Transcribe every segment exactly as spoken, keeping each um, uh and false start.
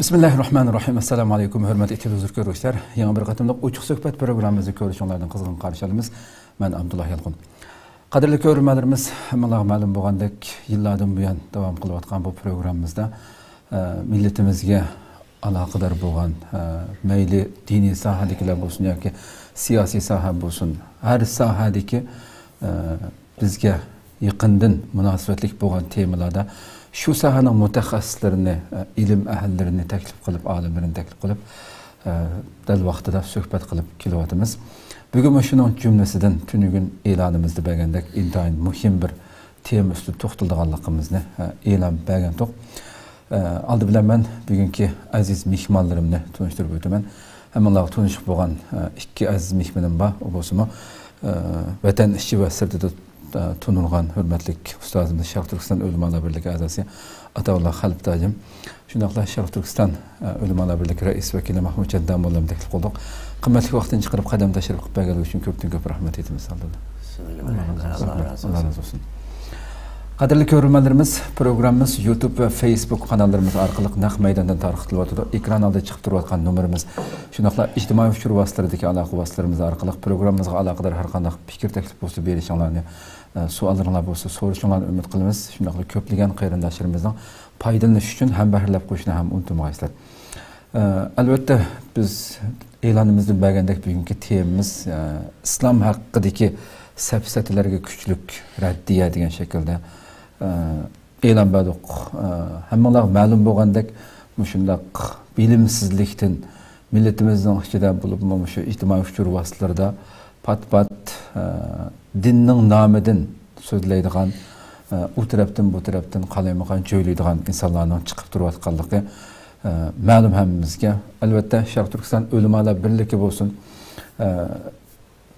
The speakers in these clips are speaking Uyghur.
بىسمىللاھىررەھمانىررەھىم. ئەسسالامۇ ئەلەيكۇم، ھۆرمەتلىك تېلېۋىزور كۆرگۈچىلەر. يېڭى بىر قېتىملىق ئوچۇق سۆھبەت پروگراممىمىزنى كۆرۈشۈڭلاردىن قىزغىن قارشى ئالىمىز. مەن ئابدۇللا يالقۇن. قەدىرلىك كۆرۈرمەنلىرىمىز، ھەممىڭلارغا مەلۇم بولغاندەك، يىللاردىن بۇيان داۋام قىلىۋاتقان بۇ پروگراممىمىزدا، ئە، مىللىتىمىزگە ئالاقىدار بولغان، ئە، مەيلى دىنىي ساھەدىكىلەر بولسۇن ياكى سىياسىي ساھە بولسۇن، ھەر ساھەدىكى، ئە، بىزگە يېقىندىن مۇناسىۋەتلىك بولغان تېمىلاردا شۇ ساھەنىڭ مۇتەخەسسىسلىرىنى، ئە، ئىلىم ئەھلىلىرىنى تەكلىپ قىلىپ، ئالىملىرىنى تەكلىپ قىلىپ، ئە، دەل ۋاقتىدا سۆھبەت قىلىپ كېلىۋاتىمىز. بۈگۈنمۇ شۇنىڭ جۈملىسىدىن تۈنۈگۈن ئېلانىمىزدا بەرگەندەك ئىنتايىن مۇھىم بىر تېما ئۈستىدە توختىلىدىغانلىقىمىزنى، ئە، ئېلان بەرگەنتۇق. ئە، ئالدى بىلەن مەن بۈگۈنكى ئەزىز مېھمانلىرىمنى تونۇشتۇرۇپ ئۆتىمەن. ھەممىڭلارغا تونۇشلۇق بولغان، ئە، ئىككى ئەزىز مېھمىنىم بار. ئۇ بولسىمۇ، ئە، ۋەتەن ئىچى ۋە سىرتىدا، ئە، تونۇلغان ھۆرمەتلىك ئۇستازىمىز، شەرقىي تۈركىستان ئۆلىمالار بىرلىكى ئەزاسى ئاتاۋۇللا خەلپە تاجىم. شۇنداقلا شەرقىي تۈركىستان، ئە، ئۆلىمالار بىرلىكى رەئىس ۋەكىلى مەھمۇتجان داموللامنى تەكلىپ قىلدۇق. قىممەتلىك ۋاقتىنى چىقىرىپ، قەدەم تەشرىپ قىلىپ بەرگەنلىكى ئۈچۈن كۆپتىن كۆپ رەھمەت ئېيتىمىز. ئالدىدا. سىزگە رەھمەت. ئاللا رازى بولسۇن. قەدىرلىك كۆرۈرمەنلىرىمىز، پروگراممىمىز يۇتۇب ۋە فېيسبۇك قاناللىرىمىز ئارقىلىق نەق مەيداندىن تارقىتىلىۋاتىدۇ. ئېكران ئالدىدا چىقىپ تۇرۇۋاتقان نومۇرىمىز، شۇنداقلا ئىجتىمائىي ئۇچۇر ۋاسىتىلىرىدىكى ئالاقە ۋاسىتىلىرىمىز ئارقىلىق پروگراممىمىزغا ئالاقىدار ھەر قانداق پىكىر تەكلىپ بولسا بېرىشىڭلارنى، ئە، سوئاللىرىڭلار بولسا سورىشىڭلارنى ئۈمىد قىلىمىز. شۇنداقلا كۆپلىگەن قېرىنداشلىرىمىزنىڭ پايدىلىنىشى ئۈچۈن ھەمبەھىرلەپ قويۇشنى ھەم ئۇنتۇمىغايسىلەر. ئە، ئەلۋەتتە، بىز ئېلانىمىزدا بەرگەندەك بۈگۈنكى تېمىمىز، ئە، ئىسلام ھەققىدىكى سەپسەتىلەرگە كۈچلۈك رەددىيە دېگەن شەكىلدە، ئە، ئېلان بەردۇق. ئە، ھەممىڭلارغا مەلۇم بولغاندەك، مۇشۇنداق بىلىمسىزلىكتىن مىللىتىمىزنىڭ ئىچىدە بولۇپمۇ مۇشۇ ئىجتىمائىي ئۇچۇر ۋاسىتىلىرىدا پات-پات، ئە، دىننىڭ نامىدىن سۆزلەيدىغان، ئە، ئۇ تەرەپتىن، بۇ تەرەپتىن قالايمىقان جۆيلەيدىغان ئىنسانلارنىڭ چىقىپ تۇرۇۋاتقانلىقى، ئە، مەلۇم ھەممىمىزگە. ئەلۋەتتە، شەرقىي تۈركىستان ئۆلىمالار بىرلىكى بولسۇن، ئە،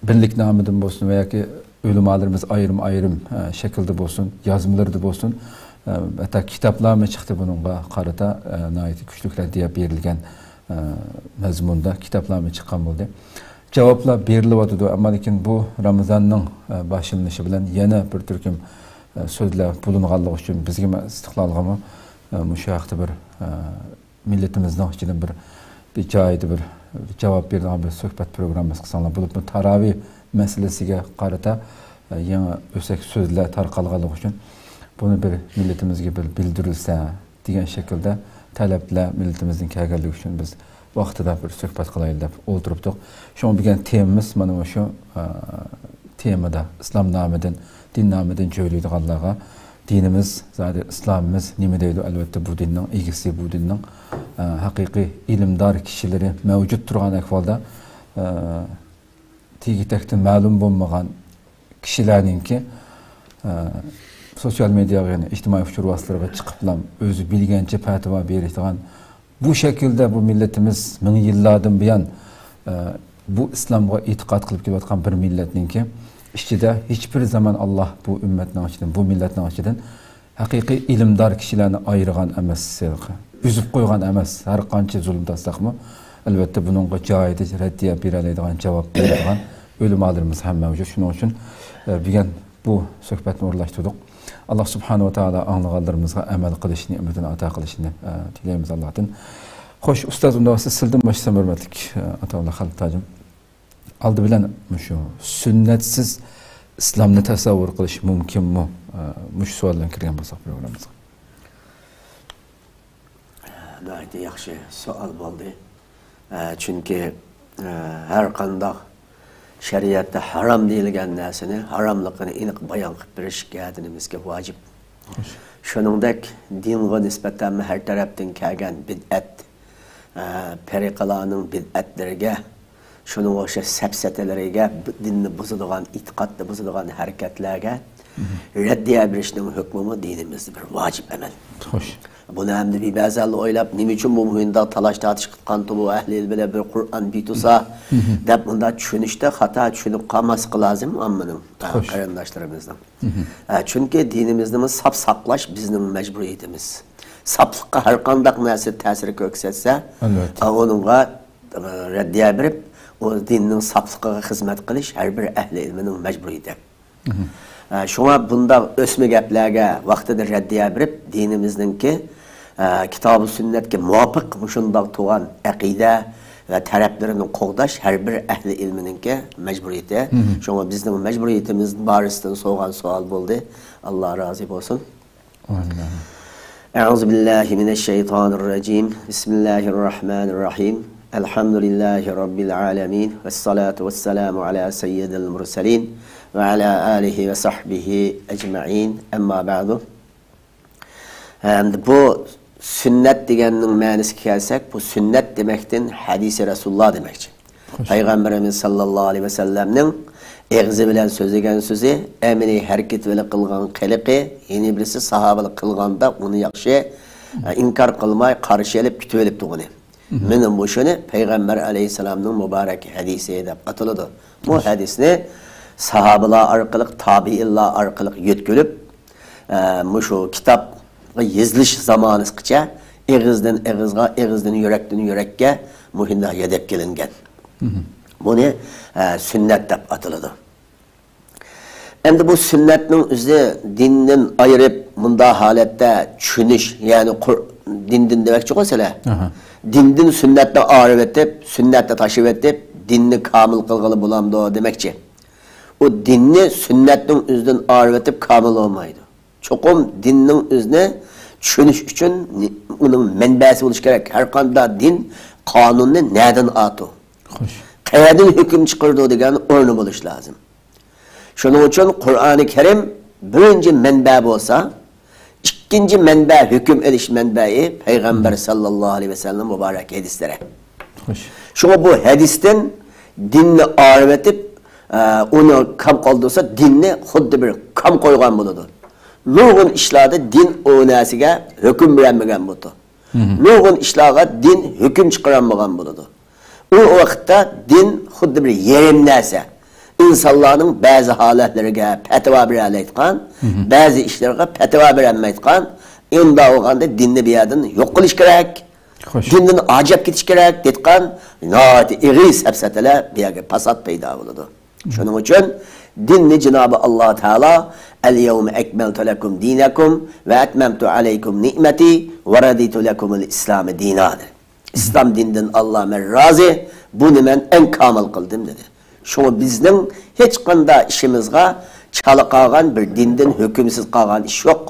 بىرلىك نامىدىن بولسۇن ۋە ياكى ئۆلىمالىرىمىز ئايرىم-ئايرىم، ئە، شەكىلدە بولسۇن، يازمىلىرىدا بولسۇن، ئە، ھەتتا كىتابلارمۇ چىقتى بۇنىڭغا قارىتا، ئە، ناھايىتى كۈچلۈك رەددىيە بېرىلگەن، ئە، مەزمۇندا كىتابلارمۇ چىققان بولدى. جاۋابلار بېرىلىۋاتىدۇ، ئەمما لېكىن بۇ رامىزاننىڭ، ئە، باشلىنىشى بىلەن يەنە بىر تۈركۈم، ئە، سۆزلەر بولۇنغانلىقى ئۈچۈن بىزگىمۇ ئىستىقلالغىمۇ، ئە، مۇشۇ ھەقتە بىر، ئە، مىللىتىمىزنىڭ ئىچىدىن بىر، بىر جايىدا بىر جاۋاب بېرىدىغان بىر سۆھبەت پروگراممىسى قىلساڭلار، بولۇپمۇ تاراۋىھ مەسىلىسىگە قارىتا، ئە، يېڭى ئۆسەك سۆزلەر تارقالغانلىقى ئۈچۈن بۇنى بىر مىللىتىمىزگە بىر بىلدۈرۈلسە دېگەن شەكىلدە تەلەپلەر مىللىتىمىزدىن كەلگەنلىكى ئۈچۈن بىز ۋاقتىدا بىر سۆھبەت قىلايلى دەپ ئولتۇرۇپتۇق. شۇڭا بۈگۈن تېمىمىز مانا مۇشۇ، ئە، تېمىدا ئىسلام نامىدىن، دىن نامىدىن جۆيلەيدىغانلارغا دىنىمىز، زادى ئىسلامىمىز نېمە دەيدۇ؟ ئەلۋەتتە، بۇ دىننىڭ ئىگىسى، بۇ دىننىڭ، ئە، ھەقىقىي ئىلىمدار كىشىلىرى مەۋجۇت تۇرغان ئەھۋالدا، ئە، تېگى-تەكتە مەلۇم بولمىغان كىشىلەرنىڭكى، ئە، سوتسىيال مېدىياغا، يەنى ئىجتىمائىي ئۇچۇر ۋاسىتىلىرىغا چىقىپلا ئۆزى بىلگەنچە پەتىۋا بېرىدىغان، بۇ شەكىلدە بۇ مىللىتىمىز مىڭ يىللاردىن بۇيان، ئە، بۇ ئىسلامغا ئېتىقاد قىلىپ كېلىۋاتقان بىر مىللەتنىڭكى ئىچىدە ھېچبىر زامان ئاللا بۇ ئۈممەتنىڭ ئىچىدىن، بۇ مىللەتنىڭ ئىچىدىن ھەقىقىي ئىلىمدار كىشىلەرنى ئايرىغان ئەمەس، ئۈزۈپ قويغان ئەمەس. ھەر قانچە زۇلۇم تارتساقمۇ، ئەلۋەتتە، بۇنىڭغا جايىدا رەددىيە بېرەلەيدىغان، جاۋاب بېرىدىغان ئۆلىمالىرىمىز ھەم مەۋجۇت. شۇنىڭ ئۈچۈن، ئە، بۈگۈن بۇ سۆھبەتنى ئورۇنلاشتۇردۇق. ئاللا سۇبھانەھۇ ۋە تائالا ئاڭلىغانلىرىمىزغا ئەمەل قىلىش نېمىتىنى ئاتا قىلىشىنى، ئە، تىلەيمىز ئاللادىن. خوش، ئۇستاز، ئۇنداق بولسا سىلدىن باشلىسام، ھۆرمەتلىك، ئە، ئاتاۋۇللا خەلپە تاجىم. ئالدى بىلەن مۇشۇ سۈننەتسىز ئىسلامنى تەسەۋۋۇر قىلىش مۇمكىنمۇ؟ ئە، مۇشۇ سوئال بىلەن كىرگەن بولساق پروگراممىمىزغا. ناھايىتى ياخشى سوئال بولدى. ئە، چۈنكى، ئە، ھەر قانداق شەرىئەتتە ھارام دېيىلگەن نەرسىنى ھاراملىقىنى ئېنىق بايان قىلىپ بېرىش دىنىمىزگە ۋاجىپ. شۇنىڭدەك دىنغا نىسبەتەن ھەر تەرەپتىن كەلگەن بىدئەت، ئە، پەرىقىلارنىڭ بىدئەتلىرىگە، شۇنىڭغا ئوخشاش سەپسەتىلىرىگە، بۇ دىننى بۇزىدىغان، ئېتىقادنى بۇزىدىغان ھەرىكەتلەرگە رەددىيە بېرىشنىڭ ھۆكمىمۇ دىنىمىزدە بىر ۋاجىپ ئەمەل. خوش. بۇنى ئەمدى بىر بەزىلەر ئويلاپ، نېمە ئۈچۈن بۇ مۇنداق تالاش-تارتىش قىلىپ قالدى بۇ ئەھلى ئىلىم بىلەن بىر قۇرئان بىتۇسا دەپ مۇنداق چۈشىنىشتە خاتا چۈشىنىپ قالماسلىقى لازىم ئاممىنىڭ، خوش، قېرىنداشلىرىمىزنىڭ. ئە، چۈنكى دىنىمىزنىمۇ ساپ ساقلاش بىزنىڭ مەجبۇرىيىتىمىز. ساپلىققا ھەر قانداق نەرسە تەسىر كۆرسەتسە، ئەلۋەتتە، ئە، ئۇنىڭغا، ئە، رەددىيە بېرىپ، ئۇ دىننىڭ ساپلىقىغا خىزمەت قىلىش ھەر بىر ئەھلى ئىلمىنىڭ مەجبۇرىيىتى. ئە، شۇڭا بۇنداق ئۆسمە گەپلەرگە ۋاقتىدا رەددىيە بېرىپ، دىنىمىزنىڭكى، ئە، كىتابى سۈننەتكە مۇۋاپىق مۇشۇنداق تۇغان ئەقىدە ۋە تەرەپلىرىنى قوغداش ھەر بىر ئەھلى ئىلمىنىڭكى مەجبۇرىيىتى. شۇڭا بىزنىڭ مەجبۇرىيىتىمىز بارىسىدىن سوغان سوئال بولدى. ئاللا رازى بولسۇن. ئامىن. أعوذ بالله من الشيطان الرجيم. بسم الله الرحمن الرحيم. الحمد لله رب العالمين. والصلاة والسلام على سيد المرسلين وعلى آله وصحبه أجمعين. أما بعد. ئەمدى بۇ سۈننەت دېگەننىڭ مەنىسىگە كەلسەك، بۇ سۈننەت دېمەكتىن ھەدىسى رەسۇلۇللا دېمەكچى. خوش. پەيغەمبىرىمىز ساللاللاھۇ ئەلەيھى ۋەسەللەمنىڭ ئېغىزى بىلەن سۆزلىگەن سۆزى، ئەمەلىي ھەرىكىتى بىلەن قىلغان قىلىقى، يەنە بىرسى ساھابىلەر قىلغاندا ئۇنى ياخشى، ئە، ئىنكار قىلماي، قارشى ئېلىپ كۈتۈۋېلىپتۇغىنى. مانا مۇشۇنى پەيغەمبەر ئەلەيھىسسالامنىڭ مۇبارەك ھەدىسى دەپ ئاتىلىدۇ. بۇ ھەدىسنى ساھابىلار ئارقىلىق، تابىئىنلار ئارقىلىق يۆتكىلىپ، ئە، مۇشۇ كىتابقا يېزىلىش زامانىسىغىچە ئېغىزدىن ئېغىزغا، ئېغىزدىن يۈرەكتىن يۈرەككە مۇشۇنداق يۆتەپ كېلىنگەن. بۇنى، ئە، سۈننەت دەپ ئاتىلىدۇ. ئەمدى بۇ سۈننەتنىڭ ئۆزى دىندىن ئايرىپ، مۇنداق ھالەتتە چۈشىنىش، يەنى قۇر-، دىندىن دېمەكچىغۇ سىلەر. ئاھا. دىندىن سۈننەتنى ئايرىۋېتىپ، سۈننەتنى تاشلىۋېتىپ، دىننى كامىل قىلغىلى بولامدۇ دېمەكچى. ئۇ دىننى سۈننەتنىڭ ئۆزىدىن ئايرىۋېتىپ كامىل بولمايدۇ. چوقۇم دىننىڭ ئۆزىنى چۈشىنىش ئۈچۈن ئۇنىڭ مەنبەسى بولۇش كېرەك. ھەرقانداق دىن قانۇننى نەدىن ئاتۇ؟ خوش. قەيەردىن ھۆكۈم چىقىرىدۇ دېگەن ئورنى بولۇش لازىم. شۇنىڭ ئۈچۈن قۇرئانى كەرىم بىرىنچى مەنبە بولسا، ئىككىنچى مەنبە، ھۆكۈم ئېلىش مەنبەيى پەيغەمبەر ساللاللاھۇ ئەلەيھى ۋەسەللەم مۇبارەك ھەدىسلىرى. خوش. شۇڭا بۇ ھەدىستىن دىننى ئايرىۋېتىپ، ئە، ئۇنى كام قالدۇرسا، دىننى خۇددى بىر كام قويغان بولىدۇ. نۇرغۇن ئىشلاردا دىن ئۇ نەرسىگە ھۆكۈم بېرەلمىگەن بولىدۇ. نۇرغۇن ئىشلارغا دىن ھۆكۈم چىقىرالمىغان بولىدۇ. ئۇ ۋاقىتتا دىن خۇددى بىر يېرىم نەرسە. ئىنسانلارنىڭ بەزى ھالەتلىرىگە پەتىۋا بېرەلەيدىغان، بەزى ئىشلارغا پەتىۋا بېرەلمەيدىغان، ئۇنداق بولغاندا دىننى بۇ يەردىن يوق قىلىش كېرەك. خوش. دىندىن ئاجىپ كېتىش كېرەك دەيدىغان ناھايىتى ئېغىر سەپسەتىلەر بۇ يەرگە پاسات پەيدا بولىدۇ. شۇنىڭ ئۈچۈن دىننى جانابى ئاللا تائالا، «ئەل يەۋمە ئەكمەلتۇ لەكۇم دىنەكۇم ۋە ئەتمەمتۇ ئەلەيكۇم نىئمەتى ۋە رەزىتۇ لەكۇمۇل ئىسلامە دىنا» دېدى. ئىسلام دىنىدىن ئاللا مەن رازى، بۇنى مەن ئەڭ كامىل قىلدىم دېدى. شۇڭا بىزنىڭ ھېچقانداق ئىشىمىزغا چالا قالغان بىر دىندىن ھۆكۈمسىز قالغان ئىش يوق.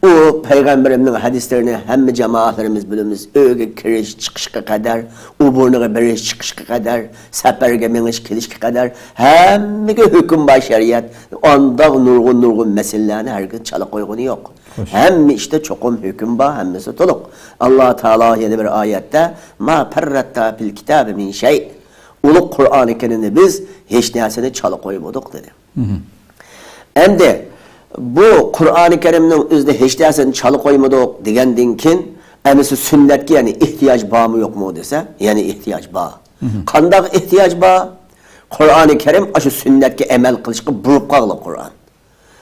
ئۇ پەيغەمبىرىمنىڭ ھەدىسلىرىنى ھەممە جامائەتلىرىمىز بىلىمىز. ئۆيگە كىرىش، چىقىشقا قەدەر، ئوبورنىغا بېرىش، چىقىشقا قەدەر، سەپەرگە مېڭىش، كېلىشكە قەدەر ھەممىگە ھۆكۈم بار شەرىئەت. ئانداق نۇرغۇن، نۇرغۇن مەسىلىلەرنى ھەرگىز چالا قويغىنى يوق. خوش. ھەممە ئىشتا چوقۇم ھۆكۈم بار، ھەممىسى تولۇق. ئاللا تائالا يەنە بىر ئايەتتە، «ما پەررەتنا فىل كىتابى مىن شەي». ئۇلۇغ قۇرئانى كەرىمنى بىز ھېچ نەرسىنى چالا قويمىدۇق دېدى. ئەمدى بۇ قۇرئانى كەرىمنىڭ ئۆزىدە ھېچ نەرسىنى چالا قويمىدۇق دېگەندىن كېيىن، ئەمىسە سۈننەتكە يەنە ئېھتىياج بارمۇ يوقمۇ دېسە، يەنە ئېھتىياج بار. قانداق ئېھتىياج بار؟ قۇرئانى كەرىم ئاشۇ سۈننەتكە ئەمەل قىلىشقا بۇيرۇپ قالغان قۇرئان.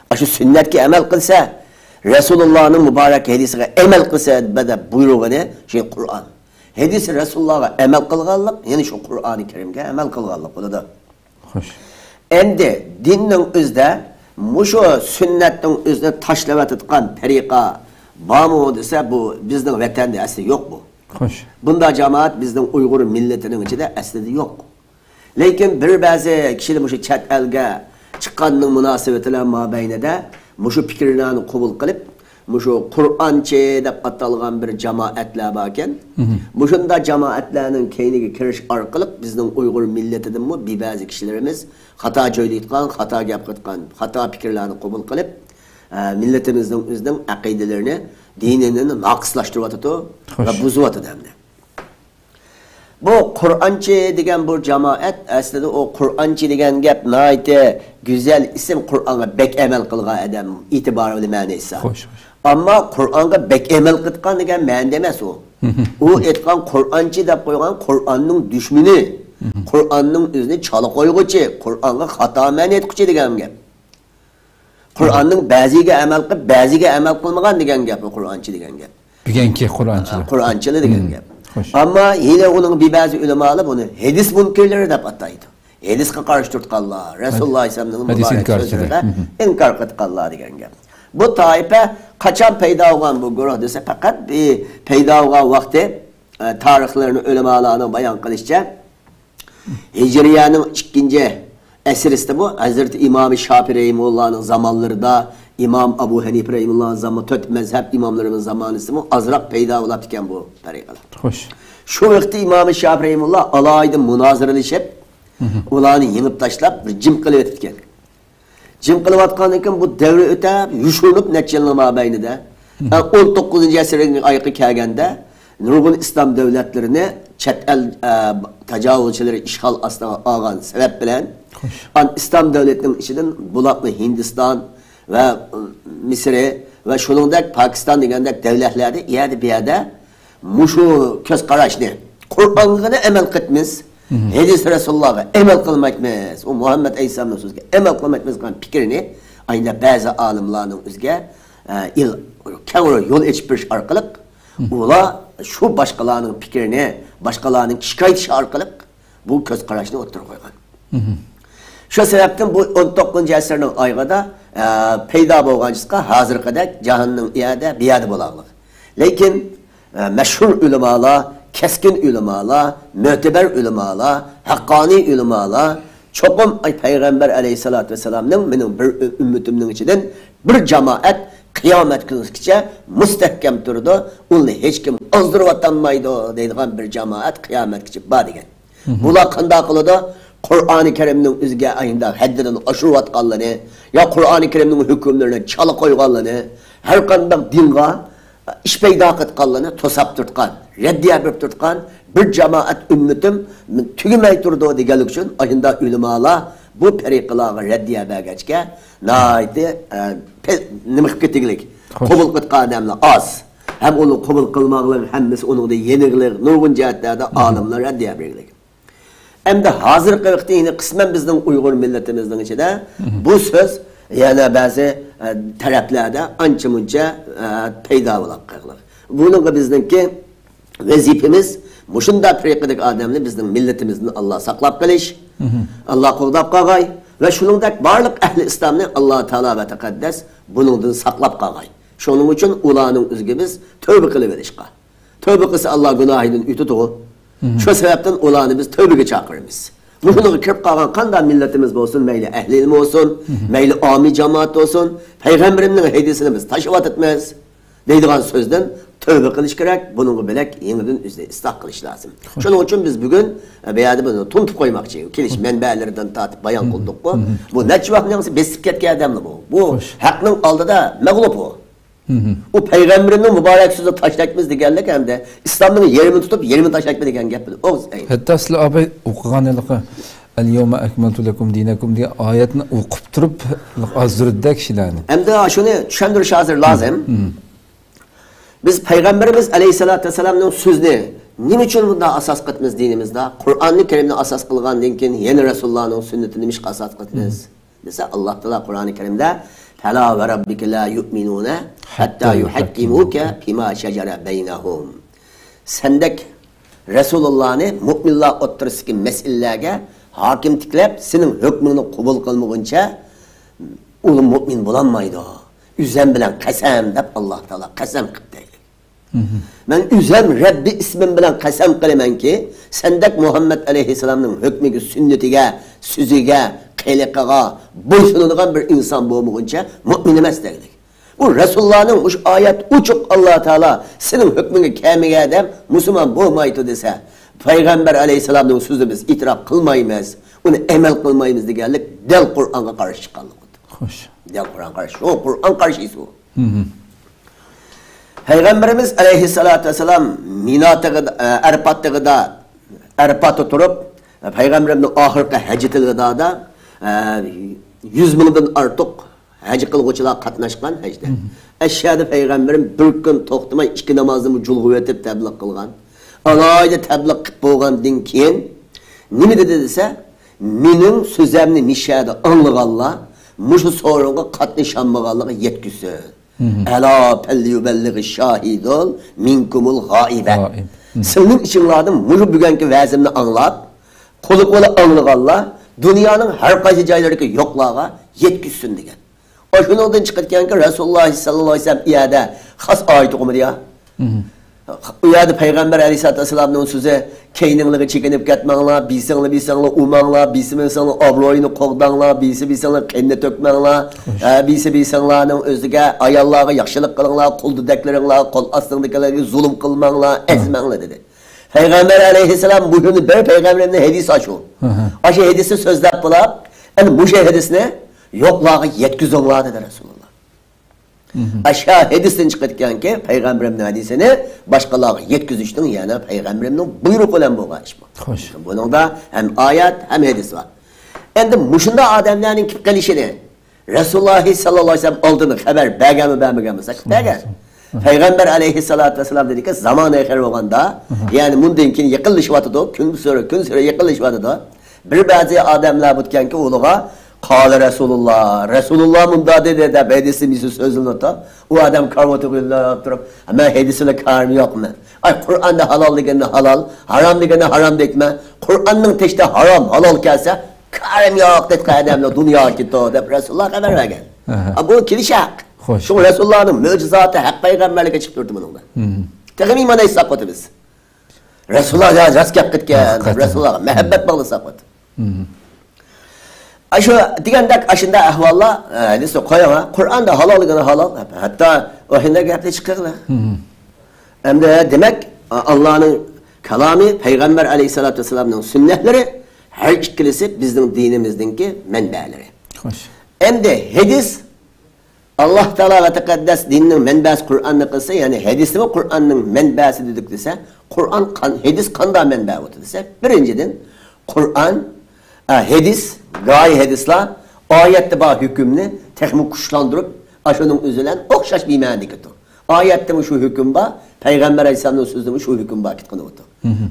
ئاشۇ سۈننەتكە ئەمەل قىلسا، رەسۇلۇللانىڭ مۇبارەك ھەدىسىگە ئەمەل قىلسا دەپ بۇيرۇغىنى شۇ قۇرئان. ھەدىسى رەسۇلۇللاغا ئەمەل قىلغانلىق، يەنى شۇ قۇرئانى كەرىمگە ئەمەل قىلغانلىق بولىدۇ. خوش. ئەمدى دىننىڭ ئۆزىدە مۇشۇ سۈننەتنىڭ ئۆزىنى تاشلاۋاتىدىغان پەرىقە بارمۇ دېسە، بۇ بىزنىڭ ۋەتەندە ئەسلى يوق بۇ. خوش. بۇنداق جامائەت بىزنىڭ ئۇيغۇر مىللىتىنىڭ ئىچىدە ئەسلىدە يوق. لېكىن بىر بەزى كىشىلەر مۇشۇ چەت ئەلگە چىققاننىڭ مۇناسىۋىتى بىلەن مابەينىدە مۇشۇ پىكىرلەرنى قوبۇل قىلىپ، مۇشۇ قۇرئانچى دەپ ئاتالغان بىر جامائەتلەر باركەن. مۇشۇنداق جامائەتلەرنىڭ كەينىگە كىرىش ئارقىلىق بىزنىڭ ئۇيغۇر مىللىتىدىنمۇ بىر بەزى كىشىلىرىمىز خاتا جۆيلەيدىغان، خاتا گەپ قىلىدىغان، خاتا پىكىرلەرنى قوبۇل قىلىپ، ئە، مىللىتىمىزنىڭ ئۆزىنىڭ ئەقىدىلىرىنى، دىنىنى ناقىسلاشتۇرۇۋاتىدۇ ۋە بۇزۇۋاتىدۇ ئەمدى. بۇ قۇرئانچى دېگەن بۇ جامائەت، ئەسلىدە ئۇ قۇرئانچى دېگەن گەپ ناھايىتى گۈزەل ئىسىم، قۇرئانغا بەك ئەمەل قىلغان ئادەم ئېتىبارى بىلەن مەنىسى. خوش، خوش. ئەمما قۇرئانغا بەك ئەمەل قىلىدىغان دېگەن مەنىدە ئەمەس ئۇ. ئۇ ئېيتقان قۇرئانچى دەپ قويغان قۇرئاننىڭ دۈشمىنى، قۇرئاننىڭ ئۆزىنى چالا قويغۇچى، قۇرئانغا خاتا مەنە ئېيتقۇچى دېگەن گەپ. قۇرئاننىڭ بەزىگە ئەمەل قىلىپ، بەزىگە ئەمەل قىلمىغان دېگەن گەپ، قۇرئانچى دېگەن گەپ. بۈگۈنكى قۇرئانچىلار. قۇرئانچىلار دېگەن گەپ. خوش. ئەمما ھېلى ئۇنىڭ بىر بەزى ئۆلىمالار بۇنى ھەدىس مۇنكىرلىرى دەپ ئاتايدۇ. ھەدىسقا قارشى تۇرۇتقانلار، رەسۇلۇللا ئەلەيھىسسالامنىڭ مۇبارەك سۆزلىرىدە ئىنكار قىلىدىغانلار دېگەن گەپ. بۇ تائىپە قاچان پەيدا بولغان بۇ گۇرۇھ دېسە، پەقەت بى-، پەيدا بولغان ۋاقتى، ئە، تارىخلىرىنى ئۆلىمالارنىڭ بايان قىلىشىچە، ھىجرىيەنىڭ ئىككىنچى ئەسىرىسىدىمۇ ھەزرىتى ئىمام شاپىي رەھىمۇللانىڭ زامانلىرىدا، ئىمام ئەبۇ ھەنىپە رەھىمۇللانىڭ زامان-، تۆت مەزھەپ ئىماملىرىمىز زامانىسىدىمۇ ئازراق پەيدا بولاپتىكەن بۇ تەرىقىلەر. خوش. شۇ ۋاقىتتا ئىمام شاپىي رەھىمۇللا ئالاھىدە مۇنازىرىلىشىپ، ئۇلارنى يېڭىپ تاشلاپ، بىر جىم قىلىۋېتىپتىكەن. جىم قىلىۋاتقاندىن كېيىن بۇ دەۋر ئۆتەپ، يوشۇرۇنۇپ نەچچە يىلنىڭ مابەينىدە، ئە، ئون توققۇزىنچى ئەسىرنىڭ ئايىغى كەلگەندە، نۇرغۇن ئىسلام دۆلەتلىرىنى چەت ئەل، ئە، تاجاۋۇزچىلىرى ئىشغال ئاستىغا ئالغان سەۋەب بىلەن، خوش. ئان ئىسلام دۆلىتىنىڭ ئىچىدىن بولۇپمۇ ھىندىستان ۋە، ئە، مىسرى ۋە شۇنىڭدەك پاكىستان دېگەندەك دۆلەتلەردە، ئۇ يەردە، بۇ يەردە مۇشۇ كۆز قاراشنى، قۇرئانغىلا ئەمەل قىلىمىز، ھەدىس رەسۇلۇللاھغا ئەمەل قىلمايمىز، ئۇ مۇھەممەد ئەلەيھىسسالامنىڭ سۆزىگە ئەمەل قىلمايمىز دېگەن پىكىرنى ئاينى بەزى ئالىملارنىڭ ئۆزىگە، ئە، ئىل-، كەڭرى يول ئېچىپ بېرىش ئارقىلىق، ئۇلار شۇ باشقىلارنىڭ پىكرىنى، باشقىلارنىڭ شىكايىتى ئارقىلىق بۇ كۆز قاراشنى ئوتتۇرىغا قويغان. شۇ سەۋەبتىن بۇ ئون توققۇزىنچى ئەسىرنىڭ ئايىغىدا، ئە، پەيدا بولغان چىققا ھازىرقىدەك جاھاننىڭ ئۇ يەردە، بۇ يەردە بولاغلىق. لېكىن، ئە، مەشھۇر ئۆلىمالار، كەسكىن ئۆلىمالار، مۆتىبەر ئۆلىمالار، ھەققانىي ئۆلىمالار چوقۇم، ئاي، پەيغەمبەر ئەلەيھىسسالاتۇ ۋەسسالامنىڭ مېنىڭ بىر ئۈ-، ئۈممىتىمنىڭ ئىچىدىن بىر جامائەت قىيامەت كۈنىگىچە مۇستەھكەم تۇرىدۇ، ئۇنى ھېچكىم ئازدۇرۇۋاتالمايدۇ دەيدىغان بىر جامائەت قىيامەتكىچە بار دېگەن. بۇلار قانداق قىلىدۇ؟ قۇرئانى كەرىمنىڭ ئۆزىگە ئاينىدا ھەددىدىن ئاشۇرۇۋاتقانلىرىنى، يا قۇرئانى كەرىمنىڭ ھۆكۈملىرىنى چالا قويغانلىرىنى، ھەر قانداق دىنغا ئىش پەيدا قىلىدىغانلىرىنى توساپ تۇرتقان، رەددىيە بېرىپ تۇرتقان بىر جامائەت ئۈممىتىم تۈگىمەي تۇرىدۇ دېگەنلىك ئۈچۈن، ئاينىدا ئۆلىمالار بۇ پەرىقىلارغا رەددىيە بەرگەچكە، ناھايىتى، ئە، پە-، نېمە قىلىپ كېتىگلىك، خوش. قوبۇل قىلىدىغان ئادەملەر ئاز. ھەم ئۇنى قوبۇل قىلماغلىق، ھەممىسى ئۇنىڭدا يېنىغلىق، نۇرغۇن جەھەتلەردە ئالىملار رەددىيە بەرگلىك. ئەمدى ھازىرقى ۋاقىتتا يەنە قىسمەن بىزنىڭ ئۇيغۇر مىللىتىمىزنىڭ ئىچىدە بۇ سۆز يەنە بەزى، ئە، تەرەپلەردە ئانچە-مۇنچە، ئە، پەيدا بولۇپ قالغان. بۇنىڭغا بىزنىڭكى ۋەزىپىمىز مۇشۇنداق پەرىقىدىكى ئادەمنى بىزنىڭ مىللىتىمىزدىن ئاللا ساقلاپ قېلىش، ئاللا قوغداپ قالغاي ۋە شۇنىڭدەك بارلىق ئەھلى ئىسلامنى ئاللا تائالا ۋە تەقەددەس بۇنىڭدىن ساقلاپ قالغاي. شۇنىڭ ئۈچۈن ئۇلارنىڭ ئۆزىگە بىز تەۋبە قىلىۋېلىشقا. تەۋبە قىلسا، ئاللا گۇناھىدىن ئۆتىدىغۇ. شۇ سەۋەبتىن ئۇلارنى بىز تەۋبىگە چاقىرىمىز. مۇشۇنىڭغا كىرىپ قالغان قانداق مىللىتىمىز بولسۇن، مەيلى ئەھلى ئىلمى بولسۇن، مەيلى ئاممىي جامائەت بولسۇن، پەيغەمبىرىمنىڭ ھەدىسىنى بىز تاشلىۋاتىمىز دەيدىغان سۆزدىن تەۋبە قىلىش كېرەك. بۇنىڭغا بۆلەك يېڭىدىن ئۆزىنى ئىسلاھ قىلىش لازىم. شۇنىڭ ئۈچۈن بىز بۈگۈن، ئە، بۇ يەردە بۇنى تونۇتۇپ قويماقچى. كېلىش مەنبەلىرىدىن تارتىپ بايان قىلدۇققۇ. بۇ نەچچە ۋاقىتنىڭ بېسىپ كەتكەن ئادەملەر بۇ. بۇ ھەقنىڭ ئالدىدا مەغلۇپ ئۇ. ئۇ پەيغەمبىرىمنىڭ مۇبارەك سۆزىنى تاشلايمىز دېگەنلىك ھەمدە ئىسلامنىڭ يېرىمىنى تۇتۇپ، يېرىمىنى تاشلايمىز دېگەن گەپ ئەمەس. ھەتتا سىلەر ئاباي ئوقۇغان ھېلىقى «ئەل-يەۋمە ئەكمەلتۇ لەكۇم دىنەكۇم» دېگەن ئايەتنى ئوقۇپ تۇرۇپ ئازدۇرىدۇ كىشىلەرنى. ئەمدى شۇنى چۈشەندۈرۈش ھازىر لازىم. بىز پەيغەمبىرىمىز ئەلەيھىسسالاتۇ ۋەسسالامنىڭ سۆزىنى نېمە ئۈچۈن بۇنداق ئاساس قىلىمىز دىنىمىزدا؟ قۇرئانى كەرىمنى ئاساس قىلغاندىن كېيىن يەنە رەسۇلۇللانىڭ سۈننىتىنى نېمىشقا ئاساس قىلىمىز؟ دېسە، ئاللا تائالا قۇرئانى كەرىمدە، «فەلا ۋە رەببىكە لا يۇئمىنۇنە ھەتتا يۇھەككىمۇكە فىما شەجەرە بەينەھۇم.» سەندەك رەسۇلۇللانى مۇئمىنلار ئوتتۇرىسىدىكى مەسىلىلەرگە ھاكىم تىكلەپ، سېنىڭ ھۆكمۈڭنى قوبۇل قىلمىغۇنچە ئۇلار مۇئمىن بولالمايدۇ. ئۆزۈم بىلەن قەسەم دەپ، ئاللا تائالا قەسەم قىلىپ دەيدۇ. مەن ئۆزۈم رەببى ئىسمىم بىلەن قەسەم قىلىمەنكى، سەندەك مۇھەممەد ئەلەيھىسسالامنىڭ ھۆكمىگە، سۈننىتىگە، سۆزىگە، قىلىقىغا بويسۇنىدىغان بىر ئىنسان بولمىغۇنچە مۇئمىن ئەمەس دەيدۇ. ئۇ رەسۇلۇللانىڭ مۇشۇ ئايەت ئوچۇق، ئاللا تائالا سېنىڭ ھۆكمۈڭگە كەلمىگەن ئادەم مۇسۇلمان بولمايدۇ دېسە، پەيغەمبەر ئەلەيھىسسالامنىڭ سۆزىنى بىز ئېتىراپ قىلمايمىز، ئۇنى ئەمەل قىلمايمىز دېگەنلىك دەل قۇرئانغا قارشى چىققانلىقىدۇر. خوش. دەل قۇرئان قارشى. شۇ قۇرئان قارشى ئۇ. پەيغەمبىرىمىز ئەلەيھىسسالاتۇ ۋەسسالام مىنا تېغىدا، ئە، ئەرپات تېغىدا، ئەرپاتتا تۇرۇپ، پەيغەمبىرىمنىڭ ئاخىرقى ھەججەتۇل ۋىدائىدا، ئە، يۈز مىڭدىن ئارتۇق ھەج قىلغۇچىلار قاتناشقان ھەجدە. ئەشيادا پەيغەمبىرىم بىر كۈن توختىماي ئىككى نامازنىمۇ جۇلغىۋېتىپ تەبلىغ قىلغان. ئالاھىدە تەبلىغ قىلىپ بولغاندىن كېيىن نېمە دېدى دېسە، مېنىڭ سۆزەمنى مىشەدە ئاڭلىغانلار مۇشۇ سورۇنغا قاتنىشالمىغانلىقىنى يەتكۈزسۇن. ئەلا پەليۇبەللىغ شاھىدۇل مىنكۇمۇل غائىبە. سىلىنىڭ ئىچىڭلاردىن مۇشۇ بۈگۈنكى ۋەزىمنى ئاڭلاپ، قۇلىقى بىلەن ئاڭلىغانلار دۇنيانىڭ ھەر قايسى جايلىرىدىكى يوقلارغا يەتكۈزسۇن دېگەن. ئاشۇنىڭدىن چىقىدىكەنكى، رەسۇلۇللا سەللەللاھۇ ئەلەيھى ۋەسەللەم ئۇ يەردە خاس ئايەت ئوقۇمىدى يا. ئۇ يەردە پەيغەمبەر ئەلەيھىسسالاتۇ ۋەسسالامنىڭ سۆزى، «كەينىڭلىرىگە چېكىنىپ كەتمەڭلار، بىسىڭلار بىسىڭلار ئۇماڭلار، بىسى بىسىڭلار ئابرۇيىنى قوغداڭلار، بىسى بىسىڭلار قېنىنى تۆكمەڭلار، ھە، بىسى بىسىڭلارنىڭ ئۆزىگە، ئاياللارغا ياخشىلىق قىلىڭلار، قۇلدىدەكلىرىڭلار، قول ئاستىڭدىكىلەرگە زۇلۇم قىلماڭلار، ئەزمەڭلار» دېدى. پەيغەمبەر ئەلەيھىسسالام مۇشۇنى بىر پەيغەمبىرىمنىڭ ھەدىسى ئاشۇ. ئاشۇ ھەدىسنى سۆزلەپ بولاپ، ئەنە مۇشۇ ھەدىسنى يوقلارغا يەتكۈزۈڭلار دېدى رەسۇلۇللا. ئاشۇ ھەدىستىن چىقىدىكەنكى، پەيغەمبىرىمنىڭ ھەدىسىنى باشقىلارغا يەتكۈزۈشنىڭ يەنە پەيغەمبىرىمنىڭ بۇيرۇقى بىلەن بولغان ئىش بۇ. خوش. بۇنىڭدا ھەم ئايەت، ھەم ھەدىس بار. ئەمدى مۇشۇنداق ئادەملەرنىڭ كېلىپ قېلىشىنى رەسۇلۇللا سەللەللاھۇ ئەلەيھى ۋەسەللەم ئالدىن خەۋەر بەرگەنمۇ، بەرمىگەنمۇ دېسەك، بەرگەن. پەيغەمبەر ئەلەيھىسسالاتۇ ۋەسسالام دېدىكى، زامان ئېخىر بولغاندا، يەنى مۇندىن كېيىن يېقىنلىشىۋاتىدۇ، كۈنسېرى، كۈنسېرى يېقىنلىشىۋاتىدۇ. بىر بەزى ئادەملەر بۇتكەنكى ئۇلىغا، «قال رەسۇلۇللا، رەسۇلۇللا مۇنداق دېدى» دەپ ھەدىسنى بىزى سۆزلىنىۋاتىدۇ. ئۇ ئادەم كارىۋاتىغا يۆلەپ تۇرۇپ، «مەن ھەدىس بىلەن كارىم يوق مەن. ئاي، قۇرئاندا ھالال دېگەننى ھالال، ھارام دېگەننى ھارام دەيتمەن. قۇرئاننىڭ تېشىدا ھارام، ھالال كەلسە، كارىم يوق» دەيدىغان ئادەملەر دۇنياغا كېتىدۇ دەپ رەسۇلۇللا خەۋەر بەرگەن. ئاھا. ئا، بۇ كېلىشى ھەق. خوش. شۇڭا رەسۇلۇللانىڭ مۆجىزاتى ھەق پەيغەمبەرلىككە چىقىپ تۇرىدۇ بۇنىڭدا. تېخىمۇ ئىمان ئېيتساق بولىدۇ بىز. رەسۇلۇللا راست گەپ قىلىدىكەن، رەسۇلۇللاغا مەھەببەت باغلىساق بولىدۇ. ئاشۇ دېگەندەك ئاشۇنداق ئەھۋاللار، ئە، ھەدىسنى قويۇڭ، ھە. قۇرئاندا ھالال دېگەن ھالال، ھەتتا ئاشۇنداق گەپنى چىقىرىڭلار. ئەمدى دېمەك، ئاللانىڭ كالامى، پەيغەمبەر ئەلەيھىسسالاتۇ ۋەسسالامنىڭ سۈننەتلىرى ھەر ئىككىلىسى بىزنىڭ دىنىمىزنىڭكى مەنبەلىرى. خوش. ئەمدى ھەدىس ئاللا تائالا ۋە تەقەددەس دىننىڭ مەنبەسى قۇرئاننى قىلسا، يەنى ھەدىسمۇ قۇرئاننىڭ مەنبەسى دېدۇق دېسە، قۇرئان قان-، ھەدىس قانداق مەنبە بولدى دېسە، بىرىنچىدىن، قۇرئان، ئە، ھەدىس، گاھى ھەدىسلار ئايەتتە بار ھۆكۈمنى تېخىمۇ كۈچلەندۈرۈپ، ئاشۇنىڭ ئۆزى بىلەن ئوخشاش بىر مەنىدە كېتىدۇ. ئايەتتىمۇ شۇ ھۆكۈم بار، پەيغەمبەر ئەلەيھىسسالامنىڭ سۆزىدىمۇ شۇ ھۆكۈم بار كېتىدۇ.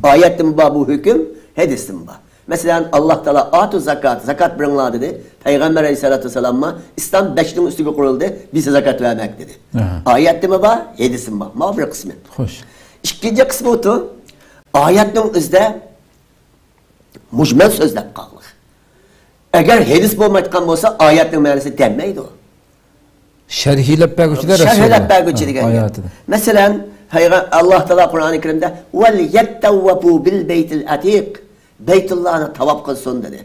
ئايەتتىمۇ بار بۇ ھۆكۈم، ھەدىستىمۇ بار. مەسىلەن، ئاللا تائالا «ئاتۇ زاكات، زاكات بېرىڭلار» دېدى. پەيغەمبەر ئەلەيھىسسالاتۇ ۋەسسالاممۇ «ئىسلام بەشنىڭ ئۈستىگە قۇرۇلدى، بىرسى زاكات بەرمەك» دېدى. ئايەتتىمۇ بار، ھەدىستىمۇ بار. ماۋۇ بىر قىسمى. خوش. ئىككىنچى قىسمى ئۇتۇ، ئايەتنىڭ ئۆزىدە مۇجمەل سۆزلەپ قالغان. ئەگەر ھەدىس بولمايدىغان بولسا، ئايەتنىڭ مەنىسى دەلمەيدۇ. شەرھلەپ بەرگۈچىدە شەرھلەپ رەسۇلۇللا. بەرگۈچى دېگەن گەپ. ئايەتىدە. مەسىلەن، پەيغە-، ئاللا تائالا قۇرئانى كەرىمدە، «ۋەليەتتەۋۋەفۇ بىل بەيتىل ئەتىق». بەيتۇللانى تاۋاپ قىلسۇن دېدى.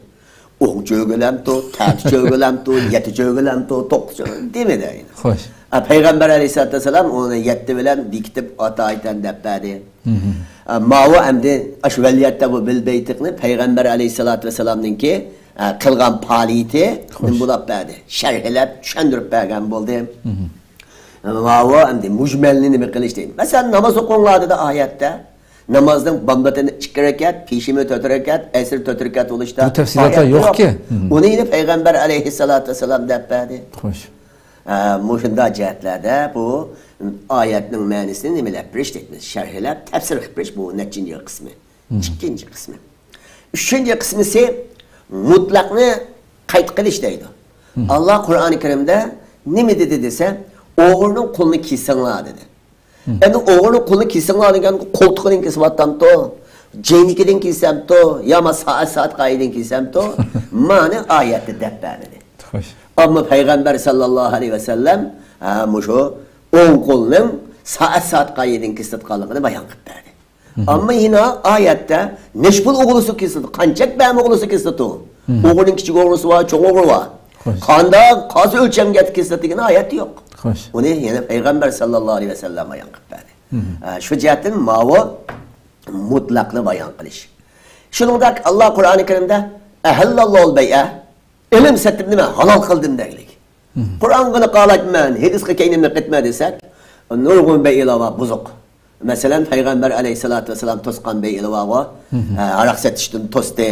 ئوڭ چۆگىلەمتۇ، تەتى چۆگىلەمتۇ، يەتتە چۆگىلەمتۇ، توققۇز چۆگىلەمتۇ دېمىدى. خوش. ئە، پەيغەمبەر ئەلەيھىسسالاتۇ ۋەسسالام ئۇنى يەتتە بىلەن بېكىتىپ ئاتايتەن دەپ بەردى. ئە، ماۋۇ ئەمدى ئاشۇ ۋەليەتتەۋۋەفۇ بىل بەيتىقنى پەيغەمبەر ئەلەيھىسسالاتۇ ۋەسسالامنىڭكى، ئە، قىلغان پائالىيىتى خوش. نېمە بولاپ بەردى؟ شەرھلەپ، چۈشەندۈرۈپ بەرگەن بولدى. ماۋۇ ئەمدى مۇجمەلنى نېمە قىلىش دەيدۇ. مەسىلەن، ناماز ئوقۇڭلار دېدى ئايەتتە. نامازنىڭ بامداتىنى ئىككى رەكەت، پېشىمى تۆت رەكەت، ئەسىر تۆت رەكەت بولۇشتا بۇ تەپسىلاتلار ئايەتتە يوق. يوقكى. ئۇنى يەنە پەيغەمبەر ئەلەيھىسسالاتۇ ۋەسسالام دەپ بەردى. خوش. ئە، مۇشۇنداق جەھەتلەردە بۇ ئايەتنىڭ مەنىسىنى نېمىلەپ بېرىش دەيمىز، شەرھلەپ، تەپسىر قىلىپ بېرىش، بۇ نەچچىنچى قىسمى؟ ئىككىنچى قىسمى. ئۈچىنچى قىسمىسى مۇتلەقنى قەيت قىلىش دەيدۇ. ئاللا قۇرئانى كەرىمدە نېمە دېدى دېسە، «ئوغرىنىڭ قولىنى كېسىڭلار» دېدى. ئەمدى ئوغرىنىڭ قولىنى كېسىڭلار دېگەن قولتۇقىدىن كېسىۋاتامتۇ، جەينىكىدىن كېسەمتۇ، يا ما سائەت سائەت قايىدىن كېسەمتۇ؟ مانا ئايەتتە دەپ بەرمىدى. خوش. ئەمما پەيغەمبەر ساللاللاھۇ ئەلەيھى ۋەسەللەم، ھە، مۇشۇ ئوڭ قولنىڭ سائەت سائەت قايىدىن كېسىۋاتقانلىقىنى بايان قىلىپ بەردى. ئەمما يەنە ئايەتتە نەچچە پۇل ئوغرىسى كېسىلىدۇ، قانچە بەم ئوغرىسى كېسىلىدۇ. ئوغرىنىڭ كىچىك ئوغرىسى بار، چوڭ ئوغرى بار. خوش. قانداق، قايسى ئۆلچەمگە كېسىلىدۇ دېگەن ئايەت يوق. خوش. ئۇنى يەنە پەيغەمبەر ساللاللاھۇ ئەلەيھى ۋەسەللەم بايان قىلىپ بەردى. ئە، شۇ جەھەتتىن ماۋۇ مۇتلەقنى بايان قىلىش. شۇنىڭدەك ئاللا قۇرئانى كەرىمدە «ئەھەللەللاھۇل بەيئە»، ئېلىم سېتىمنى مەن ھالال قىلدىم دەگلىك. قۇرئانغا قالايمەن، ھەدىسقا كەينىمنى قېتىمەن دېسەك، نۇرغۇن بەيئىلەر بار بۇزۇق. مەسىلەن، پەيغەمبەر ئەلەيھىسسالاتۇ ۋەسسالام توسقان بەيئىلەر بارغۇ، ھە، ھاراق سېتىشتىن توستى.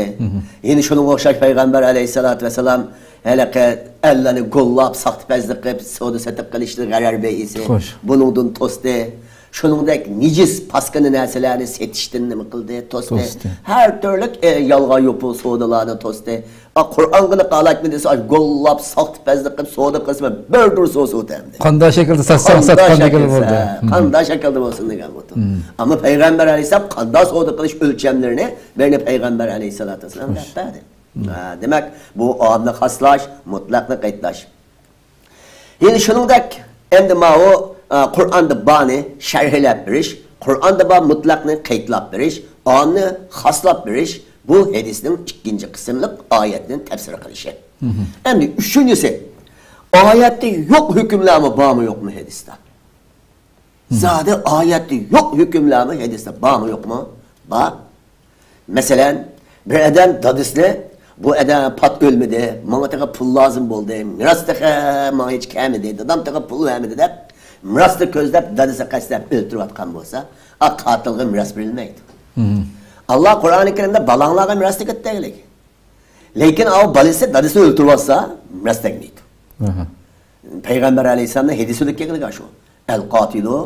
يەنە شۇنىڭغا ئوخشاش پەيغەمبەر ئەلەيھىسسالاتۇ ۋەسسالام ھېلىقى ئەللەرنى گوللاپ، ساختىپەزلىك قىلىپ، سودا سېتىق قىلىشنى غەرەر بەيئىسى، خوش. بۇنىڭدىن توستى. شۇنىڭدەك نىجىس، پاسكىنا نەرسىلەرنى سېتىشتىن نېمە قىلدى؟ توستى. توستى. ھەر تۈرلۈك، ئە، يالغان يوپۇق سودىلارنى توستى. ئا، قۇرئانغا قالايمەن دېسە، ئاشۇ گوللاپ، ساختىپەزلىك قىلىپ سودا قىلسا، بىر دۇرسا سودا ئەمدى. قانداق شەكىلدە ساتساڭ، ساتقان دېگىلى بولدى. قانداق شەكىلدە بولسۇن دېگەن بولدى. ئەمما پەيغەمبەر ئەلەيھىسسالام قانداق سودا قىلىش ئۆلچەملىرىنى بىرنى پەيغەمبەر ئەلەيھىسسالاتۇ ۋەسسالام دەپ بەردى. ھە، دېمەك، بۇ ئاممىنى خاسلاش، مۇتلەقنى قەيتلاش. يەنە شۇنىڭدەك، ئەمدى ماۋۇ، ئە، قۇرئاندا بارنى شەرھلەپ بېرىش، قۇرئاندا بار مۇتلەقنى قەيتلاپ بېرىش، ئامنى خاسلاپ بېرىش، بۇ ھەدىسنىڭ ئىككىنچى قىسىملىق ئايەتنى تەپسىر قىلىشى. مھم. ئەمدى ئۈچىنچىسى، ئايەتتە يوق ھۆكۈملەرمۇ بارمۇ يوقمۇ ھەدىستە؟ مھم. زادى ئايەتتە يوق ھۆكۈملەرمۇ ھەدىستە بارمۇ يوقمۇ؟ بار. مەسىلەن، بىر ئادەم دادىسىنى، بۇ ئادەم پات ئۆلمىدى، ماڭا تېخى پۇل لازىم بولدى، مىراس تېخى ماڭا ھېچ كەلمىدى، دادام تېخى پۇل بەرمىدى دەپ، مىراسنى كۆزلەپ، دادىسى قەستلەپ ئۆلتۈرۈۋاتقان بولسا، ئا، قاتىلغا مىراس بېرىلمەيدۇ. مھم. ئاللا قۇرئانى كەرىمدە بالاڭلارغا مىراس دېگەن تەگلىك. لېكىن ئاۋۇ بالىسى دادىسىنى ئۆلتۈرۈۋاتسا، مىراس تەگمەيدۇ. ئاھا. پەيغەمبەر ئەلەيھىسسالامنىڭ ھەدىسىدە كەلگەن شۇ. ئەل قاتىلۇ،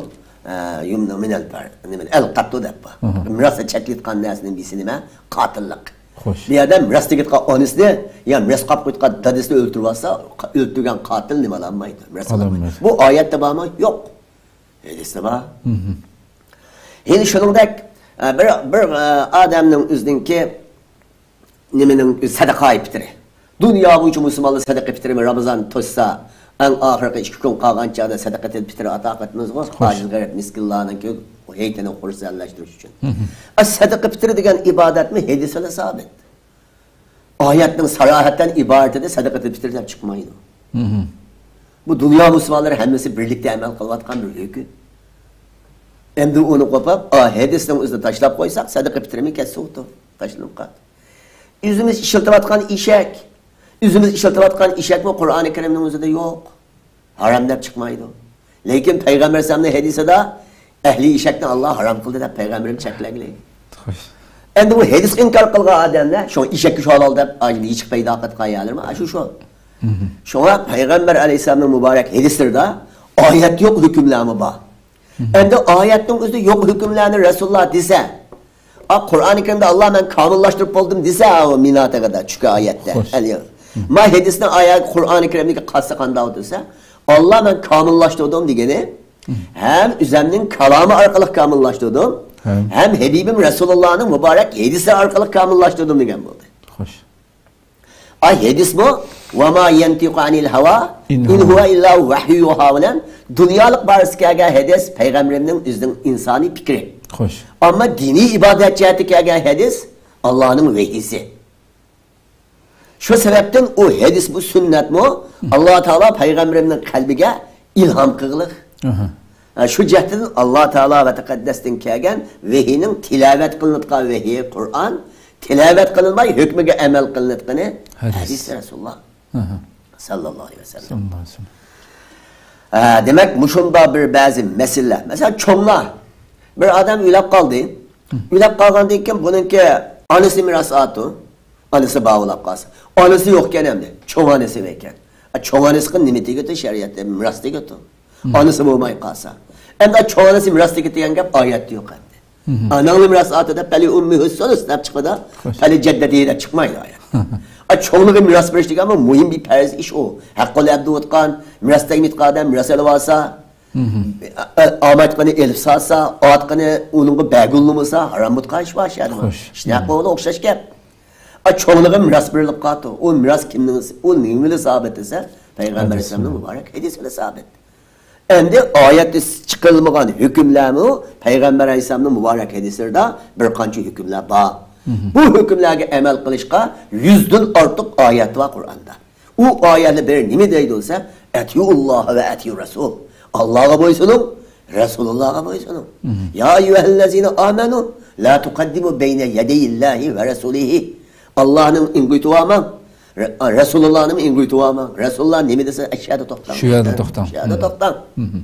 ئە، يۇمنە مىنەل بەر، نېمە، ئەل قەتلۇ دەپ بار. ئاھا. مىراستا چەكلىتقان نەرسىنىڭ بىرسى نېمە؟ قاتىللىق. خوش. بۇ يەردە مىراس دېگىدىغان ئانىسىنى يا مىراس قاپ قويىدىغان دادىسىنى ئۆلتۈرۈۋاتسا، ئۆلتۈرگەن قاتىل نېمە ئالالمايدۇ؟ مىراس ئالالمايدۇ. ئالالمايدۇ. بۇ ئايەتتە بارمۇ؟ يوق. ھەدىستە بار. مھم. يەنە شۇنىڭدەك، ئە، بىر، بىر، ئە، ئادەمنىڭ ئۆزىنىڭكى نېمىنىڭ سەدىقە پىترى. دۇنيا بويىچە مۇسۇلمانلار سەدىقە پىترىنى رامىزان توشسا، ئەڭ ئاخىرقى ئىككى كۈن قالغان چاغدا سەدىقە پىترى ئاتا قىلىپمىزغۇ، خوش. ئاجىز غېرىب مىسكىنلارنىڭكى ھېيتىنى خۇرسەنلەشتۈرۈش ئۈچۈن. مھم. ئا، سەدىقە پىترى دېگەن ئىبادەتمۇ ھەدىس بىلەن سابىت. ئايەتنىڭ ساراھەتەن ئىبارىتىدە سەدىقە پىترى دەپ چىقمايدۇ. مھم. بۇ دۇنيا مۇسۇلمانلىرى ھەممىسى بىرلىكتە ئەمەل قىلىۋاتقان بىر ھۆكۈم. ئەمدى ئۇنى قوپاپ، ئا، ھەدىسنىڭ ئۆزىنى تاشلاپ قويساق، سەدىقە پىترىمۇ كەتسە ئۇتۇ، تاشلىنىپ قالدى. ئۆزىمىز ئىشلىتىۋاتقان ئېشەك، ئۆزىمىز ئىشلىتىۋاتقان ئېشەكمۇ قۇرئانى كەرىمنىڭ ئۆزىدە يوق. ھارام دەپ چىقمايدۇ. لېكىن پەيغەمبەر ئەلەيھىسسالامنىڭ ھەدىسىدا ئەھلى ئېشەكنى ئاللا ھارام قىلدى دەپ پەيغەمبىرىمىز چەكلەنگىلى. خوش. ئەمدى بۇ ھەدىسكە ئىنكار قىلغان ئادەملەر شۇ ئېشەككە شۇ ھالال دەپ ئاجىز يېچىق پەيدا قىلىدىغان يەرلىرىمۇ ئاشۇ شۇ. مھم. شۇڭا پەيغەمبەر ئەلەيھىسسالامنىڭ مۇبارەك ھەدىسلىرىدا ئايەت يوق ھۆكۈملەرمۇ بار. مھم. ئەمدى ئايەتنىڭ ئۆزىدە يوق ھۆكۈملەرنى رەسۇلۇللا دېسە، ئا، قۇرئانى كەرىمدە ئاللا مەن كامىللاشتۇرۇپ بولدۇم دېسە، ئۇ مىناتىغىدا چۈشكەن ئايەتتە. خوش. ئەلى. مھم. ما ھەدىسنىڭ ئايەت قۇرئانى كەرىمدىكى قالسا قانداق دېسە، ئاللا مەن كامىللاشتۇردۇم دېگىنى، مھم. ھەم ئۆزەمنىڭ كالامى ئارقىلىق كامىللاشتۇردۇم، ھەم. ھەم ھەبىبىم رەسۇلۇللانىڭ مۇبارەك ھەدىسلىرى ئارقىلىق كامىللاشتۇردۇم دېگەن بولدى. خوش. ئاي ھەدىسمۇ، «ۋە ما يەنتىقۇ ئەنىل ھەۋا، ئىن ئىن ھۇۋا. ھۇۋا ئىللا ۋەھيۇ يۇھا» بىلەن دۇنيالىق بارىسى كەلگەن ھەدىس پەيغەمبىرىمنىڭ ئۆزىنىڭ ئىنسانىي پىكرى. خوش. ئەمما دىنىي ئىبادەت جەھەتتە كەلگەن ھەدىس ئاللانىڭ ۋەھىيسى. شۇ سەۋەبتىن ئۇ ھەدىسمۇ، سۈننەتمۇ ئاللا تائالا پەيغەمبىرىمنىڭ قەلبىگە ئىلھام قىلغىلىق. ئاھا. ھە، شۇ جەھەتتىن ئاللا تائالا ۋە تەقەددەستىن كەلگەن ۋەھىينىڭ تىلاۋەت قىلىنىدىغان ۋەھىي قۇرئان، تىلاۋەت قىلىنماي ھۆكمىگە ئەمەل قىلىنىدىغىنى ھەدىس. ھەدىس رەسۇلۇللا. ئاھا. ساللاللاھۇ ئەلەيھى ۋەسەللەم. ساللاللاھۇ ئەلەيھى ۋەسەللەم. ھە، دېمەك، مۇشۇنداق بىر بەزى مەسىلىلەر. مەسىلەن، چوڭلار. بىر ئادەم ئۆلۈپ قالدى. ئۆلۈپ قالغاندىن كېيىن بۇنىڭكى ئانىسى مىراس ئالىدۇ. ئانىسى باۋلاپ قالسا. ئانىسى يوقكەن ئەمدى. چوڭ ئانىسى باركەن. ئا، چوڭ ئانىسىغا نېمە تېگىدۇ؟ شەرىئەتتە مىراس تېگىدۇ. مم. ئانىسى بولماي قالسا. ئەمدى چوڭ ئانىسى مىراس تېگىدۇ دېگەن گەپ ئايەتتە يوق ئەمدى. مم. ئاناڭنى مىراس ئالىدۇ دەپ، «پەلە ئۇممىھۇ سۇلۇس» دەپ چىقىدۇ. خوش. «پەلە جەددىتى» دەپ چىقمايدۇ ئايەت. ئا، چوڭلىرىغا مىراس بېرىش دېگەن بۇ مۇھىم بىر پەرز ئىش ئۇ. ھەققىنى ئەدە ئەتكەن، مىراس تەگمەيدىغان ئادەم مىراس ئېلىۋالسا، مم. ئا-، ئا-، ئامايتقىنى ئېلىپ سالسا، ئاتقىنى ئۇنىڭغا بەرگىلى بولمىسا، ھارام بولىدىغان ئىش بار شەرىدە. خوش. ئىشنى ھەق بولىدۇ، ئوخشاش گەپ. ئا، چوڭلىرىغا مىراس بېرىلىپ قالىدۇ. ئۇ مىراس كىمنىڭ، ئۇ نېمە بىلەن سابىت دېسە، پەيغەمبەر ھەدىس ئەلەيھىسسالامنىڭ مۇبارەك ھەدىسى بىلەن سابىت. ئەمدى ئايەتتە چىقىرىلمىغان ھۆكۈملەرمۇ پەيغەمبەر ئەلەيھىسسالامنىڭ مۇبارەك ھەدىسلىرىدە بىر قانچە ھۆكۈملەر بار. مم. بۇ ھۆكۈملەرگە ئەمەل قىلىشقا يۈزدىن ئارتۇق ئايەت بار قۇرئاندا. ئۇ ئايەتلەر بىر نېمە دەيدۇ دېسە، «ئەتىئۇللاھە ۋە ئەتىئۇر رەسۇل». ئاللاغا بويسۇنۇڭ، رەسۇلۇللاغا بويسۇنۇڭ. مم. يا ئەييۇھەللەزىنە ئامەنۇ لا تۇقەددىمۇ بەينە يەدەيىللاھى ۋە رەسۇلىھى. ئاللانى ئىڭغىتىۋالماڭ. رە-، رەسۇلۇللانى ئىڭغىتىۋالماڭ. رەسۇلۇللا نېمە دېسە، ئەشۇ يەردە توختاڭ. شۇ يەردە توختاڭ. شۇ يەردە توختاڭ. مم.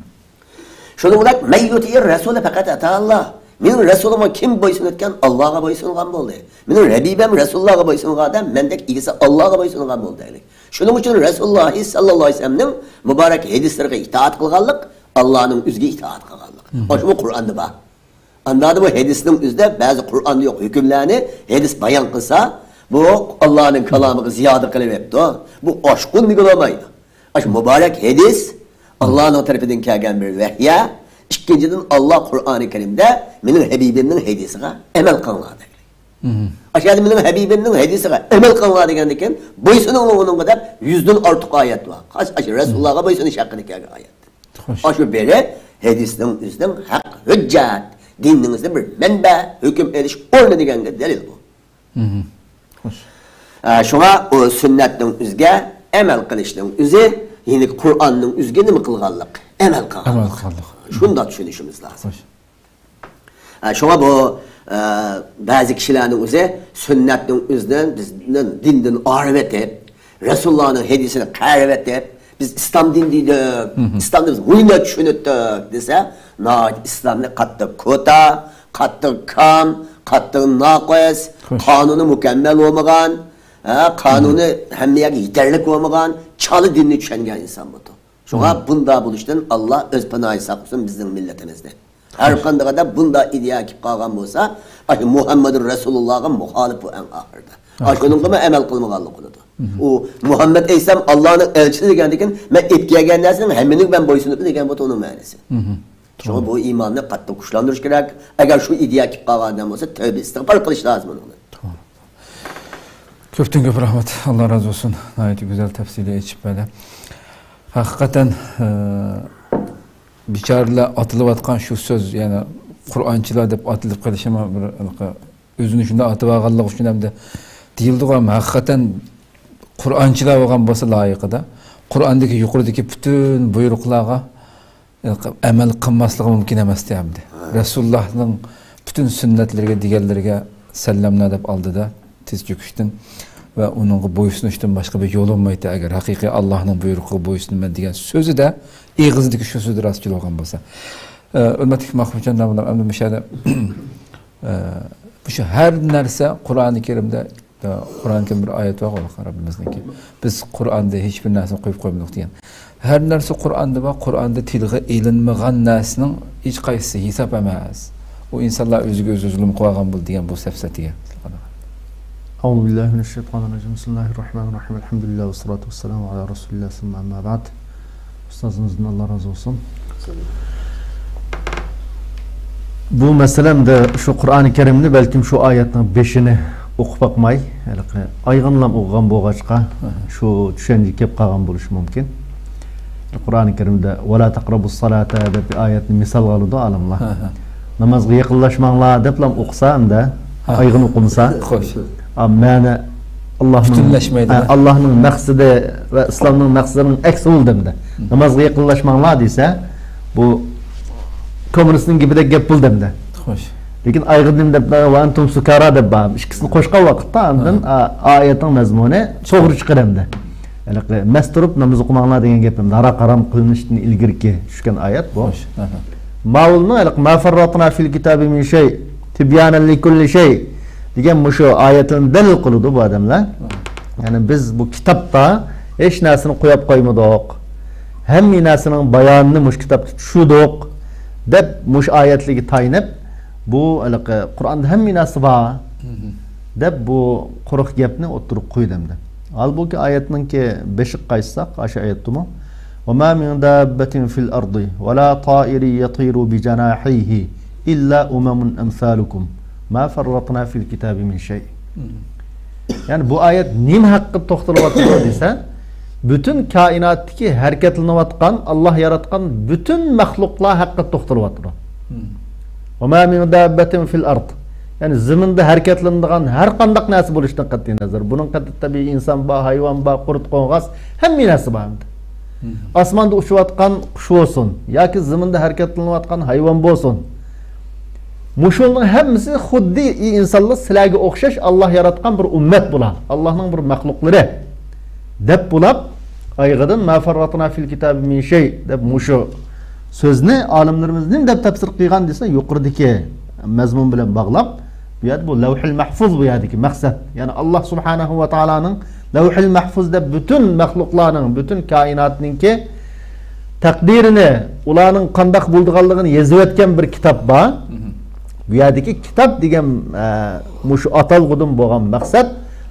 شۇنىڭ بىلەن، «مەن يۇتىئىر رەسۇلە پەقەت ئەتەئاللا». مېنىڭ رەسۇلۇمغا كىم بويسۇنۇۋاتقان، ئاللاغا بويسۇنغان بولدى. مېنىڭ ھەبىبىم رەسۇلۇللاغا بويسۇنغان ئادەم مەندەك ئىگىسى ئاللاغا بويسۇنغان بولدى دەيلى. شۇنىڭ ئۈچۈن رەسۇلۇللاھى ساللاللاھۇ ئەلەيھى ۋەسەللەمنىڭ مۇبارەك ھەدىسلىرىگە ئىتائەت قىلغانلىق، ئاللانىڭ ئۆزىگە ئىتائەت قىلغانلىق. مم. ئاشۇمۇ قۇرئاندا بار. ئاندادا بۇ ھەدىسنىڭ ئۆزىدە بەزى قۇرئاندا يوق ھۆكۈملەرنى ھەدىس بايان قىلسا، بۇ ئاللانىڭ كالامىغا زىيادە قىلىۋېپتۇ. بۇ ئاشقۇن دېگىلى بولمايدۇ. ئاشۇ مۇبارەك ھەدىس ئاللانىڭ تەرىپىدىن كەلگەن بىر ۋەھىي. ئىككىنچىدىن، ئاللا قۇرئانى كەرىمدە مېنىڭ ھەبىبىمنىڭ ھەدىسىغا ئەمەل قىلىڭلار دەيدۇ. مم. ئاشۇ يەردە مېنىڭ ھەبىبىمنىڭ ھەدىسىگە ئەمەل قىلىڭلار دېگەندىن كېيىن، بويسۇنۇڭلار ئۇنىڭغا دەپ يۈزدىن ئارتۇق ئايەت بار. ئاشۇ، ئاشۇ رەسۇلۇللاغا بويسۇنۇش ھەققىدە كەلگەن ئايەت. خوش. ئاشۇ بىرى ھەدىسنىڭ ئۆزىنىڭ ھەق ھۆججەت، دىنىڭىزدا بىر مەنبە، ھۆكۈم ئېلىش ئورنى دېگەنگە دەلىل بۇ. مم. خوش. ئە، شۇڭا ئۇ سۈننەتنىڭ ئۆزىگە ئەمەل قىلىشنىڭ ئۆزى، يەنى قۇرئاننىڭ ئۆزىگە نېمە قىلغانلىق؟ ئەمەل قىلغانلىق. ئەمەل قىلغانلىق. شۇنداق چۈشىنىشىمىز لازىم. خوش. ئە، شۇڭا بۇ، ئە، بەزى كىشىلەرنىڭ ئۆزى سۈننەتنىڭ ئۆزىنى بىزنى دىندىن ئايرىۋېتىپ، رەسۇلۇللانىڭ ھەدىسىنى قايرىۋېتىپ، بىز ئىسلام دىنى دېدۇق، مم. ئىسلامنى بىز مۇنداق چۈشىنىدۇق دېسە، ناھايىتى ئىسلامنى قاتتىق كوتا، قاتتىق كام، قاتتىق ناقىس، خوش. قانۇنى مۇكەممەل بولمىغان، ھە، قانۇنى مم. ھەممە يەرگە يېتەرلىك بولمىغان، چالا دىننى چۈشەنگەن ئىنسان بۇ. شۇڭا مم. بۇنداق بولۇشتىن ئاللا ئۆز پاناھى ساقلىسۇن بىزنىڭ مىللىتىمىزنى. ھەر قانداق ئادەم بۇنداق ئىدىيە كېلىپ قالغان بولسا، ئاشۇ مۇھەممەدۇر رەسۇلۇللاغا مۇخالىپ بۇ ئەڭ ئاخىرىدا. ھە. ئاشۇنىڭغىمۇ ئەمەل قىلمىغانلىق بولىدۇ. مم. ئۇ مۇھەممەد ئەلەيھىسسالام ئاللانىڭ ئەلچىسى دېگەندىكىن، مەن ئېلىپ كەلگەن نەرسىنىڭ ھەممىنىڭ مەن بويسۇنۇپ دېگەن بۇ ئۇنىڭ مەنىسى. مم. شۇڭا بۇ ئىماننى قاتتىق كۈچلەندۈرۈش كېرەك. ئەگەر شۇ ئىدىيە كېلىپ قالغان ئادەم بولسا، تەۋبە ئىستىغپار قىلىش لازىم ئۇنىڭدىن. توغرا. كۆپتىن كۆپ رەھمەت. ئاللا رازى بولسۇن. ناھايىتى گۈزەل تەپسىلىي ئېچىپ بەردى. ھەقىقەتەن، ئە، بىچارىلەر ئاتىلىۋاتقان شۇ سۆز، يەنى قۇرئانچىلار دەپ ئاتىلىپ قېلىشىمۇ بىر ھېلىقى ئۆزىنى شۇنداق ئاتىۋالغانلىقى ئۈچۈن ھەمدە دېيىلدىغۇ ھەم ھەقىقەتەن قۇرئانچىلار بولغان بولسا لايىقىدا، قۇرئاندىكى يۇقىرىدىكى پۈتۈن بۇيرۇقلارغا ئەمەل قىلماسلىقى مۇمكىن ئەمەستى ئەمدى. ھە. رەسۇلۇللانىڭ پۈتۈن سۈننەتلىرىگە، دېگەنلىرىگە سەللەملەر دەپ ئالدىدا تىز چۆكۈشتىن ۋە ئۇنىڭغا بويسۇنۇشتىن باشقا بىر يول بولمايتتى. ئەگەر ھەقىقىي ئاللانىڭ بۇيرۇقىغا بويسۇنىمەن دېگەن سۆزىدە، ئېغىزىدىكى شۇ سۆزى راستچىل بولغان بولسا. ئە، ھۆرمەتلىك ماخمۇتجان داموللام، ئەمدى مۇشۇ يەردە، ئە، مۇشۇ ھەر نەرسە قۇرئانى كەرىمدە، ئە، قۇرئانى كەرىمدە بىر ئايەت بارغۇ، رەببىمىزنىڭكى، بىز قۇرئاندا ھېچبىر نەرسىنى قويۇپ قويمىدۇق دېگەن. ھەر نەرسە قۇرئاندا بار، قۇرئاندا تىلغا ئېلىنمىغان نەرسىنىڭ ھېچقايسىسى ھېساب ئەمەس. ئۇ ئىنسانلار ئۆزىگە ئۆزى زۇلۇم قىلىۋالغان بولدى دېگەن بۇ سەپسەتىگە. أعوذ بالله من الشيطان الرجيم. بسم الله الرحمن الرحيم. الحمد لله والصلاة والسلام على رسول الله ثم أما بعد. ئۇستازىمىزدىن ئاللا رازى بولسۇن. بۇ مەسىلە ئەمدى شۇ قۇرئانى كەرىمنى بەلكىم شۇ ئايەتنىڭ بېشىنى ئوقۇپ باقماي، ھېلىقى ئايىغىنىلام ئوقۇغان بولغاچقا، ئاھا. شۇ چۈشەنچە كېلىپ قالغان بولۇشى مۇمكىن. قۇرئانى كەرىمدە «ۋەلا تەقرەبۇس سالاتا» دەپ بىر ئايەتنى مىسالغا ئالىدۇ ئالىملار. ئاھا. نامازغا يېقىنلاشماڭلار دەپلا ئوقۇسا ئەمدى، ھا. ئايىغىنى ئوقۇمىسا، خوش. ئا، مەنە ئاللاھنىڭ، پۈتۈنلەشمەيدۇ. ئا، ئاللاھنىڭ مەقسىتى ۋە ئىسلامنىڭ مەقسىتىنىڭ ئەكسى بولدى ئەمدى. مم. نامازغا يېقىنلاشماڭلار دېسە، بۇ كوممۇنىستنىڭ گېپىدەك گەپ بولدى ئەمدى. خوش. لېكىن ئايىغىنى نېمە دەپ، «ۋە ئەنتۇم سۇكارا» دەپ بار. ئىككىسىنى قوشقان ۋاقىتتا ئاندىن، ھا. ئا، ئايەتنىڭ مەزمۇنى توغرا چىقىدۇ ئەمدى. ھېلىقى مەست تۇرۇپ ناماز ئوقۇماڭلار دېگەن گەپ ئەمدى. ھاراق ھارام قىلىنىشتىن ئىلگىرىكى چۈشكەن ئايەت بۇ. خوش. ئاھا. ماۋۇلنىڭ ھېلىقى «ما فەرراتنا فىل كىتابى مىن شەي، تىبيانەن لىكۇللى شەي» دېگەن مۇشۇ ئايەتلەرنى دەلىل قىلىدۇ بۇ ئادەملەر. ئاھا. يەنى بىز بۇ كىتابتا ھېچ نەرسىنى قويۇپ قويمىدۇق. ھەممە نەرسىنىڭ بايانىنى مۇشۇ كىتابتا چۈشۈردۇق دەپ مۇشۇ ئايەتلەرگە تايىنىپ، بۇ ھېلىقى قۇرئاندا ھەممە نەرسە بار مم. دەپ بۇ قۇرۇق گەپنى ئوتتۇرىغا قويدى ئەمدى. ھالبۇكى ئايەتنىڭكى بېشىغا قايتساق، ئاشۇ ئايەتتىمۇ، «وما من دابة في الأرض ولا طائر يطير بجناحيه إلا أمم أمثالكم ما فرطنا في الكتاب من شيء». مم. يەنى بۇ ئايەت نېمە ھەققىدە توختىلىۋاتىدۇ دېسە، پۈتۈن كائىناتتىكى ھەرىكەتلىنىۋاتقان، ئاللا ياراتقان پۈتۈن مەخلۇقلار ھەققىدە توختىلىۋاتىدۇ. مم. «وما من دابة في الأرض». يەنى زېمىندا ھەرىكەتلىنىدىغان ھەر قانداق نەرسە بولۇشىدىن قەتئىينەزەر، بۇنىڭ قەتئىي تەبىئىي ئىنسان بار، ھايۋان بار، قۇرت قوڭغاز، ھەممە نەرسە بار ئەمدى. مم. ئاسماندا ئۇچۇۋاتقان قۇش بولسۇن ياكى زېمىندا ھەرىكەتلىنىۋاتقان ھايۋان بولسۇن، مۇشۇنىڭ ھەممىسى خۇددى ئى ئىنسانلار سىلەرگە ئوخشاش ئاللا ياراتقان بىر ئۈممەت بۇلار، ئاللانىڭ بىر مەخلۇقلىرى دەپ بۇلاپ، ئايىغىدىن «ما فەرراتنا فىل كىتابى مىن شەي» دەپ مۇشۇ سۆزنى ئالىملىرىمىز نېمە دەپ تەپسىر قىلغان دېسە، يۇقىرىدىكى مەزمۇن بىلەن باغلاپ، بۇ يەردە بۇ لەۋھىل مەھفۇز بۇ يەردىكى مەقسەت. يەنى ئاللا سۇبھانەھۇ ۋە تائالانىڭ لەۋھىل مەھفۇز دەپ پۈتۈن مەخلۇقلارنىڭ، پۈتۈن كائىناتنىڭكى تەقدىرىنى، ئۇلارنىڭ قانداق بولىدىغانلىقىنى يېزىۋەتكەن بىر كىتاب بار. مم. بۇ يەردىكى كىتاب دېگەن، ئە، مۇشۇ ئاتالغۇدىن بولغان مەقسەت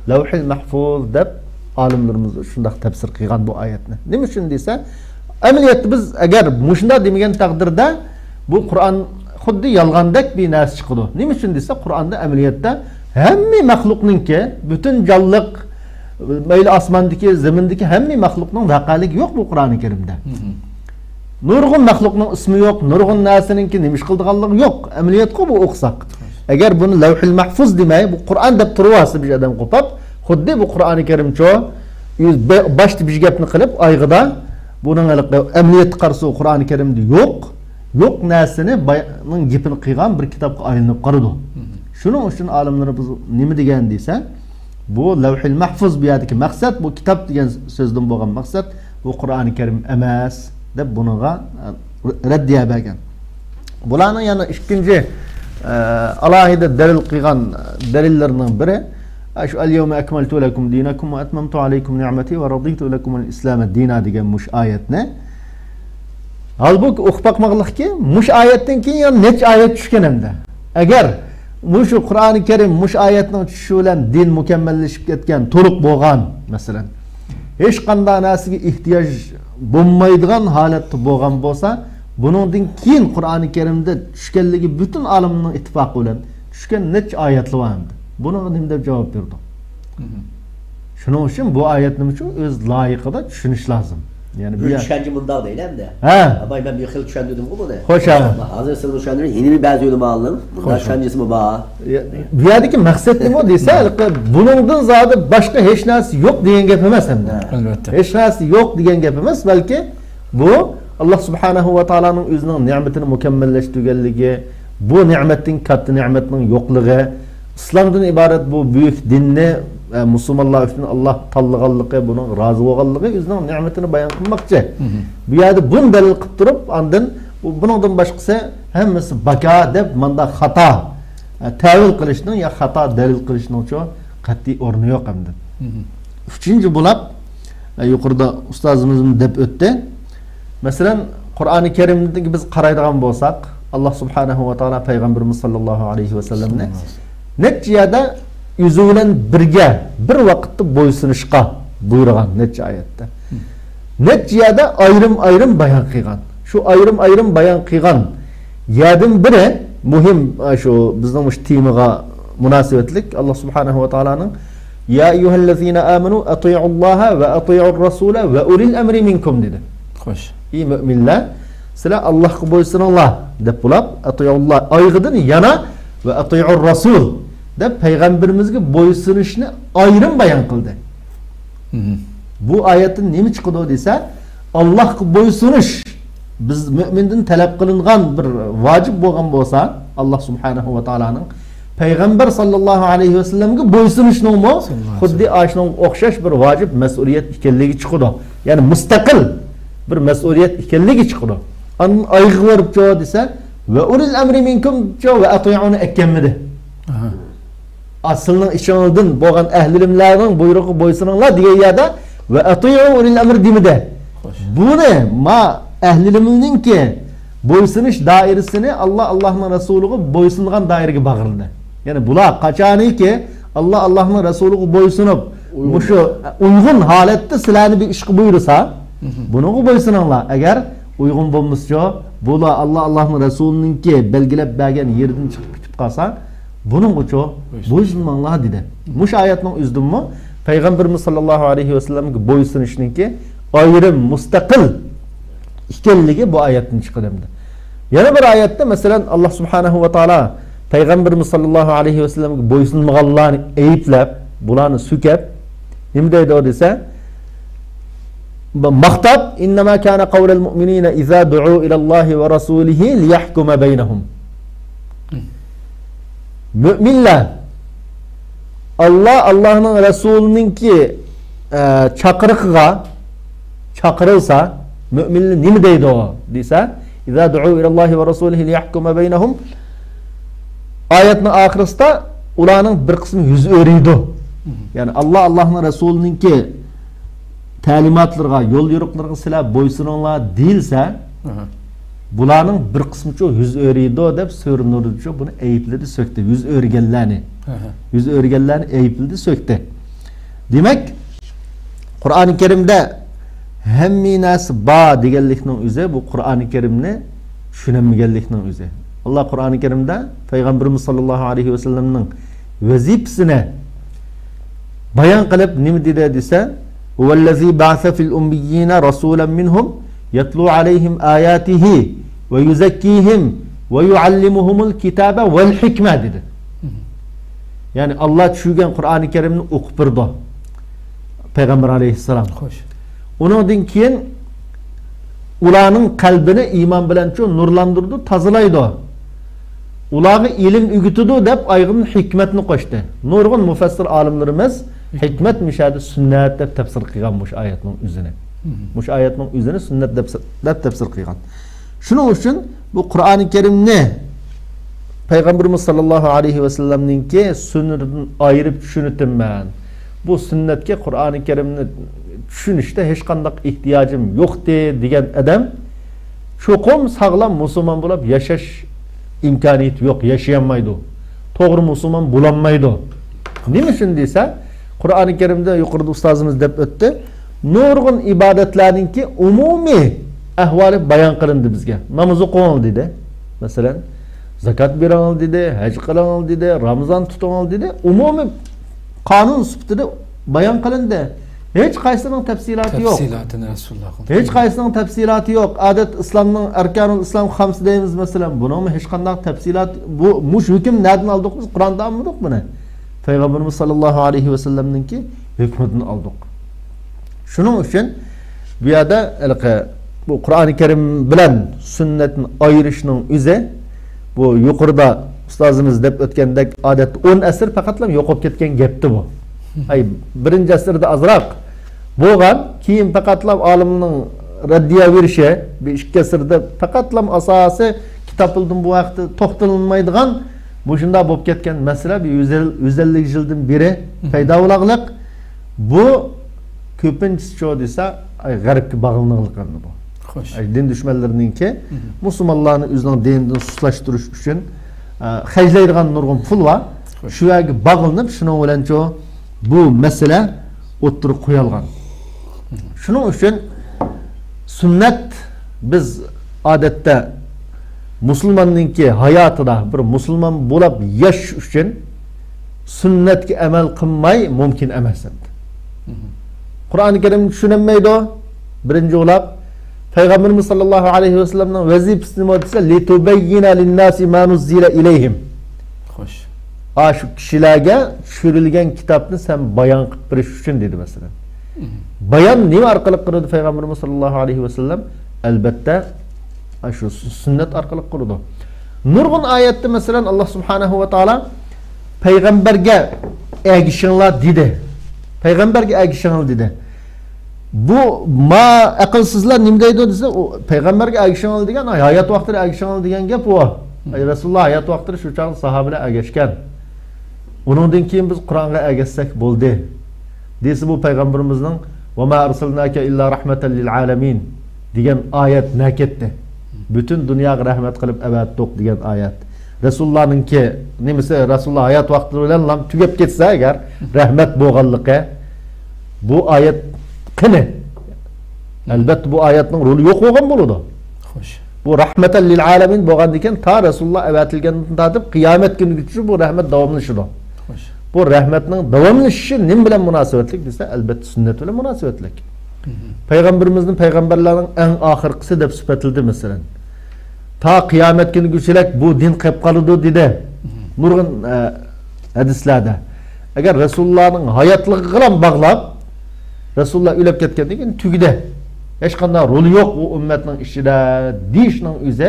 لەۋھىل مەھفۇز دەپ ئالىملىرىمىز شۇنداق تەپسىر قىلغان بۇ ئايەتنى. نېمە ئۈچۈن دېسە، ئەمەلىيەتتە بىز ئەگەر مۇشۇنداق دېمىگەن تەقدىردە، بۇ قۇرئان خۇددى يالغاندەك بىر نەرسە چىقىدۇ. نېمە ئۈچۈن دېسە، قۇرئاندا ئەمەلىيەتتە ھەممە مەخلۇقنىڭكى، پۈتۈن جانلىق، مەيلى ئاسماندىكى، زېمىندىكى ھەممە مەخلۇقنىڭ ۋەقەلىكى يوق بۇ قۇرئانى كەرىمدە. نۇرغۇن مەخلۇقنىڭ ئىسمى يوق، نۇرغۇن نەرسىنىڭكى نېمە ئىش قىلىدىغانلىقى يوق. ئەمەلىيەتقۇ بۇ ئوقۇساق. ئەگەر بۇنى لەۋھىل مەھفۇز دېمەي، بۇ قۇرئان دەپ تۇرۇۋالسا بىر ئادەم قوپاپ، خۇددى بۇ قۇرئانى كەرىمچۇ، يۈز-، بە-، باشتا بىر گەپنى قىلىپ، ئايىغىدا، بۇنىڭ ھېلىقى ئەمەلىيەتتە قارىسا، قۇرئانى كەرىمدە يوق، يوق نەرسىنى باياننىڭ گېپىنى قىلغان بىر كىتابقا ئايلىنىپ قالىدۇ. شۇنىڭ ئۈچۈن ئالىملىرىمىز نېمە دېگەن دېسە، بۇ لەۋھىل مەھفۇز، بۇ يەردىكى مەقسەت، بۇ كىتاب دېگەن سۆزدىن بولغان مەقسەت، بۇ قۇرئانى كەرىم ئەمەس، دەپ بۇنىڭغا، ئە، رەددىيە بەرگەن. بۇلارنىڭ يەنە ئىككىنچى، ئە، ئالاھىدە دەلىل قىلغان، ئە، دەلىللىرىنىڭ بىرى، ئە، شۇ، «ئەل يەۋمە ئەكمەلتۇ لەكۇم دىنەكۇم ۋە ئەتمەمتۇ ئەلەيكۇم نىئمەتى ۋە رەزىيتۇ لەكۇمۇل ئىسلامە دىنا» دېگەن مۇشۇ ئايەتنى. ھالبۇكى، ئوقۇپ باقماقلىقكى، مۇشۇ ئايەتتىن كېيىن يەنە نەچچە ئايەت چۈشكەن ئەمدى. ئەگەر مۇشۇ قۇرئانى كەرىم مۇشۇ ئايەتنىڭ چۈشۈشى بىلەن دىن مۇكەممەللىشىپ كەتكەن، تولۇق بولغان، مەسىلەن، ھېچقانداق نەرسىگە ئېھتىياج بولمايدىغان ھالەتتە بولغان بولسا، بۇنىڭدىن كېيىن قۇرئانى كەرىمدە چۈشكەنلىكى پۈتۈن ئالىمنىڭ ئىتتىپاقى بىلەن چۈشكەن نەچچە ئايەتلەر بار ئەمدى. بۇنىڭغا نېمە دەپ جاۋاب بېرىدۇ؟ شۇنىڭ ئۈچۈن بۇ ئايەتنىمۇ شۇ ئۆز لايىقىدا چۈشىنىش لازىم. يەنى بۇ بىر يەر چۈشەنچە مۇنداق دەيلى ئەمدى. ھە. ئاباي، مەن بىر خىل چۈشەندۈردۈمغۇ بۇنى. خوش، ھە. ھازىر سىز چۈشەندۈرۈش، يەنە بەزى ئۆلىمالارنىڭ مۇنداق خوش. چۈشەنچىسىمۇ بار. يا، بۇ يەردىكى مەقسەت نېمە دېسە، ھېلىقى بۇنىڭدىن زادى باشقا ھېچ نەرسە يوق دېگەن گەپ ئەمەس ئەمدى. ئەلۋەتتە. ھېچ نەرسە يوق دېگەن گەپ ئەمەس، بەلكى بۇ ئاللا سۇبھانەھۇ ۋە تائالانىڭ ئۆزىنىڭ نېمىتىنى مۇكەممەللەشتۈرگەنلىكى، بۇ نېمەتنىڭ، كاتتا نېمەتنىڭ يوقلۇقى، ئىسلامدىن ئىبارەت بۇ بۈيۈك دىننى، ئە، مۇسۇلمانلار ئۈچۈن ئاللا تاللىغانلىقى، بۇنىڭغا رازى بولغانلىقى، ئۆزىنىڭ نېمىتىنى بايان قىلماقچى. بۇ يەردە بۇنى دەلىل قىلىپ تۇرۇپ، ئاندىن بۇ، بۇنىڭدىن باشقىسى ھەممىسى باكا دەپ، ماندا خاتا، ئە، تەۋىل قىلىشنىڭ يا خاتا دەلىل قىلىشنىڭچۇ قەتئىي ئورنى يوق ئەمدى. ئۈچىنچى بولاپ، ئە، يۇقىرىدا ئۇستازىمىزمۇ دەپ ئۆتتى. مەسىلەن، قۇرئانى كەرىمگە بىز قارايدىغان بولساق، ئاللا سۇبھانەھۇ ۋە تائالا پەيغەمبىرىمىز ساللاللاھۇ ئەلەيھى ۋەسەللەمنى نەچچە يەردە ئۆزى بىلەن بىرگە، بىر ۋاقىتتا بويسۇنۇشقا بۇيرۇغان نەچچە ئايەتتە. نەچچە يەردە ئايرىم-ئايرىم بايان قىلغان. شۇ ئايرىم-ئايرىم بايان قىلغان يەردىن بىرى مۇھىم، ئە، شۇ بىزنىڭ مۇشۇ تېمىغا مۇناسىۋەتلىك، ئاللا سۇبھانەھۇ ۋە تائالانىڭ، «يا ئەييۇھەللەزىنە ئامەنۇ ئەتىئۇللاھە ۋە ئەتىئۇر رەسۇلە ۋە ئۇلىل ئەمرى مىنكۇم» دېدى. خوش. ئى مۆمىنلەر، سىلەر ئاللاھقا بويسۇنۇڭلار دەپ بولاپ، ئەتىئۇللاھ ئايىغىدىن يەنە ۋە ئەتىئۇر رەسۇل دەپ پەيغەمبىرىمىزگە بويسۇنۇشنى ئايرىم بايان قىلدى. بۇ ئايەتتىن نېمە چىقىدۇ دېسە، ئاللاھقا بويسۇنۇش بىز مۆمىندىن تەلەپ قىلىنغان بىر ۋاجىپ بولغان بولسا، ئاللا سۇبھانەھۇ ۋە تائالانىڭ پەيغەمبەر ساللاللاھۇ ئەلەيھى ۋەسەللەمگە بويسۇنۇشنىڭمۇ خۇددى ئاشۇنىڭغا ئوخشاش بىر ۋاجىپ مەسئۇلىيەت ئىكەنلىكى چىقىدۇ. يەنى مۇستەقىل بىر مەسئۇلىيەت ئىكەنلىكى چىقىدۇ. ئاندىن ئايىغىغا بېرىپچۇ دېسە، «ۋە ئۇلىل ئەمرى مىنكۇمچۇ ۋە ئەتىئۇنى» ئەكەنمىدى. ئا، سىلىنىڭ ئىچىڭلاردىن بولغان ئەھلى ئىلىملەرنىڭ بۇيرۇقىغا بويسۇنۇڭلار دېگەن يەردە «ۋە ئەتىئۇ ئۇلىل ئەمر» دېمىدى. خوش. بۇنى ما ئەھلى ئىلىمنىڭكى بويسۇنۇش دائىرىسىنى ئاللا، ئاللانىڭ رەسۇلىغا بويسۇنغان دائىرىگە باغلىدى. يەنى بۇلار قاچانكى ئاللا، ئاللانىڭ رەسۇلىغا بويسۇنۇپ، مۇشۇ ئۇيغۇن ھالەتتە سىلەرنى بىر ئىشقا بۇيرۇسا، بۇنىڭغا بويسۇنۇڭلار. ئەگەر ئۇيغۇن بولمىسىچۇ، بۇلار ئاللا، ئاللانىڭ رەسۇلىنىڭكى بەلگىلەپ بەرگەن يېرىدىن چىقىپ كېتىپ قالسا، بۇنىڭغىچۇ بويسۇنماڭلار دېدى. مۇشۇ ئايەتنىڭ ئۆزىدىنمۇ پەيغەمبىرىمىز ساللاللاھۇ ئەلەيھى ۋەسەللەمگە بويسۇنۇشنىڭكى ئايرىم، مۇستەقىل ئىكەنلىكى بۇ ئايەتتىن چىقىدۇ ئەمدى. يەنە بىر ئايەتتە، مەسىلەن، ئاللا سۇبھانەھۇ ۋە تائالا پەيغەمبىرىمىز ساللاللاھۇ ئەلەيھى ۋەسەللەمگە بويسۇنمىغانلارنى ئەيىبلەپ، بۇلارنى سۆكەپ، نېمە دەيدۇ دېسە، ماختاپ، «ئىننەما كانە قەۋلەل مۇئمىنىنە ئىزا دۇئۇ ئىلەللاھى ۋە رەسۇلىھى لىيەھكۇمە بەينەھۇم.» مۆمىنلەر ئاللا، ئاللانىڭ رەسۇلىنىڭكى، ئە، چاقىرىقىغا چاقىرىلسا، مۆمىنلەر نېمە دەيدۇ دېسە، «ئىزا دۇئۇ ئىلەللاھى ۋە رەسۇلىھى لىيەھكۇمە بەينەھۇم» ئايەتنىڭ ئاخىرىسىدا ئۇلارنىڭ بىر قىسمى يۈز ئۆرۈيدۇ. يەنى ئاللا، ئاللانىڭ رەسۇلىنىڭكى تەلىماتلىرىغا، يول يورۇقلىرىغا سىلەر بويسۇنۇڭلار دېيىلسە، بۇلارنىڭ بىر قىسمىچۇ يۈز ئۆرۈيدۇ دەپ سۈرە نۇردىچۇ بۇنى ئەيىبلىدى، سۆكتى. يۈز ئۆرۈگەنلەرنى، يۈز ئۆرۈگەنلەرنى ئەيىبلىدى، سۆكتى. دېمەك، قۇرئانى كەرىمدە ھەممە نەرسە بار دېگەنلىكنىڭ ئۆزى، بۇ قۇرئانى كەرىمنى چۈشىنەلمىگەنلىكنىڭ ئۆزى. ئاللا قۇرئانى كەرىمدە پەيغەمبىرىمىز ساللاللاھۇ ئەلەيھى ۋەسەللەمنىڭ ۋەزىپىسىنى بايان قىلىپ نېمە دېدى دېسە، «ھۇۋەللەزى بەئەسە فىل ئۇممىييىنە رەسۇلەن مىنھۇم يەتلۇ ئەلەيھىم ئاياتىھى ۋە يۇزەككىھىم ۋە يۇئەللىمۇھۇمۇل كىتابە ۋەل ھىكمە» دېدى. يەنى ئاللا چۈشۈرگەن قۇرئانى كەرىمنى ئوقۇپ بېرىدۇ پەيغەمبەر ئەلەيھىسسالام. خوش. ئۇنىڭدىن كېيىن ئۇلارنىڭ قەلبىنى ئىمان بىلەن چۇ نۇرلاندۇرىدۇ، تازىلايدۇ. ئۇلارغا ئىلىم ئۆگىتىدۇ دەپ ئايىغىدىن ھېكمەتنى قوشتى. نۇرغۇن مۇفەسسىر ئالىملىرىمىز ھېكمەت مۇشۇ يەردە سۈننەت دەپ تەپسىر قىلغان مۇشۇ ئايەتنىڭ ئۆزىنى. مم. مۇشۇ ئايەتنىڭ ئۆزىنى سۈننەت دەپ، دەپ تەپسىر قىلغان. شۇنىڭ ئۈچۈن بۇ قۇرئانى كەرىمنى پەيغەمبىرىمىز ساللاللاھۇ ئەلەيھى ۋەسەللەمنىڭكى سۈننىتىدىن ئايرىپ چۈشىنىۋېتىمەن. بۇ سۈننەتكە قۇرئانى كەرىمنى چۈشىنىشتە ھېچقانداق ئېھتىياجىم يوقتى دېگەن ئادەم چوقۇم ساغلام مۇسۇلمان بولۇپ ياشاش ئىمكانىيىتى يوق، ياشىيالمايدۇ. توغرا مۇسۇلمان بولالمايدۇ. نېمە ئۈچۈن دېسە، قۇرئانى كەرىمدە يۇقىرىدا ئۇستازىمىز دەپ ئۆتتى، نۇرغۇن ئىبادەتلەرنىڭكى ئومۇمىي ئەھۋالى بايان قىلىندى بىزگە. ناماز ئوقۇڭ دېدى، مەسىلەن، زاكات بېرىڭ دېدى، ھەج قىلىڭ دېدى، رامىزان تۇتۇڭ دېدى. ئومۇمىي قانۇن سۈپىتىدە بايان قىلىندى. ھېچ قايسىنىڭ تەپسىلاتى يوق. تەپسىلاتىنى رەسۇلۇللا قىلدى. ھېچ قايسىنىڭ تەپسىلاتى يوق. ئادەتتە ئىسلامنىڭ ئەركانۇل ئىسلام خامسە دەيمىز، مەسىلەن. بۇنىڭمۇ ھېچقانداق تەپسىلات، بۇ، مۇشۇ ھۆكۈم نەدىن ئالدۇق بىز؟ قۇرئاندىن ئالمىدۇقمۇ بۇنى؟ پەيغەمبىرىمىز ساللاللاھۇ ئەلەيھى ۋەسەللەمنىڭكى ھۆكمىدىن ئالدۇق. شۇنىڭ ئۈچۈن بۇ يەردە ھېلىقى بۇ قۇرئانى كەرىم بىلەن سۈننەتنى ئايرىشنىڭ ئۆزى، بۇ يۇقىرىدا ئۇستازىمىز دەپ ئۆتكەندەك، ئادەتتە ئون ئەسىر پەقەتلا يوقاپ كەتكەن گەپتى بۇ. ئاي، بىرىنچى ئەسىردە ئازراق بولغان، كېيىن پەقەتلا ئالىمنىڭ رەددىيە بېرىشى، بىر ئىككى ئەسىردە پەقەتلا ئاساسىي كىتابلاردىن بۇ ھەقتە توختىلىنمايدىغان مۇشۇنداق بولۇپ كەتكەن مەسىلە، بىر يۈز ئەللىك يىلدىن بېرى پەيدا بولغانلىق. بۇ كۆپىنچىسى چۇ دېسە، ئاي، غەربكە باغلىنىغلىق ئەمدى بۇ. خوش. ئاي، دىن دۈشمەنلىرىنىڭكى مۇسۇلمانلارنى ئۆزىنىڭ دىنىدىن سۇسلاشتۇرۇش ئۈچۈن، ئە، خەجلەيدىغان نۇرغۇن پۇل بار. خوش. شۇ يەرگە باغلىنىپ، شۇنىڭ بىلەن چۇ بۇ مەسىلە ئوتتۇرىغا قويۇلغان. شۇنىڭ ئۈچۈن سۈننەت، بىز ئادەتتە مۇسۇلماننىڭكى ھاياتىدا بىر مۇسۇلمان بولۇپ ياشاش ئۈچۈن سۈننەتكە ئەمەل قىلماي مۇمكىن ئەمەس ئەمدى. قۇرئانى كەرىمنى چۈشىنەلمەيدۇ، بىرىنچى بولاپ. پەيغەمبىرىمىز ساللاللاھۇ ئەلەيھى ۋەسەللەمنىڭ ۋەزىپىسى نېمە دېسە، لىتۇبەييىنە لىنناسى ما نۇززىلە ئىلەيھىم. خوش. ئاشۇ كىشىلەرگە چۈشۈرۈلگەن كىتابنى سەن بايان قىلىپ بېرىش ئۈچۈن دېدى، مەسىلەن. بايان نېمە ئارقىلىق قىلىدۇ پەيغەمبىرىمىز ساللاللاھۇ ئەلەيھى ۋەسەللەم؟ ئەلبەتتە، ئاشۇ سۈننەت ئارقىلىق قىلىدۇ. نۇرغۇن ئايەتتە، مەسىلەن، ئاللا سۇبھانەھۇ ۋە تائالا پەيغەمبەرگە ئەگىشىڭلار دېدى. پەيغەمبەرگە ئەگىشىڭلار دېدى. بۇ ما ئەقىلسىزلار نېمە دەيدۇ دېسە، ئۇ پەيغەمبەرگە ئەگىشىڭلار دېگەن، ئاي، ھايات ۋاقتىدا ئەگىشىڭلار دېگەن گەپ ئۇ. ئاي، رەسۇلۇللا ھايات ۋاقتىدا شۇ چاغدا ساھابىلەر ئەگەشكەن. ئۇنىڭدىن كېيىن بىز قۇرئانغا ئەگەشسەك بولدى دېسە، بۇ پەيغەمبىرىمىزنىڭ ۋە ما ئەرسەلناكە ئىللا رەھمەتەن لىل ئالەمىن دېگەن ئايەت نەكەتتى. بۈتۈن دۇنياغا رەھمەت قىلىپ ئەۋەتتۇق دېگەن ئايەت. رەسۇلۇللانىڭكى نېمىسى، رەسۇلۇللا ھايات ۋاقتىدا بىلەنلا تۈگەپ كەتسە ئەگەر، رەھمەت بولغانلىقى، بۇ ئايەت قېنى؟ ئەلبەتتە، بۇ ئايەتنىڭ رولى يوق بولغان بولىدۇ. خوش. بۇ رەھمەتەن لىل ئالەمىن بولغاندىكىن، تا رەسۇلۇللا ئەۋەتىلگەندىن تارتىپ قىيامەت كۈنىگىچە بۇ رەھمەت داۋاملىشىدۇ. خوش. بۇ رەھمەتنىڭ داۋاملىشىشى نېمە بىلەن مۇناسىۋەتلىك دېسە، ئەلبەتتە، سۈننەت بىلەن مۇناسىۋەتلىك. پەيغەمبىرىمىزنى پەيغەمبەرلەرنىڭ ئەڭ ئاخىرقىسى دەپ سۈپەتلىدى، مەسىلەن. تا قىيامەت كۈنىگىچىلىك بۇ دىن قېلىپ قالىدۇ، دېدى. نۇرغۇن، ئە، ھەدىسلەردە. ئەگەر رەسۇلۇللانىڭ ھاياتلىقىغىلا باغلاپ، رەسۇلۇللا ئۆلۈپ كەتكەندىن كېيىن تۈگىدى. ھېچقانداق رولى يوق ئۇ ئۈممەتنىڭ ئىچىدە دېيىشنىڭ ئۆزى،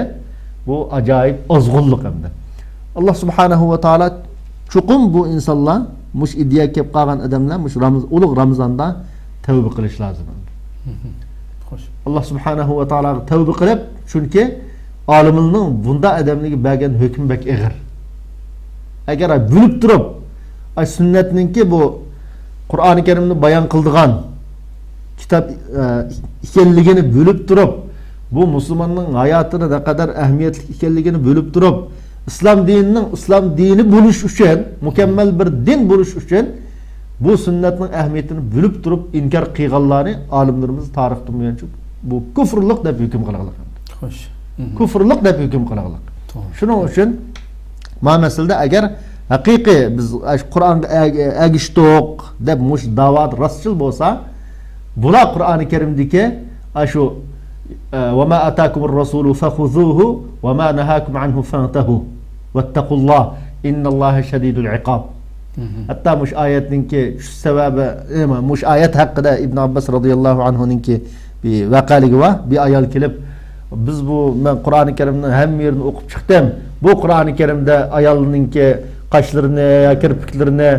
بۇ ئاجايىپ ئازغۇنلۇق ئەمدى. ئاللا سۇبھانەھۇ ۋە تائالا چوقۇم بۇ ئىنسانلار، مۇشۇ ئىدىيەگە كېلىپ قالغان ئادەملەر مۇشۇ رامز-، ئۇلۇغ رامىزاندا تەۋبە قىلىش لازىم. خوش. ئاللا سۇبھانەھۇ ۋە تائالاغا تەۋبە قىلىپ، چۈنكى ئالىملارنىڭ بۇنداق ئادەملەرگە بەرگەن ھۆكمى بەك ئېغىر. ئەگەر بىلىپ تۇرۇپ، ئاي، سۈننەتنىڭكى بۇ قۇرئانى كەرىمنى بايان قىلىدىغان كىتاب، ئە، ئىكەنلىكىنى بىلىپ تۇرۇپ، بۇ مۇسۇلماننىڭ ھاياتىدا نەقەدەر ئەھمىيەتلىك ئىكەنلىكىنى بىلىپ تۇرۇپ، ئىسلام دىنىنىڭ، ئىسلام دىنى بولۇش ئۈچۈن، مۇكەممەل بىر دىن بولۇش ئۈچۈن بۇ سۈننەتنىڭ ئەھمىيىتىنى بىلىپ تۇرۇپ ئىنكار قىلغانلارنى ئالىملىرىمىز تارىختىن بۇيانچە بۇ كۇفرلۇق دەپ ھۆكۈم قىلغانلىق. خوش. كۇفرلۇق دەپ ھۆكۈم قىلغانلىق. توغرا. شۇنىڭ ئۈچۈن ما مەسىلىدە ئەگەر ھەقىقىي بىز ئاشۇ قۇرئانغا ئەگ-، ئەگىشتۇق دەپ مۇشۇ داۋادا راستچىل بولسا، بۇلار قۇرئانى كەرىمدىكى ئاشۇ، ئە، «وما آتاكم الرسول فخذوه وما نهاكم عنه فانتهوا واتقوا الله إن الله شديد العقاب». ھەتتا مۇشۇ ئايەتنىڭكى چۈشۈش سەۋەبى، ئە، مۇشۇ ئايەت ھەققىدە ئىبن ئابباس رازىياللاھۇ ئەنھۇنىڭكى بىر ۋەقەلىكى بار. بىر ئايال كېلىپ، «بىز بۇ، مەن قۇرئانى كەرىمنىڭ ھەممە يېرىنى ئوقۇپ چىقتىم. بۇ قۇرئانى كەرىمدە ئايالنىڭكى قاشلىرىنى يا كىرپىكلىرىنى،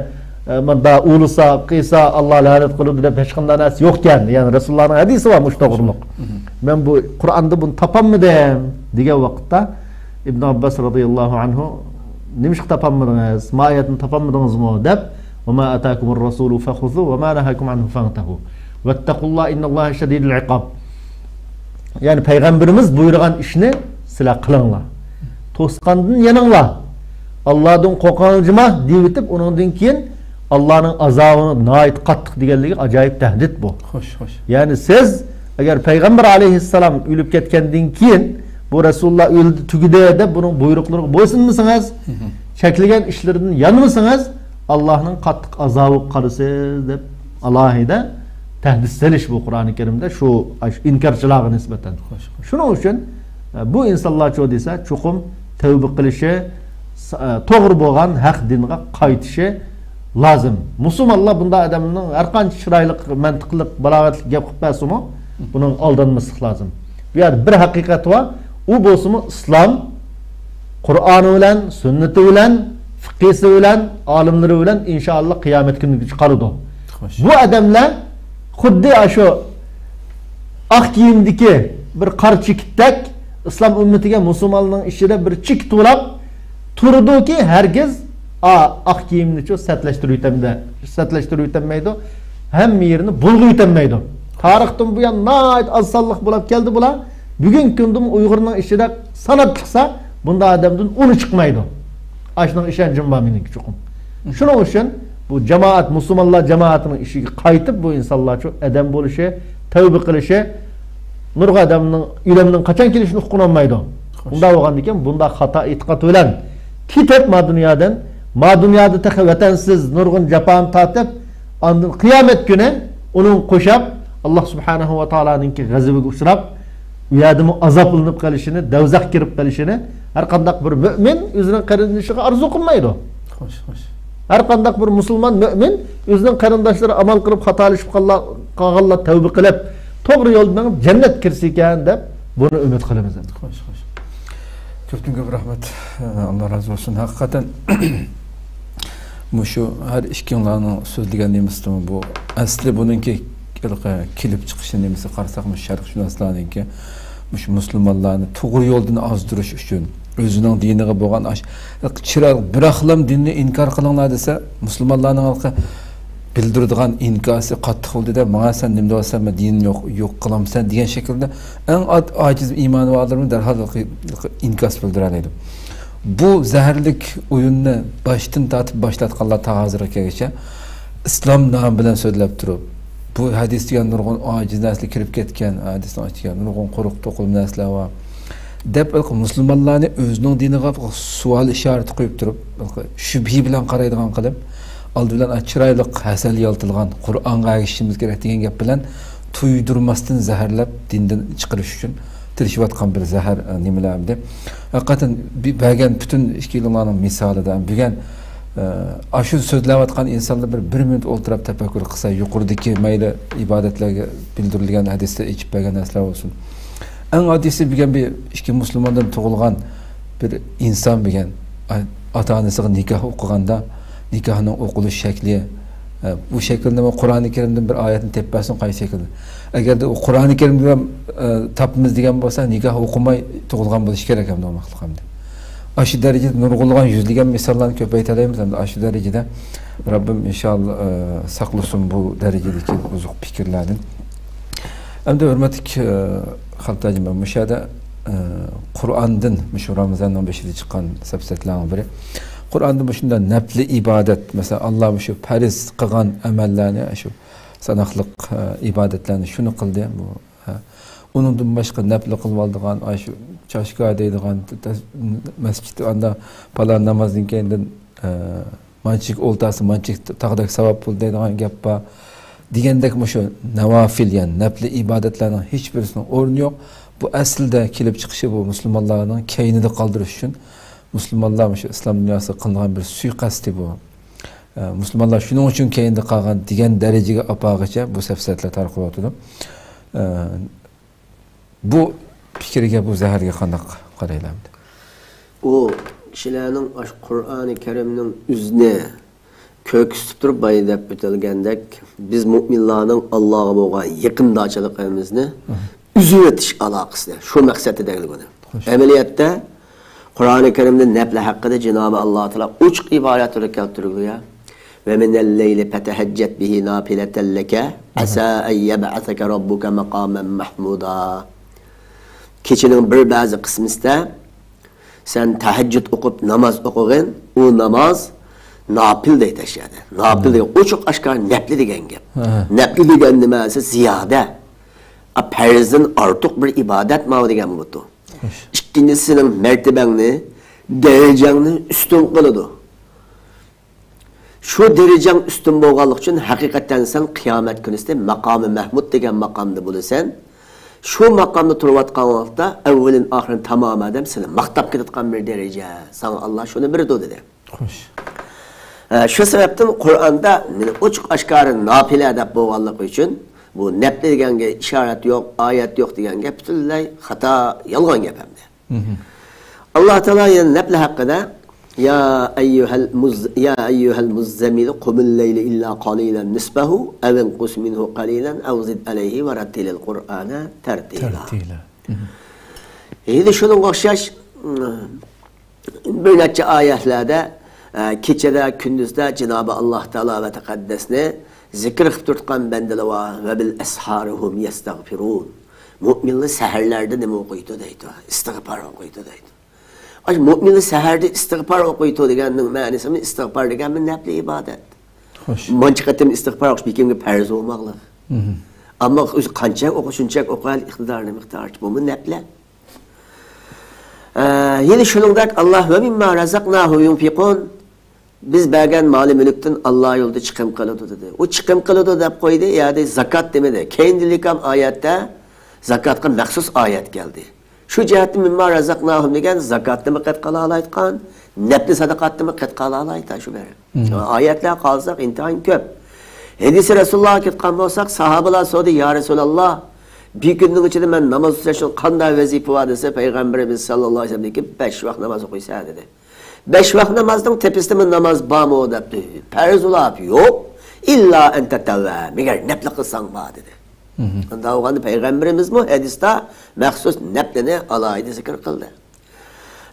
ئە، مۇندا ئۇۋىلىسا، قىيسا، ئاللا لەنەت قىلىدۇ دەپ ھېچقانداق نەرسە يوقكەن. يەنى رەسۇلۇللانىڭ ھەدىسى بار مۇشۇ توغرىلىق. مەن بۇ قۇرئاندا بۇنى تاپالمىدىم» دېگەن ۋاقىتتا ئىبن ئابباس رازىياللاھۇ ئەنھۇ، «نېمىشقا تاپالمىدىڭىز؟ ما ئايەتنى تاپالمىدىڭىزمۇ؟» دەپ، «وما آتاكم الرسول فخذوه وما نهاكم عنه فانتهوا واتقوا الله إن الله شديد العقاب». يەنى پەيغەمبىرىمىز بۇيرۇغان ئىشنى سىلەر قىلىڭلار. توسقاندىن يېنىڭلار. ئاللادىن قورقۇڭلار جۇما دېيىۋېتىپ، ئۇنىڭدىن كېيىن ئاللانىڭ ئازابى ناھايىتى قاتتىق دېگەنلىكى ئاجايىپ تەھدىت بۇ. خوش، خوش. يەنى سىز ئەگەر پەيغەمبەر ئەلەيھىسسالام ئۆلۈپ كەتكەندىن كېيىن، بۇ رەسۇلۇللا ئۆلدى، تۈگىدى دەپ بۇنىڭ بۇيرۇقلىرىغا بويسۇنمىسىڭىز، چەكلىگەن ئىشلىرىدىن يانمىسىڭىز، ئاللانىڭ قاتتىق ئازابىغا قالىسىز دەپ ئالاھىدە تەھدىت سېلىش بۇ قۇرئانى كەرىمدە شۇ، شۇ ئىنكارچىلارغا نىسبەتەن. خوش، خوش. شۇنىڭ ئۈچۈن، ئە، بۇ ئىنسانلارچۇ دېسە، چوقۇم تەۋبە قىلىشى، س-، ئە، توغرا بولغان ھەق دىنغا قايتىشى لازىم. مۇسۇلمانلار بۇنداق ئادەمنىڭ ھەر قانچە چىرايلىق، مەنتىقلىق، بالاغەتلىك گەپ قىلىپ بەرسىمۇ، بۇنىڭغا ئالدانماسلىق لازىم. بۇ يەردە بىر ھەقىقەت بار. ئۇ بولسىمۇ ئىسلام، قۇرئانى بىلەن، سۈننىتى بىلەن، فىقھىسى بىلەن، ئالىملىرى بىلەن ئىنشائاللا قىيامەت كۈنىگىچە قالىدۇ. خوش. بۇ ئادەملەر خۇددى ئاشۇ ئاق كىيىمدىكى بىر قارا چېكىتتەك ئىسلام ئۈممىتىگە، مۇسۇلمانلارنىڭ ئىچىدە بىر چېكىت بولاپ تۇرىدۇكى، ھەرگىز ئا-، ئاق كىيىمنىچۇ سەتلەشتۈرۈۋېتەمدە-، سەتلەشتۈرۈۋېتەلمەيدۇ، ھەممە يېرىنى بۇلغىۋېتەلمەيدۇ. تارىختىن بۇيان ناھايىتى ئاز سانلىق بولاپ كەلدى بۇلار. بۈگۈنكى كۈندىمۇ ئۇيغۇرنىڭ ئىچىدە ساناپ چىقسا، بۇنداق ئادەمدىن ئونى چىقمايدۇ. ئاشۇنىڭ ئىشەنچىم بار مېنىڭكى چوقۇم. شۇنىڭ ئۈچۈن بۇ جامائەت، مۇسۇلمانلار جامائىتىنىڭ ئىشىگە قايتىپ، بۇ ئىنسانلارچۇ ئادەم بولۇشى، تەۋبە قىلىشى، نۇرغۇن ئادەمنىڭ ئۆلۈمنىڭ قاچان كېلىشىنى ئۇققىنى بولمايدۇ. خوش. بۇنداق بولغاندىكىن، بۇنداق خاتا ئېتىقاد بىلەن كېتىپ ما دۇنيادىن، ما دۇنيادا تېخى ۋەتەنسىز، نۇرغۇن جاپانى تارتىپ، ئاندىن قىيامەت كۈنى ئۇنىڭغا قوشاپ، ئاللا سۇبھانەھۇ ۋە تائالانىڭكى غەزىپىگە ئۇچراپ، ئۇ يەردىمۇ ئازابلىنىپ قېلىشىنى، دەۋزەخكە كىرىپ قېلىشىنى ھەر قانداق بىر مۆمىن ئۆزىنىڭ قېرىندىشىغا ئارزۇ قىلمايدۇ. خوش، خوش. ھەر قانداق بىر مۇسۇلمان مۆمىن ئۆزىنىڭ قېرىنداشلىرى ئامال قىلىپ خاتالىشىپ قاللا-، قالغانلار تەۋبە قىلىپ، توغرا يولدا مېڭىپ جەننەتكە كىرسە ئىكەن دەپ بۇنى ئۈمىد قىلىمىز ئەمدى. خوش، خوش. كۆپتىن كۆپ رەھمەت. ئاللا رازى بولسۇن. ھەقىقەتەن مۇشۇ ھەر ئىككىڭلارنىڭ سۆزلىگەن نېمىسىدىمۇ بۇ ئەسلى بۇنىڭكى كېلىپ چىقىشى نېمىسى قارىساق، مۇشۇ شەرقشۇناسلارنىڭكى مۇشۇ مۇسۇلمانلارنى توغرا يولدىن ئازدۇرۇش ئۈچۈن، ئۆزىنىڭ دىنىغا بولغان ئاش-، چىرايلىق بىراقلام دىننى ئىنكار قىلىڭلار دېسە، مۇسۇلمانلارنىڭ ھېلىقى بىلدۈرىدىغان ئىنكاسى قاتتىق بولدى-دە، ماڭا سەن نېمە دەۋاتسەن، مەن دىنىمنى يوق، يوق قىلامسەن دېگەن شەكىلدە ئەڭ ئات-، ئاجىز ئىمانى بارلىرىمۇ دەرھال ھېلىقى، ھېلىقى ئىنكاس بىلدۈرەلەيدۇ. بۇ زەھەرلىك ئويۇننى باشتىن تارتىپ باشلاتقانلار تا ھازىرغا كەلگۈچە ئىسلام نامى بىلەن سۆزلەپ تۇرۇپ، بۇ ھەدىس دېگەن نۇرغۇن ئاجىز نەرسىلەر كىرىپ كەتكەن، ھەدىسنىڭ ئىچىگە نۇرغۇن قۇرۇق توقۇلما نەرسىلەر بار دەپ، مۇسۇلمانلارنى ئۆزىنىڭ دىنىغا سوئال ئىشارىتى قويۇپ تۇرۇپ، شۈبھە بىلەن قارايدىغان قىلىپ، ئالدى بىلەن چىرايلىق ھەسەل يالتىلىغان قۇرئانغا ئەگىشىشىمىز كېرەك دېگەن گەپ بىلەن تۇيدۇرماستىن زەھەرلەپ دىندىن چىقىرىش ئۈچۈن تىرىشىۋاتقان بىر زەھەر، ئە، نېمىلەر ئەمدى. ھەقىقەتەن بى-، بەرگەن پۈتۈن ئىككىلىڭلارنىڭ مىسالىدا بۈگۈن، ئە، ئاشۇ سۆزلەۋاتقان ئىنسانلار بىر، بىر مىنۇت ئولتۇراپ تەپەككۇر قىلسا، يۇقىرىدىكى مەيلى ئىبادەتلەرگە بىلدۈرۈلگەن ھەدىستە ئېچىپ بەرگەن نەرسىلەر بولسۇن. ئەڭ ئاددىيسى بۈگۈن بىر ئىككى مۇسۇلماندىن تۇغۇلغان بىر ئىنسان بۈگۈن ئا-، ئاتا-ئانىسىغا نىكاھ ئوقۇغاندا، نىكاھنىڭ ئوقۇلۇش شەكلى، ئە، بۇ شەكىلنى قۇرئانى كەرىمدىن بىر ئايەتنى تېپىپ بەرسۇن، قايسى شەكىلدە. ئەگەردە ئۇ قۇرئانى كەرىمدە، ئە، تاپىمىز دېگەن بولسا، نىكاھ ئوقۇماي تۇغۇلغان بولۇشى كېرەك ئەمدى ئۇنداقلىق ئەمدى. ئاشۇ دەرىجىدە نۇرغۇنلىغان يۈزلىگەن مىساللارنى كۆپەيتەلەيمىز ئەمدى. ئاشۇ دەرىجىدە رەببىم ئىنشائاللا، ئە، ساقلىسۇن بۇ دەرىجىدىكى بۇزۇق پىكىرلەردىن. ئەمدى ھۆرمەتلىك، ئە، خەلپەت ھاجى، مەن مۇشۇ يەردە، ئە، قۇرئاندىن، مۇشۇ رامىزاننىڭ بېشىدا چىققان سەپسەتىلەرنىڭ بىرى. قۇرئاندا مۇشۇنداق نەپلى ئىبادەت، مەسىلەن، ئاللا مۇشۇ پەرز قىلغان ئەمەللەرنى شۇ ساناقلىق، ئە، ئىبادەتلەرنى شۇنى قىلدى. بۇ، ھە. ئۇنىڭدىن باشقا نەپلى قىلىۋالىدىغان، ئاشۇ چاشكا دەيدىغان، تەس-، مەسچىتتە ئاندا پالان نامازدىن كېيىندىن ئە، مانچىك ئولتۇرسا، مانچىك تاغدەك ساۋاب بولىدۇ دەيدىغان گەپ بار. دېگەندەك مۇشۇ ناۋافىل، يەنى نەپلى ئىبادەتلەرنىڭ ھېچبىرسىنىڭ ئورنى يوق. بۇ ئەسلىدە كېلىپ چىقىشى بۇ مۇسۇلمانلارنىڭ كەينىدە قالدۇرۇش ئۈچۈن، مۇسۇلمانلار مۇشۇ ئىسلام دۇنياسىغا قىلىنغان بىر سۇيىقەستى بۇ. ئە، مۇسۇلمانلار شۇنىڭ ئۈچۈن كەينىدە قالغان دېگەن دەرىجىگە ئاپارغىچە بۇ سەپسەتىلەر تارقىلىۋاتىدۇ. ئە، بۇ پىكىرگە، بۇ زەھەرگە قانداق قارايلا ئەمدى؟ ئۇ كىشىلەرنىڭ ئاشۇ قۇرئانى كەرىمنىڭ ئۆزىنى كۆرسىتىپ تۇرۇپ، بايا دەپ ئۆتۈلگەندەك، بىز مۆمىنلارنىڭ ئاللاغا بولغان يېقىندارچىلىقىمىزنى ئۈزۈۋېتىش ئالاقىسىنى شۇ مەقسەتتە دەيلى بۇنى. خوش. ئەمەلىيەتتە، قۇرئانى كەرىمدە نەپلى ھەققىدە جانابى ئاللا تائالا ئوچۇق ئىبارەتلەردە كەلتۈرۈلگەن. «ومن الليل فتهجد به نافلة لك عسى أن يبعثك ربك مقاما محمودا.» كېچىنىڭ بىر بەزى قىسمىسىدە سەن تەھەججۇد ئوقۇپ ناماز ئوقۇغىن، ئۇ ناماز ناپىل دەيدۇ ئەشيادا. ناپىل دېگەن ئوچۇق ئاشكارا نەپلى دېگەن گەپ. ھە. نەپلى دېگەن نېمە دېسە زىيادە. ئا، پەرزدىن ئارتۇق بىر ئىبادەت ماۋۇ دېگەن بولىدۇ. خوش. ئىككىنچىسى سېنىڭ مەرتىبەڭنى، دەرىجەڭنى ئۈستۈن قىلىدۇ. شۇ دەرىجەڭ ئۈستۈن بولغانلىقى ئۈچۈن ھەقىقەتەن سەن قىيامەت كۈنىسى ماقامى مەھمۇد دېگەن ماقامدا بولىسەن. شۇ ماقامدا تۇرۇۋاتقان ۋاقىتتا ئەۋۋىلىن ئاخىرىن تامام ئادەم سېنى ماختاپ كېتىدىغان بىر دەرىجە. ساڭا ئاللا شۇنى بېرىدۇ دېدى. خوش. ئە، شۇ سەۋەبتىن قۇرئاندا مېنى ئوچۇق ئاشكارا ناپىلە دەپ بولغانلىقى ئۈچۈن بۇ نەپلى دېگەنگە ئىشارەت يوق، ئايەت يوق دېگەنگە پۈتۈنلەي خاتا، يالغان گەپ ئەمدى. مهم. ئاللا تائالا يەنە نەپلى ھەققىدە، يا ئەييۇھەل مۇز-، يا ئەييۇھەل مۇززەممىلۇ قۇمىل لەيلە ئىللا قالىلا نىسفەھۇ ئەۋ ئىنقۇس مىنھۇ قەلىلەن ئەۋ زىد ئەلەيھى ۋەرەتتىلىل قۇرئانە تەرتىلا. تەرتىلا. مهم. ئەنە شۇنىڭغا ئوخشاش، بىر نەچچە ئايەتلەردە، ئە، كېچىدە، كۈندۈزدە جانابى ئاللا تائالا ۋە تەقەددەسنى زىكىر قىلىپ تۇرۇۋاتقان بەندىلەر بار. «ۋە بىل ئەسھارىھۇم يەستەغپىرۇن.» مۆمىنلەر سەھەرلەردە نېمە ئوقۇيدۇ دەيدۇ؟ ئىستىغپار ئوقۇيدۇ دەيدۇ. ئاشۇ مۆمىنلەر سەھەردە ئىستىغپار ئوقۇيدۇ دېگەننىڭ مەنىسىمۇ، ئىستىغپار دېگەنمۇ نەپلى ئىبادەت. خوش. مانچە قېتىم ئىستىغپار ئوقۇش بىر كىمگە پەرز بولماقلىق. مهم. ئەمما ئۆزى قانچە ئوقۇ، شۇنچە ئوقۇيالى، ئىقتىدارى مىقدارىچە، بۇمۇ نەپلە. ئە، يەنە شۇنىڭدەك ئاللا «ۋە مىمما رەزەقناھۇم يۇنفىقۇن»، بىز بەرگەن مالى مۈلۈكتىن ئاللا يولىدا چىقىم قىلىدۇ دېدى. ئۇ چىقىم قىلىدۇ دەپ قويدى، يەنى زاكات دېمىدى. كېيىندىلىكام ئايەتتە زاكاتقا مەخسۇس ئايەت كەلدى. شۇ جەھەتتىن «مىمما رەزەقناھۇم» دېگەن زاكاتنىمۇ قەد قىلالايدىغان، نەپلى سەدىقاتنىمۇ قەد قىلالايدىغان شۇ بىر. مم. ئايەتلەر قالساق ئىنتايىن كۆپ. ھەدىسى رەسۇلۇللاھقا كەتكەن بولساق، ساھابىلار سورىدى، يا رەسۇلاللا، بىر كۈننىڭ ئىچىدە مەن ناماز ئۈچۈن قانداق ۋەزىپە بار دېسە، پەيغەمبىرىمىز ساللاللاھۇ ئەلەيھى ۋەسەللەمدىن كېيىن بەش ۋاق ناماز ئوقۇيسەن دېدى. بەش ۋاق نامازنىڭ تېپىسىدىمۇ ناماز بارمۇ دەپتۇ. پەرزۇلا يوق، ئىللا ئەن تەتەۋۋە، مەگەر نەپلى قىلساڭ بار دېدى. مهم. ئۇنداق بولغاندا پەيغەمبىرىمىزمۇ ھەدىستە مەخسۇس نەپلىنى ئالاھىدە زىكىر قىلدى.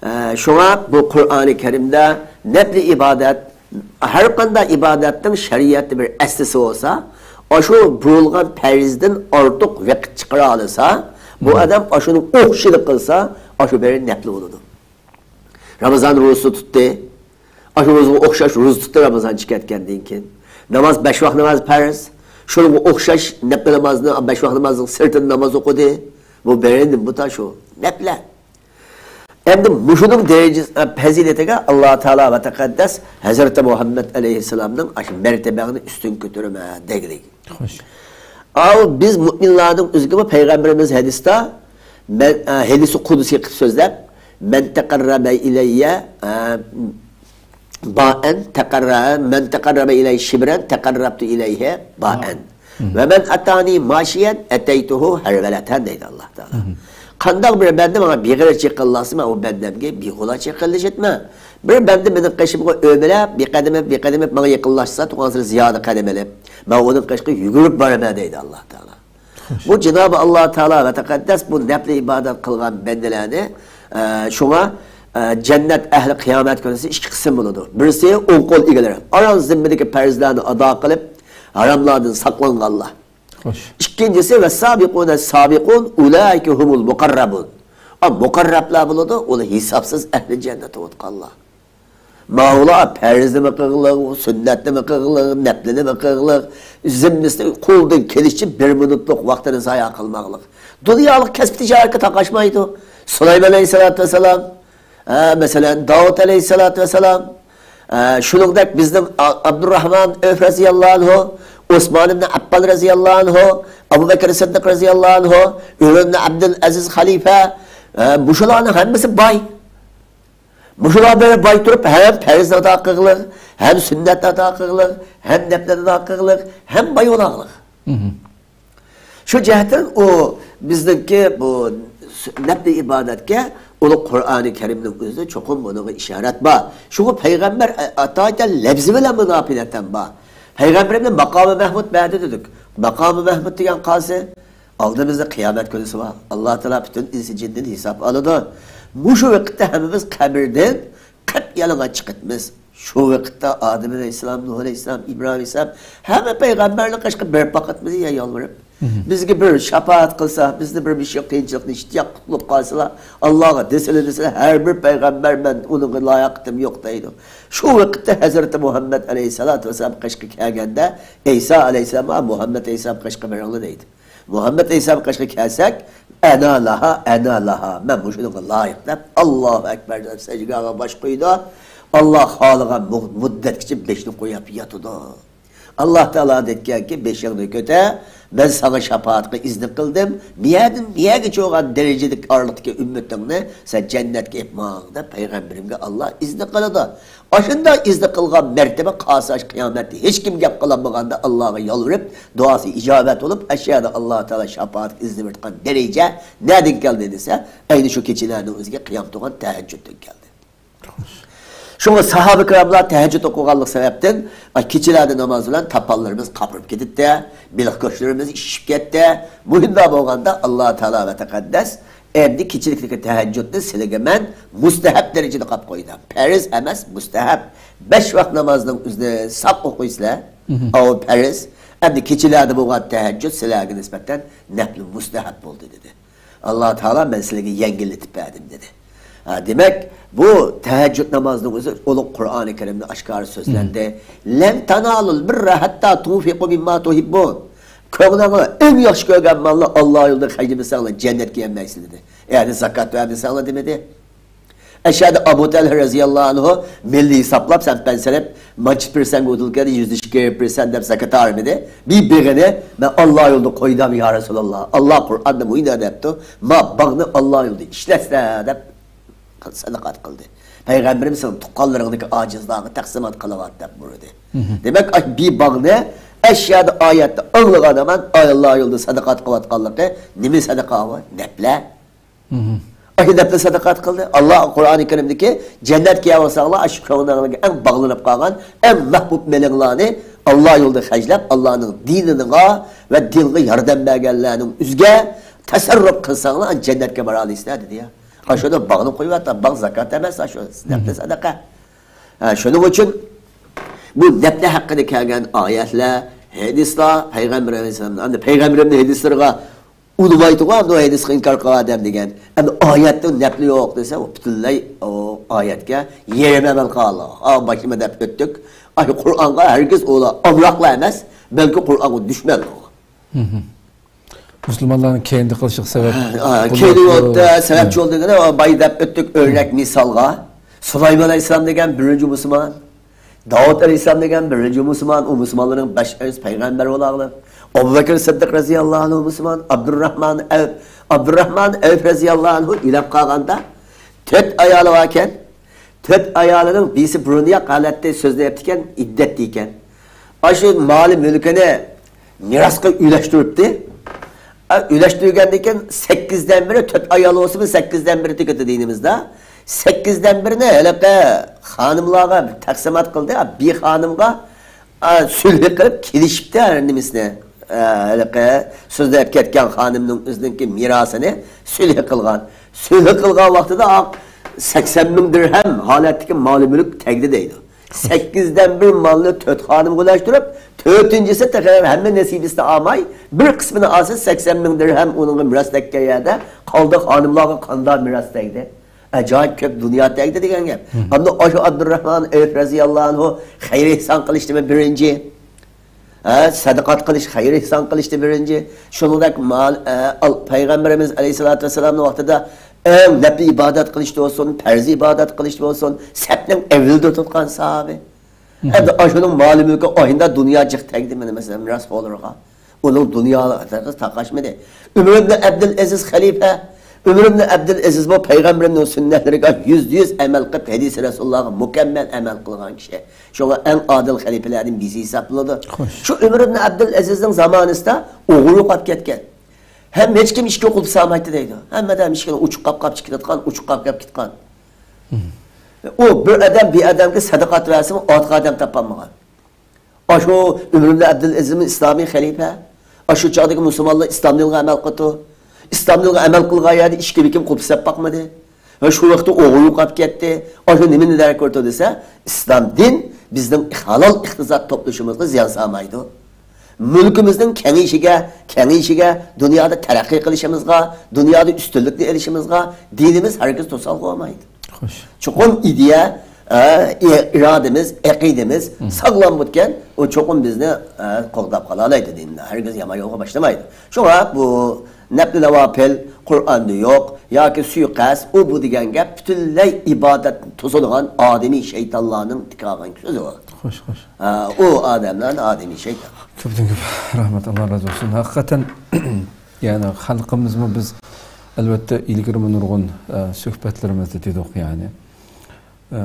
ئە، شۇڭا بۇ قۇرئانى كەرىمدە نەپلى ئىبادەت، ھەر قانداق ئىبادەتنىڭ شەرىئەتتە بىر ئەسلىسى بولسا، ئاشۇ بۇيرۇلغان پەرزدىن ئارتۇق ۋاقىت چىقىرالىسا، بۇ ئادەم ئاشۇنىڭ ئوخشىشىنى قىلسا، ئاشۇ بىر نەپلى بولىدۇ. رامىزان روزىسى تۇتتى. ئاشۇ روزىغا ئوخشاش روزا تۇتتى رامىزان چىقىپ كەتكەندىن كېيىن. ناماز، بەش ۋاق ناماز پەرز. شۇنىڭغا ئوخشاش نەپلى نامازنى، بەش ۋاق نامازنىڭ سىرتىدا ناماز ئوقۇدى. بۇ بىرىنى بۇ شۇ نەپلە. ئەمدى مۇشۇنىڭ دەرىجىسى، پەزىلىتىگە ئاللا تائالا ۋە تەقەددەس ھەزرىتى مۇھەممەد ئەلەيھىسسالامنىڭ ئاشۇ مەرتىبەڭنى ئۈستۈن كۆتۈرىمەن دېگىلىك. خوش. ئاۋۇ بىز مۆمىنلارنىڭ ئۆزىگىمۇ پەيغەمبىرىمىز ھەدىستە، مەن، ئە، ھەدىسى قۇدسىي قىلىپ سۆزلەپ، «مەن تەقەررەبە ئىلەييە، ئە، بائەن، تەقەررە-، مەن تەقەررەبە ئىلەييە شىبرەن، تەقەررەبتۇ ئىلەيھى بائەن. ۋە مەن ئەتانی ماشىيەن، ئەتەيتۇھۇ ھەرۋەلەتەن» دەيدۇ ئاللا تائالا. قانداق بىر بەندە ماڭا بىغىرچە يېقىنلاشسا، مەن ئۇ بەندەمگە بىغۇلاچە يېقىنلىشىتمەن. بىر بەندە مېنىڭ قېشىمغا ئۆمىلەپ، بىر قەدىمىپ، بىر قەدىمىپ ماڭا يېقىنلاشسا، تۇغانسېرى زىيادە قەدەم ئېلىپ، مەن ئۇنىڭ قېشىغا يۈگۈرۈپ بارىمەن دەيدۇ ئاللا تائالا. خوش. بۇ جانابى ئاللا تائالا ۋە تەقەددەس بۇ نەپلى ئىبادەت قىلغان بەندىلەرنى، ئە، شۇڭا، ئە، جەننەت ئەھلى قىيامەت كۈنىسى ئىككى قىسىم بولىدۇ. بىرسى ئوڭ قول ئىگىلىرى، ئاران زىممىدىكى پەرزلەرنى ئادا قىلىپ، ھاراملاردىن ساقلانغانلار. خوش. ئىككىنچىسى، «ۋەسسابىقۇنەس سابىقۇن ئۇلائىكە ھۇمۇل مۇقەررەبۇن.» ئا، مۇقەررەبلەر بولىدۇ، ئۇلار ھېسابسىز ئەھلى جەننەتتە ئولتۇرغانلار. ماۋۇلار پەرزنىمۇ قىلغىلىق، سۈننەتنىمۇ قىلغىلىق، نەپلىنىمۇ قىلغىلىق، زىممىسىدە قولدىن كېلىشىچە بىر مىنۇتلۇق ۋاقتىنى زايا قىلماقلىق. دۇنيالىق كەسىپ تىجارەتكە تاقاشمايدۇ. سۇلايمان ئەلەيھىسسالاتۇ ۋەسسالام، ھە، مەسىلەن، داۋۇت ئەلەيھىسسالاتۇ ۋەسسالام، ئە، شۇنىڭدەك بىزنىڭ ئا-، ئابدۇرراھمان ئەۋف رەزىياللاھۇ ئەنھۇ، ئوسمان ئىبن ئەپپان رەزىياللاھۇ ئەنھۇ، ئەبۇ بەكرى سىددىق رەزىياللاھۇ ئەنھۇ، ئۆمەر ئىبن ئابدۇل ئەزىز خەلىپە، ئە، مۇشۇلارنىڭ ھەممىسى باي. مۇشۇلار بىلەن باي تۇرۇپ، ھەم پەرزنى ئادا قىلغىلىق، ھەم سۈننەتنى ئادا قىلغىلىق، ھەم نەپلىنى ئادا قىلغىلىق، ھەم باي بولاغلىق. شۇ جەھەتتىن ئۇ بىزنىڭكى بۇ نەپلى ئىبادەتكە ئۇلۇغ قۇرئانى كەرىمنىڭ ئۆزى چوقۇم بۇنىڭغا ئىشارەت بار. شۇڭا پەيغەمبەر ئاتايىتەن لەپزى بىلەن مۇناپىلەتەن بار. پەيغەمبىرىمنى ماقامى مەھمۇد بەردى دېدۇق. ماقامى مەھمۇد دېگەن قالسا، ئالدىمىزدا قىيامەت كۈنىسى بار. ئاللا تائالا پۈتۈن ئىنسى جىندىن ھېساب ئالىدۇ. مۇشۇ ۋاقىتتا ھەممىمىز قەبرىدىن قەپ يالىڭاچ چىقىتمىز. شۇ ۋاقىتتا ئادەم ئەلەيھىسسالام، نۇھ ئەلەيھىسسالام، ئىبراھىم ئەلەيھىسسالام ھەممە پەيغەمبەرنىڭ قېشىغا بېرىپ باقاتمىز يا يالۋۇرۇپ. بىزگە بىر شاپائەت قىلسا، بىزنى بىر مۇشۇ قىيىنچىلىقتىن ئىشتىياق قۇتۇلۇپ قالسىلا، ئاللاغا دېسىلە دېسىلە، ھەر بىر پەيغەمبەر مەن ئۇنىڭغا لايىقىتىم يوق دەيدۇ. شۇ ۋاقىتتا ھەزرىتى مۇھەممەد ئەلەيھىسسالاتۇ ۋەسسالام قېشىغا كەلگەندە، ئەيسا ئەلەيھىسسالام، ھە، مۇھەممەد ئەلەيھىسسالام قېشىغا بېرىڭلار دەيدۇ. مۇھەممەد ئەلەيھىسسالام قېشىغا كەلسەك، ئەنا لەھا، ئەنا لەھا، مەن مۇشۇنىڭغا لايىق دەپ، ئاللاھۇ ئەكبەر دەپ سەجدىگاھقا باش قويىدۇ. ئاللا خالىغان مۇ-، مۇددەتكىچە بېشىنى قويۇپ ياتىدۇ. ئاللا تائالا دەيدىكەنكى، بېشىڭنى كۆتەر، مەن ساڭا شاپائەتكە ئىزنى قىلدىم، مىيەدىن مىيەگىچە بولغان دەرىجىلىك ئارىلىقتىكى ئۈممىتىڭنى سەن جەننەتكە ئېلىپ ماڭ دەپ پەيغەمبىرىمگە ئاللا ئىزنى قىلىدۇ. ئاشۇنداق ئىزنى قىلغان مەرتىبە قالسا، قىيامەتتە ھېچكىم گەپ قىلالمىغاندا ئاللاغا يالۋۇرۇپ، دۇئاسى ئىجابەت بولۇپ، ئەشۇ يەردە ئاللا تائالا شاپائەتكە ئىزنى بېرىدىغان دەرىجە نەدىن كەلدى دېسە، ئەينى شۇ كېچىلەرنىڭ ئۆزىگە قىيام تۇرغان تەھەججۇدتىن كەلدى. شۇڭا ساھابە كىراملار تەھەججۇد ئوقۇغانلىق سەۋەبتىن، ئاي، كېچىلەردە ناماز بىلەن تاپانلىرىمىز قاپىرىپ كېتىتتى، بېلىق گۆشلىرىمىز شىشىپ كەتتى. مۇھىمدا بولغاندا، ئاللا تائالا ۋە تەقەددەس، ئەمدى كېچىلىكتىكى تەھەججۇدنى سىلىگە مەن مۇستەھەب دەرىجىدە قىلىپ قويدۇم. پەرز ئەمەس، مۇستەھەب. بەش ۋاق نامازنىڭ ئۆزىنى ساق ئوقۇيسىلەر. ئاۋۇ پەرز. ئەمدى كېچىلەردە بولغان تەھەججۇد سىلەرگە نىسبەتەن نەپلى مۇستەھەب بولدى، دېدى. ئاللا تائالا مەن سىلەرگە يەڭگىللىتىپ بەردىم، دېدى. ھە، دېمەك، بۇ تەھەججۇد نامازىنىڭ ئۆزى ئۇلۇغ قۇرئانى كەرىمدە ئاشكارا سۆزلەندى. لەن تانالۇل بىررە ھەتتا تۇنفىقۇ مىمما تۇھىببۇن. كۆڭلۈڭلار ئەڭ ياخشى كۆرگەن مالنى ئاللا يولىدا خەجلىمىسەڭلار جەننەتكە كىرەلمەيسىلەر، دېدى. يەنى زاكات بەرمىسەڭلار دېمىدى. ئەشەدە ئەبۇ تەلھە رەزىياللاھۇ ئەنھۇ مىلنى ھېسابلاپ، سەن پەن سېلىپ، مانچە پىرسەنگە ئۇدۇل كەلدى، يۈز ئىككى پىرسەنت دەپ زاكات ھارمىدى. بىر بېغىنى مەن ئاللا يولىدا قويدام يا رەسۇلاللا. ئاللا قۇرئاندا مۇيۇنداق دەپتۇ، ما باغنى ئاللا يولىدا ئىشلەتسە دەپ سەدىقات قىلدى. پەيغەمبىرىمىز سېنىڭ تۇغقانلىرىڭدىكى ئاجىزلارغا تەقسىمات قىلىۋات دەپ بۇيرۇدى. دېمەك، ئاش-، بىر باغنى ئەشيادا ئايەتتە ئاڭلىغان ھامان ئاللا يولىدا سەدىقات قىلىۋاتقانلىقى نېمە سەدىقا ئۇ؟ نەپلە. ئاشۇ نەپلە سەدىقات قىلدى. ئاللا قۇرئانى كەرىمدىكى جەننەتكە كىرىۋالساڭلار، ئاشۇ كۆڭلۈڭلارغا ئەڭ باغلىنىپ قالغان، ئەڭ مەھبۇب مېلىڭلارنى ئاللا يولىدا خەجلەپ، ئاللانىڭ دىنىغا ۋە دىنغا ياردەم بەرگەنلەرنىڭ ئۆزىگە تەسەررۇپ قىلساڭلار، جەننەتكە بارالىسىلەر، دېدى يا. ئاشۇدا باغنى قويۇۋەتتى. باغ زاكات ئەمەس، ئاشۇ نەپلە سەدىقە. ھە، شۇنىڭ ئۈچۈن بۇ نەپلە ھەققىدە كەلگەن ئايەتلەر، ھەدىسلەر، پەيغەمبىرىمىز ئەلەيھىسسالام، ئەمدى پەيغەمبىرىمنىڭ ھەدىسلىرىغا ئۇنىمايدىغۇ ئەمدى ئۇ ھەدىسقا ئىنكار قىلغان ئادەم دېگەن. ئەمدى ئايەتنىڭ نەپلى يوق دېسە، ئۇ پۈتۈنلەي ئۇ ئايەتكە يېرىم ئەمەل قىلغانلىق. ئا، باشلىما دەپ ئۆتتۇق. ئاشۇ قۇرئانغا ھەرگىز ئۇلار ئامراقلا ئەمەس، بەلكى قۇرئانغا دۈشمەنلىق. مۇسۇلمانلارنى كەينىدە قىلىشىغا سەۋەب، ھە، بولۇپ كەينىدە تۇرۇپ. سەۋەبچى بولدى دېگەندە، بايا دەپ ئۆتتۇق ئۆرنەك مىسالغا. سۇلايمان ئەلەيھىسسالام دېگەن بىرىنچى مۇسۇلمان. داۋۇت ئەلەيھىسسالام دېگەن بىرىنچى مۇسۇلمان، ئۇ مۇسۇلمانلارنىڭ بەش ئەرز پەيغەمبەر بولاغلىق. ئەبۇ بەكرى سىددىق رەزىياللاھۇ ئەنھۇ مۇسۇلمان، ئابدۇرراھمان ئەۋ-، ئابدۇرراھمان ئەۋف رەزىياللاھۇ ئەنھۇ ئۆلۈپ قالغاندا تۆت ئايالى باركەن. تۆت ئايالىنىڭ بىرسى بۇرۇنراق ھالەتتە سۆزلەپتىكەن، ئىددەت دېيىكەن. ئاشۇ مالى مۈلكىنى مىراسقا ئۈلەشتۈرۈپتۇ. ئا، ئۈلەشتۈرگەندىن كېيىن سەككىزدىن بىرى، تۆت ئايال بولسىمۇ، سەككىزدىن بىرى تۈگىتى دىنىمىزدا. سەككىزدىن بىرىنى ھېلىقى خانىملارغا تەقسىمات قىلدى. بىر خانىمغا، ئا، سۈلھى قىلىپ كېلىشىپتۇ ھەر نېمىسىنى. ئا، ھېلىقى سۆزلەپ كەتكەن خانىمنىڭ ئۆزىنىڭكى مىراسىنى سۈلھى قىلغان. سۈلھى قىلغان ۋاقتىدا سەكسەن مىڭ دىرھەم ھالەتتىكى مالى مۈلۈك تەگدى دەيدۇ. سەككىزدىن بىر مالنى تۆت خانىمغا ئۈلەشتۈرۈپ، تۆتىنچىسى تېخى ھەممە نېسىبىسىنى ئالماي، بىر قىسمىنى ئالسا، سەكسەن مىڭ دىرھەم ئۇنىڭغا مىراس تەگكەن يەردە قالدى، خانىملارغا قانداق مىراس تەگدى؟ ئاجايىپ كۆپ دۇنيا تەگدى دېگەن گەپ. ئەمدى ئاشۇ ئابدۇرراھمان ئەۋف رەزىياللاھۇ ئەنھۇ خەير ئېھسان قىلىشتىمۇ بىرىنچى؟ ھە، سەدىقات قىلىش، خەير ئېھسان قىلىشتا بىرىنچى. شۇنىڭدەك مال-، ئە، ئال-، پەيغەمبىرىمىز ئەلەيھىسسالاتۇ ۋەسسالامنىڭ ۋاقتىدا ئەڭ نەپلى ئىبادەت قىلىشتا بولسۇن، پەرز ئىبادەت قىلىشتا بولسۇن، سەپنىڭ ئەۋۋىلىدە تۇرغان ساھابى. ئەمدى ئاشۇنىڭ مالى مۈلكى ئاينىدا دۇنيا جىق تەگدى، مانا، مەسىلەن، مىراسخورلىرىغا. ئۇنىڭ دۇنيا تاقاشمىدى. ئۆمەر ئىبن ئابدۇلئەزىز خەلىپە، ئۆمەر ئىبن ئابدۇلئەزىزمۇ پەيغەمبىرىمنىڭ سۈننەتلىرىگە يۈزدە يۈز ئەمەل قىلىپ، ھەدىسى رەسۇلۇللاھقا مۇكەممەل ئەمەل قىلغان كىشى. شۇڭا ئەڭ ئادىل خەلىپىلەردىن بىرسى ھېسابلىنىدۇ. خوش. شۇ ئۆمەر ئىبن ئابدۇلئەزىزنىڭ زامانىسىدا ئوغرى يوقاپ كەتكەن. ھەم ھېچكىم ئىشىكنى قۇلۇپ سالمايتتى دەيدۇ. ھەممە ئادەم ئىشىكنى ئوچۇق قاپقاپ چىقىپ كەتكەن، ئوچۇق قاپقاپ كەتكەن. ئۇ بىر ئادەم بىر ئادەمگە سەدىقە بەرسىمۇ، ئارتۇق ئادەم تاپالمىغان. ئاشۇ ئۆمەر ئىبن ئابدۇلئەزىزمۇ ئىسلامىي خەلىپە. ئاشۇ چاغدىكى مۇسۇلمانلار ئىسلام دىنىغا ئەمەل قىلىدۇ. ئىسلام دىنىغا ئەمەل قىلغان يەردە ئىشىكنى بىر كىم قۇلۇپ ساپ باقمىدى. ۋە شۇ ۋاقىتتا ئوغرى يوقاپ كەتتى. ئاشۇ نېمىنى دەرەك كۆرسىتىدۇ دېسە، ئىسلام دىن بىزنىڭ ھالال ئىقتىساد توپلىشىمىزغا زىيان سالمايدۇ. مۈلكىمىزنىڭ كېڭىيىشىگە، كېڭىيىشىگە، دۇنيادا تەرەققىي قىلىشىمىزغا، دۇنيادا ئۈستۈنلۈكنى ئېلىشىمىزغا دىنىمىز ھەرگىز توسالغۇ بولمايدۇ. خوش. چوقۇم ئىدىيە، ئە، ئى-، ئىرادىمىز، ئەقىدىمىز مم. ساغلام بولىدىكەن، ئۇ چوقۇم بىزنى، ئە، قوغداپ قالالايدۇ دىندا. ھەرگىز يامان يولغا باشلىمايدۇ. شۇڭا بۇ نەپلى ناۋاپىل، قۇرئاندا يوق ياكى سۇيىقەست، ئۇ بۇ دېگەن گەپ پۈتۈنلەي ئىبادەتنى توسىدىغان ئادىمىي شەيتانلارنىڭ تىكىۋالغان سۆزى ئۇ. خوش، خوش. ھە، ئۇ ئادەملەرنى ئادىمىي شەيتان. كۆپتىن كۆپ رەھمەت، ئاللا رازى بولسۇن. ھەقىقەتەن، يەنى خەلقىمىزمۇ بىز، ئەلۋەتتە، ئىلگىرىمۇ نۇرغۇن، ئە، سۆھبەتلىرىمىزدە دېدۇق، يەنى. ئە،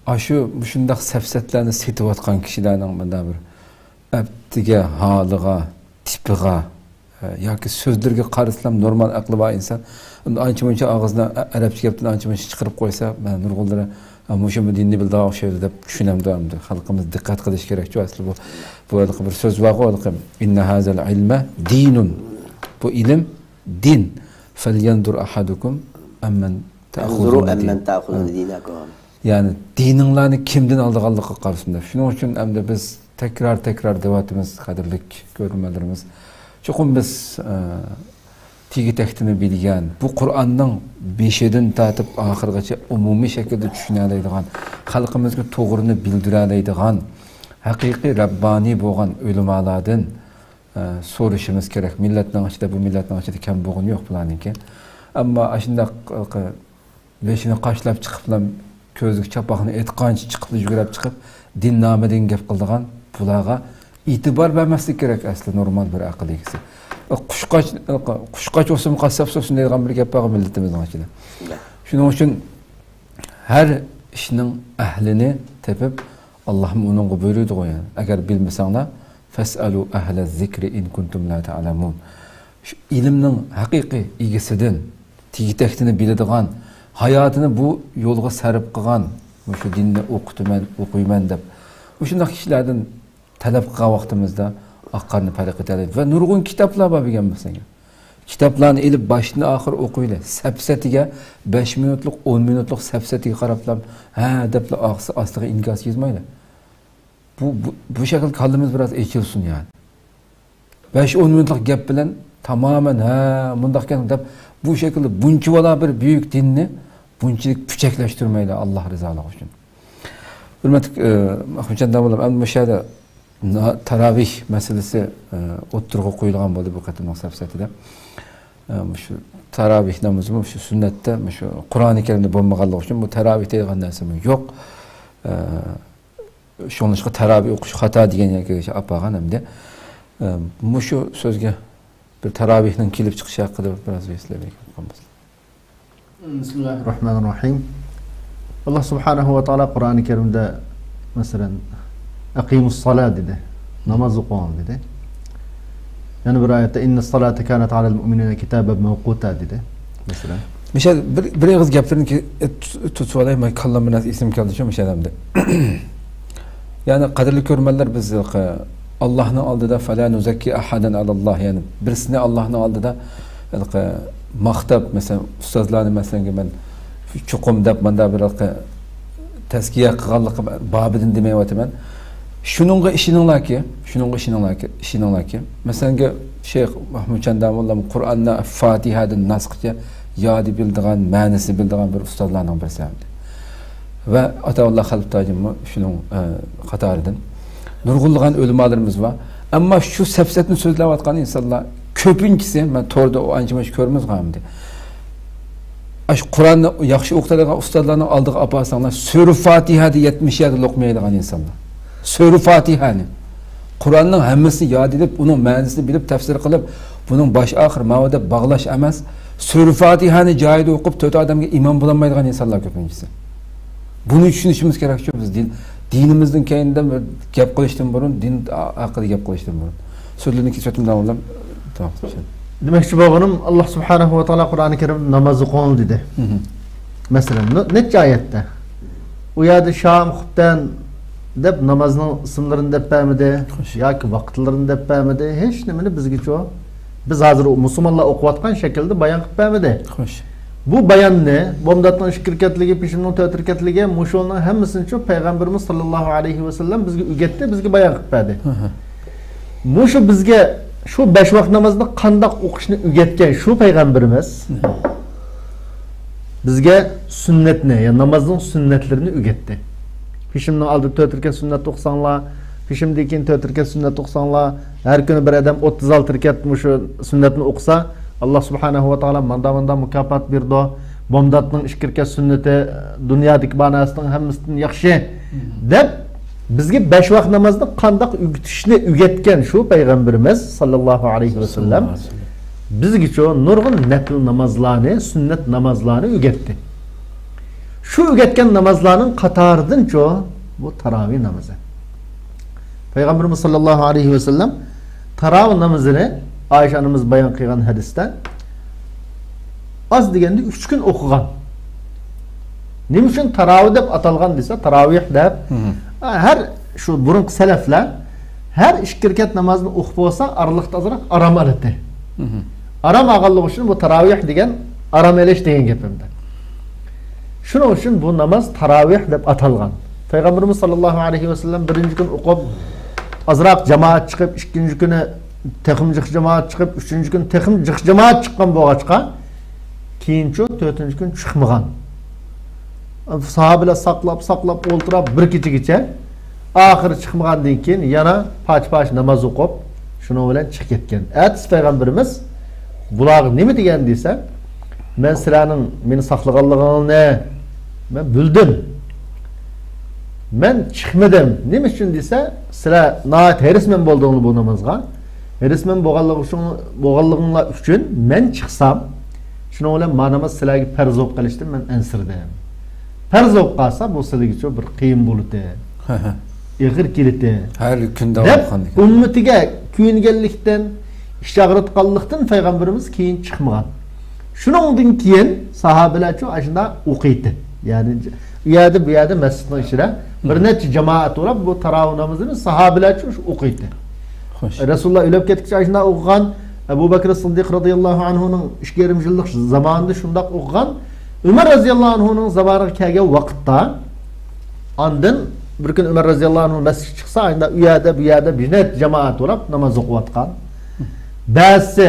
ئاشۇ مۇشۇنداق سەپسەتىلەرنى سېتىۋاتقان كىشىلەرنىڭ مۇنداق بىر ئەپتىگە، ھالىغا، تىپىغا، ئە، ياكى سۆزلىرىگە قارىسىلام نورمال ئەقلى بار ئىنسان ئانچە-مۇنچە ئاغزىدىن ئە-، ئەرەبچە گەپتىن ئانچە-مۇنچە چىقىرىپ قويسا، مەن نۇرغۇنلىرى، «ئە، مۇشۇمۇ دىننى بىلىدىغان ئوخشايدۇ» دەپ چۈشىنەمدۇ ئەمدى. خەلقىمىز دىققەت قىلىشى كېرەكچۇ ئەسلى بۇ. بۇ ھېلىقى بىر سۆز بارغۇ ھېلىقى، «إن هذا العلم دين». بۇ ئىلىم دىن. «فلينظر أحدكم أمن تأخذون دينكم». يەنى دىنىڭلارنى كىمدىن ئالىدىغانلىقىغا قارىسۇن دەپ. شۇنىڭ ئۈچۈن ئەمدى بىز تەكرار-تەكرار دەۋاتىمىز، قەدىرلىك كۆرۈرمەنلىرىمىز. چوقۇم بىز، ئە، تېگى-تەكتىنى بىلگەن، بۇ قۇرئاننىڭ بېشىدىن تارتىپ ئاخىرىغىچە ئومۇمىي شەكىلدە چۈشىنەلەيدىغان، خەلقىمىزگە توغرىنى بىلدۈرەلەيدىغان، ھەقىقىي رەببانىي بولغان ئۆلىمالاردىن، ئە، سورىشىمىز كېرەك. مىللەتنىڭ ئىچىدە، بۇ مىللەتنىڭ ئىچىدە كەم بولغىنى يوق بۇلارنىڭكى. ئەمما ئاشۇنداق بېشىنى قاشلاپ چىقىپلا، كۆزىگە چاپاقنى ئېتىقانچە چىقىپلا، يۈگۈرۈپ چىقىپ، دىن نامىدىن گەپ قىلىدىغان بۇلارغا ئېتىبار بەرمەسلىك كېرەك ئەسلى نورمال بىر ئەقىل ئىگىسى. قۇشقاچ، قۇشقاچ ئوسۇم قاسساپ سوسۇن دەيدىغان بىر گەپ بار مىللىتىمىزنىڭ ئىچىدە. شۇنىڭ ئۈچۈن ھەر ئىشنىڭ ئەھلىنى تېپىپ، ئاللاھمۇ ئۇنىڭغا بۇيرۇيدىغۇ يەنى. ئەگەر بىلمىسەڭلار، «فاسألوا أهل الذكر إن كنتم لا تعلمون». شۇ ئىلىمنىڭ ھەقىقىي ئىگىسىدىن، تېگى-تەكتىنى بىلىدىغان، ھاياتىنى بۇ يولغا سەرپ قىلغان، مۇشۇ دىننى ئوقۇتىمەن، ئوقۇيمەن دەپ، مۇشۇنداق كىشىلەردىن تەلەپ قىلغان ۋاقتىمىزدا ئاق قارنى پەرق ئېتەلەيدۇ. ۋە نۇرغۇن كىتابلار بار بىلگەن بولساڭ. كىتابلارنى ئېلىپ باشتىن ئاخىر ئوقۇيلى. سەپسەتىگە، بەش مىنۇتلۇق، ئون مىنۇتلۇق سەپسەتىگە قاراپلا، ھە دەپلا ئاستىغا ئىنكاس يازمايلى. بۇ، بۇ، بۇ شەكىلدە كاللىمىز بىراز ئېچىلسۇن يەنى. بەش-ئون مىنۇتلۇق گەپ بىلەن تامامەن، ھە، مۇنداقكەن دەپ، بۇ شەكىلدە بۇنچىۋالا بىر بۈيۈك دىننى بۇنچىلىك پۈچەكلەشتۈرمەيلى، ئاللا رىزالىقى ئۈچۈن. ھۆرمەتلىك، ئە، ئەخمەتجان داموللام، ئەمدى مۇشۇ يەردە نا-، تاراۋىھ مەسىلىسى، ئە، ئوتتۇرىغا قويۇلغان بولدى بۇ قېتىملىق سەپسەتىدە. ئە، مۇشۇ تاراۋىھ نامىزىمۇ مۇشۇ سۈننەتتە، مۇشۇ قۇرئانى كەرىمدە بولمىغانلىقى ئۈچۈن بۇ تاراۋىھ دەيدىغان نەرسىمۇ يوق. ئە، شۇڭلاشقا تاراۋىھ ئوقۇش خاتا دېگەن يەرگە ئاپارغان ئەمدى. ئە، مۇشۇ سۆزگە بىر تاراۋىھنىڭ كېلىپ چىقىشى ھەققىدە بىراز ھېسلەپ بەرگەن بولسا. بىسمىللاھىررەھمانىررەھىم. ئاللا سۇبھانەھۇ ۋە تائالا قۇرئانى كەرىمدە، مەسىلەن، «ئەقىمۇسسالا» دېدى. ناماز ئوقۇڭ دېدى. يەنە بىر ئايەتتە، «ئىننەسسالاتا كانەت ئەلەل مۇئمىنىنە كىتابەن مەۋقۇتا» دېدى. مەسىلەن. مىشەل بىر، بىر ئېغىز گەپلىرىنى كى-، تۇ-، تۇتۇۋالاي، مەن كاللامغا نەرسە ئېسىمگە كەلدى شۇ مىشەل ئەمدى. يەنى قەدىرلىك كۆرۈرمەنلەر، بىز ھېلىقى ئاللاھنىڭ ئالدىدا «فەلا نۇزەككى ئەھەدەن ئەلەللاھ»، يەنى بىرسىنى ئاللاھنىڭ ئالدىدا ھېلىقى ماختاپ، مەسىلەن، ئۇستازلارنى، مەسىلەنگە، مەن چوقۇم دەپ ماندا بىر ھېلىقى تەزكىيە قىلغانلىقى بابىدىن دېمەيۋاتىمەن. شۇنىڭغا ئىشىنىڭلاركى، شۇنىڭغا ئىشىنىڭلاركى، ئىشىنىڭلاركى. مەسىلەنگە، شەيخ مەھمۇدجان داموللام قۇرئاننى فاتىھەدىن ناسقىچە يادى بىلىدىغان، مەنىسىنى بىلىدىغان بىر ئۇستازلارنىڭ بىرسى ئەمدى. ۋە ئاتاۋۇللا خەلپە تاجىممۇ شۇنىڭ، ئە، قاتارىدىن. نۇرغۇنلىغان ئۆلىمالىرىمىز بار. ئەمما شۇ سەپسەتىنى سۆزلەۋاتقان ئىنسانلار كۆپىنچىسى، مەن توردا ئۇ ئانچە-مۇنچە كۆرىمىز غامدى. ئاشۇ قۇرئاننى ياخشى ئوقۇتىدىغان ئۇستازلارنىڭ ئالدىغا ئاپارساڭلار، سۈرە فاتىھەدە يەتمىش يەردە ئوقۇمايدىغان ئىنسانلار. سۈرە فاتىھەنى، قۇرئاننىڭ ھەممىسىنى ياد ئېلىپ، ئۇنىڭ مەنىسىنى بىلىپ، تەپسىر قىلىپ، بۇنىڭ باش ئاخىر ماۋۇ دەپ باغلاش ئەمەس، سۈرە فاتىھەنى جايىدا ئوقۇپ، تۆت ئادەمگە ئىمام بولالمايدىغان ئىنسانلار كۆپىنچىسى. بۇنى چۈشىنىشىمىز كېرەكچۇ بىز دىن، دىنىمىزدىن كەينىدە بىر گەپ قىلىشتىن بۇرۇن، دىن ھەققىدە گەپ قىلىشتىن بۇرۇن. سۆزلىرىنى كېسىۋەتتىم، داۋاملام. دېمەكچى بولغىنىم، ئاللا سۇبھانەھۇ ۋە تائالا قۇرئانى كەرىمدە ناماز ئوقۇڭ دېدى. مەسىلەن، نە-، نەچچە ئايەتتە؟ ئۇ يەردە شام، خۇپتەن دەپ نامازنىڭ ئىسىملىرىنى دەپ بەرمىدى، ياكى ۋاقىتلىرىنى دەپ بەرمىدى، ھېچ نېمىنى بىزگىچۇ، بىز ھازىر مۇسۇلمانلار ئوقۇۋاتقان شەكىلدە بايان قىلىپ بەرمىدى. بۇ باياننى، بامداتنىڭ ئىككى رەكەتلىكى، پېشىمنىڭ تۆت رەكەتلىكى، مۇشۇنىڭ ھەممىسىنىچۇ پەيغەمبىرىمىز ساللاللاھۇ ئەلەيھى ۋەسەللەم بىزگە ئۆگەتتى، بىزگە بايان قىلىپ بەردى. مۇشۇ بىزگە شۇ بەش ۋاق نامازنى قانداق ئوقۇشنى ئۆگەتكەن شۇ پەيغەمبىرىمىز بىزگە سۈننەتنى، يەنى نامازنىڭ سۈننەتلىرىنى ئۆگەتتى. پېشىمنىڭ ئالدىدا تۆت رەكەت سۈننەت ئوقۇساڭلار، پېشىمدىن كېيىن تۆت رەكەت سۈننەت ئوقۇساڭلار، ھەر كۈنى بىر ئادەم ئوتتۇز ئالتە رەكەت مۇشۇ سۈننەتنى ئوقۇسا، ئاللا سۇبھانەھۇ ۋە تائالا ماندا-ماندا مۇكاپات بېرىدۇ. بامداتنىڭ ئىككى رەكەت سۈننىتى دۇنيادىكى بار نەرسىنىڭ ھەممىسىدىن ياخشى، دەپ بىزگە بەش ۋاق نامازنى قانداق ئۆگىتىشنى ئۆگەتكەن شۇ پەيغەمبىرىمىز ساللاللاھۇ ئەلەيھى ۋەسەللەم بىزگىچۇ نۇرغۇن نەپل نامازلارنى، سۈننەت نامازلارنى ئۆگەتتى. شۇ ئۆگەتكەن نامازلارنىڭ قاتارىدىنچۇ بۇ تاراۋىھ نامىزى. پەيغەمبىرىمىز ساللاللاھۇ ئەلەيھى ۋەسەللەم تاراۋىھ نامىزىنى ئائىشە ئانىمىز بايان قىلغان ھەدىستە ئاز دېگەندە ئۈچ كۈن ئوقۇغان. نېمە ئۈچۈن تاراۋىھ دەپ ئاتالغان دېسە، تاراۋىھ دەپ، ھە، ھەر شۇ بۇرۇنقى سەلەفلەر ھەر ئىككى رەكەت نامازنى ئوقۇپ بولسا، ئارىلىقتا ئازراق ئارام ئالاتتى. ئارام ئالغانلىقى ئۈچۈن بۇ تاراۋىھ دېگەن ئارام ئېلىش دېگەن گەپ ئەمدى. شۇنىڭ ئۈچۈن بۇ ناماز تاراۋىھ دەپ ئاتالغان. پەيغەمبىرىمىز ساللاللاھۇ ئەلەيھى ۋەسەللەم بىرىنچى كۈنى ئوقۇپ، ئازراق جامائەت چىقىپ، ئىككىنچى كۈنى تېخىمۇ جىق جامائەت چىقىپ، ئۈچىنچى كۈنى تېخىمۇ جىق جامائەت چىققان بولغاچقا، كېيىنچۇ تۆتىنچى كۈنى چىقمىغان. ساھابىلەر ساقلاپ، ساقلاپ ئولتۇرۇپ، بىر كېچىگىچە، ئاخىرى چىقمىغاندىن كېيىن يەنە پاچ-پاچ ناماز ئوقۇپ، شۇنىڭ بىلەن چىقىپ كەتكەن. ئەتىسى پەيغەمبىرىمىز بۇلارغا نېمە دېگەن دېسە، مەن سىلەرنىڭ مېنى ساقلىغانلىقىڭلارنى مەن بىلدىم. مەن چىقمىدىم. نېمە ئۈچۈن دېسە، سىلەر ناھايىتى ھېرىسمەن بولدۇڭلار بۇ نامازغا. ھېرىسمەن بولغانلىقى ئۈچۈن، بولغانلىقىڭلار ئۈچۈن مەن چىقسام، شۇنىڭ بىلەن ما ناماز سىلەرگە پەرز بولۇپ قېلىشتىن مەن ئەنسىرىدىم. پەرز بولۇپ قالسا، بۇ سىلىگىچۇ بىر قىيىن بولىدۇ. ئېغىر كېلىدۇ. ھەر كۈندە دەپ، ئوقۇغان ئىكەن. ئۈممىتىگە كۆيۈنگەنلىكتىن، ئىچ ئاغرىتقانلىقتىن پەيغەمبىرىمىز كېيىن چىقمىغان. شۇنىڭدىن كېيىن ساھابىلەرچۇ ئاشۇنداق ئوقۇيتتى. يەنى ئۇ يەردە، بۇ يەردە مەسچىتنىڭ ئىچىدە بىر نەچچە جامائەت بولۇپ، بۇ تاراۋىھ نامىزىنى ساھابىلەرچۇ ئوقۇيتتى. خوش. رەسۇلۇللا ئۆلۈپ كەتكۈچە ئاشۇنداق ئوقۇغان. ئەبۇ بەكرى سىددىق رازىياللاھۇ ئەنھۇنىڭ ئىككى يېرىم يىللىق زامانىدا شۇنداق ئوقۇغان. ئۆمەر رازىياللاھۇ ئەنھۇنىڭ زامانىغا كەلگەن ۋاقىتتا، ئاندىن بىر كۈنى ئۆمەر رازىياللاھۇ ئەنھۇ مەسچىتكە چىقسا، ئايدا ئۇ يەردە، بۇ يەردە بىر نەچچە جامائەت بولۇپ ناماز ئوقۇۋاتقان. بەزىسى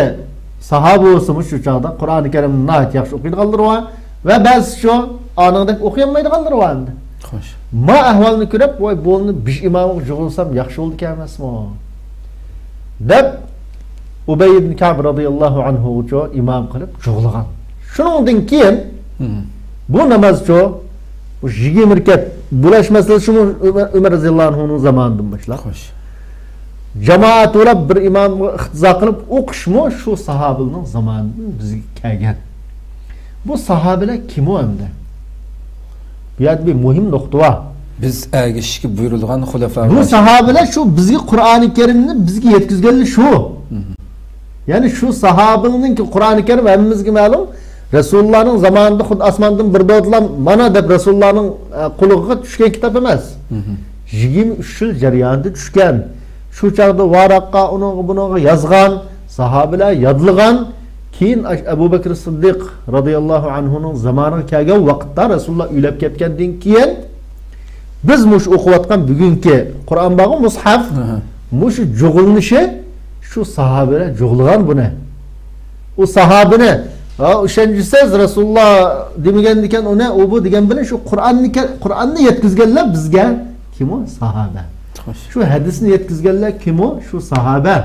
ساھابە بولسىمۇ شۇ چاغدا قۇرئانى كەرىمنى ناھايىتى ياخشى ئوقۇيدىغانلىرى بار ۋە بەزىسى شۇ ئانىڭدەك ئوقۇيالمايدىغانلىرى بار ئەمدى. خوش. ما ئەھۋالنى كۆرۈپ، ۋاي، بۇنى بىر ئىمامغا جۇغۇلسام ياخشى بولىدىكەن ئەمەسمۇ؟ دەپ، ئۇبەي ئىبن كەئب رازىياللاھۇ ئەنھۇغىچۇ ئىمام قىلىپ جۇغلىغان. شۇنىڭدىن كېيىن بۇ نامازچۇ، بۇ يىگىرمە رەكەت بۇلاش مەسىلىسى شۇمۇ ئۆمەر، ئۆمەر رازىياللاھۇ ئەنھۇنىڭ زامانىدىن باشلاپ. خوش. جامائەت بولاپ بىر ئىمامغا ئىقتىزا قىلىپ ئوقۇشمۇ شۇ ساھابىلەرنىڭ زامانىدىن بىزگە كەلگەن. بۇ ساھابىلەر كىمۇ ئەمدى؟ بۇ يەردە بىر مۇھىم نۇقتا بار. بىز ئەگىشىشكە بۇيرۇلغان خۇلەفا بۇ راشىدىن. ساھابىلەر شۇ بىزگە قۇرئانى كەرىمنى بىزگە يەتكۈزگەنلەر شۇ. يەنى شۇ ساھابىلەرنىڭكى قۇرئانى كەرىم ھەممىمىزگە مەلۇم. رەسۇلۇللانىڭ زامانىدا خۇددى ئاسماندىن بىر دۆتلام مانا دەپ رەسۇلۇللانىڭ، ئە، قۇلىقىغا چۈشكەن كىتاب ئەمەس. يىگىرمە ئۈچ يىل جەريانىدا چۈشكەن. شۇ چاغدا ۋاراققا، ئۇنىڭغا، بۇنىڭغا يازغان، ساھابىلەر يادلىغان. كېيىن ئەش-، ئەبۇ بەكرى سىددىق رازىياللاھۇ ئەنھۇنىڭ زامانىغا كەلگەن ۋاقىتتا، رەسۇلۇللا ئۆلۈپ كەتكەندىن كېيىن، بىز مۇشۇ ئوقۇۋاتقان بۈگۈنكى قۇرئان بارغۇ، مۇسھەف، ئاھا. مۇشۇ جۇغلىنىشى شۇ ساھابىلەر جۇغلىغان بۇنى. ئۇ ساھابىنى، ھە، ئىشەنچسىز رەسۇلۇللا دېمىگەندىكەن ئۇنى، ئۇ بۇ دېگەن بىلەن شۇ قۇرئاننى كە-، قۇرئاننى يەتكۈزگەنلەر بىزگە كىمۇ؟ ساھابە. خوش. شۇ ھەدىسنى يەتكۈزگەنلەر كىمۇ؟ شۇ ساھابە.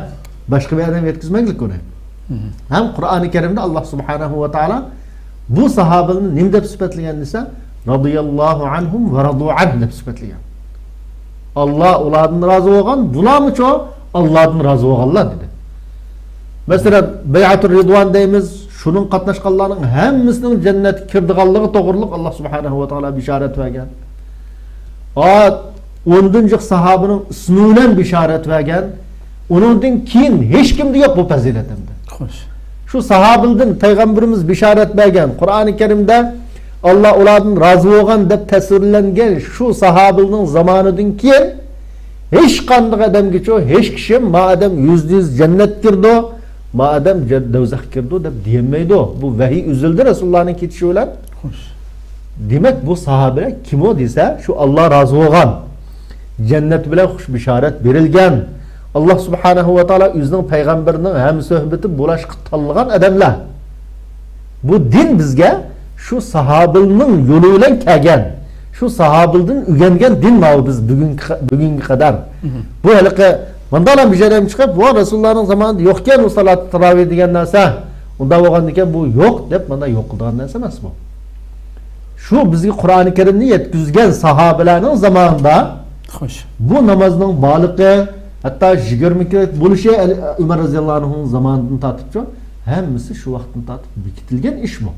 باشقا بىر ئادەم يەتكۈزمەيدۇ ئۇنى. مم. ھەم قۇرئانى كەرىمدە ئاللا سۇبھانەھۇ ۋە تائالا بۇ ساھابىلەرنى نېمە دەپ سۈپەتلىگەن دېسە، رازىياللاھۇ ئەنھۇم ۋە رازۇ ئەنھ دەپ سۈپەتلىگەن. ئاللا ئۇلاردىن رازى بولغان، بۇلارمۇچۇ ئاللادىن رازى بولغانلار دېدى. مەسىلەن، بەيئەتۇر رىدۋان دەيمىز، شۇنىڭ قاتناشقانلارنىڭ ھەممىسىنىڭ جەننەتكە كىرىدىغانلىقى توغرۇلۇق ئاللا سۇبھانەھۇ ۋە تائالا بىشارەت بەرگەن. ئا، ئوندىن جىق ساھابىنىڭ ئىسمى بىلەن بىشارەت بەرگەن. ئۇنىڭدىن كېيىن ھېچكىمدە يوق بۇ پەزىلەت ئەمدى. خوش. شۇ ساھابىلەردىن پەيغەمبىرىمىز بىشارەت بەرگەن، قۇرئانى كەرىمدە ئاللا ئۇلاردىن رازى بولغان دەپ تەسۋىرلەنگەن شۇ ساھابىلەرنىڭ زامانىدىن كېيىن ھېچقانداق ئادەمگىچۇ، ھېچ كىشىم ما ئادەم يۈزدە يۈز جەننەتكە كىرىدۇ، ما ئادەم جە-، دوزاخقا كىرىدۇ دەپ دېيەلمەيدۇ. بۇ ۋەھىي ئۈزۈلدى رەسۇلۇللانىڭ كېتىشى بىلەن. خوش. دېمەك، بۇ ساھابىلەر كىم ئۇ دېسە، شۇ ئاللا رازى بولغان، جەننەت بىلەن خۇش بىشارەت بېرىلگەن، ئاللا سۇبھانەھۇ ۋە تائالا ئۆزىنىڭ پەيغەمبىرىنىڭ ھەمسۆھبىتى بولۇشقا تاللىغان ئادەملەر. بۇ دىن بىزگە شۇ ساھابىلنىڭ يولى بىلەن كەلگەن، شۇ ساھابىلدىن ئۆگەنگەن دىن ماۋۇ بىز بۈگۈنگە، بۈگۈنگە قەدەر. مھم. بۇ ھېلىقى ماندالا بىر ئادەم چىقىپ، ۋا رەسۇلۇللانىڭ زامانىدا يوقكەن ئۇ سالات تاراۋىھ دېگەن نەرسە، ئۇنداق بولغاندىكىن بۇ يوق دەپ مانا يوق قىلىدىغان نەرسە ئەمەس بۇ. شۇ بىزگە قۇرئانى كەرىمنى يەتكۈزگەن ساھابىلەرنىڭ زامانىدا خوش. بۇ نامازنىڭ بارلىقى، ھەتتا يىگىرمە رەكەت بولۇشى ئەلى، ئۆمەر رەزىياللاھۇ ئەنھۇنىڭ زامانىدىن تارتىپچۇ، ھەممىسى شۇ ۋاقىتتىن تارتىپ بېكىتىلگەن ئىش بۇ.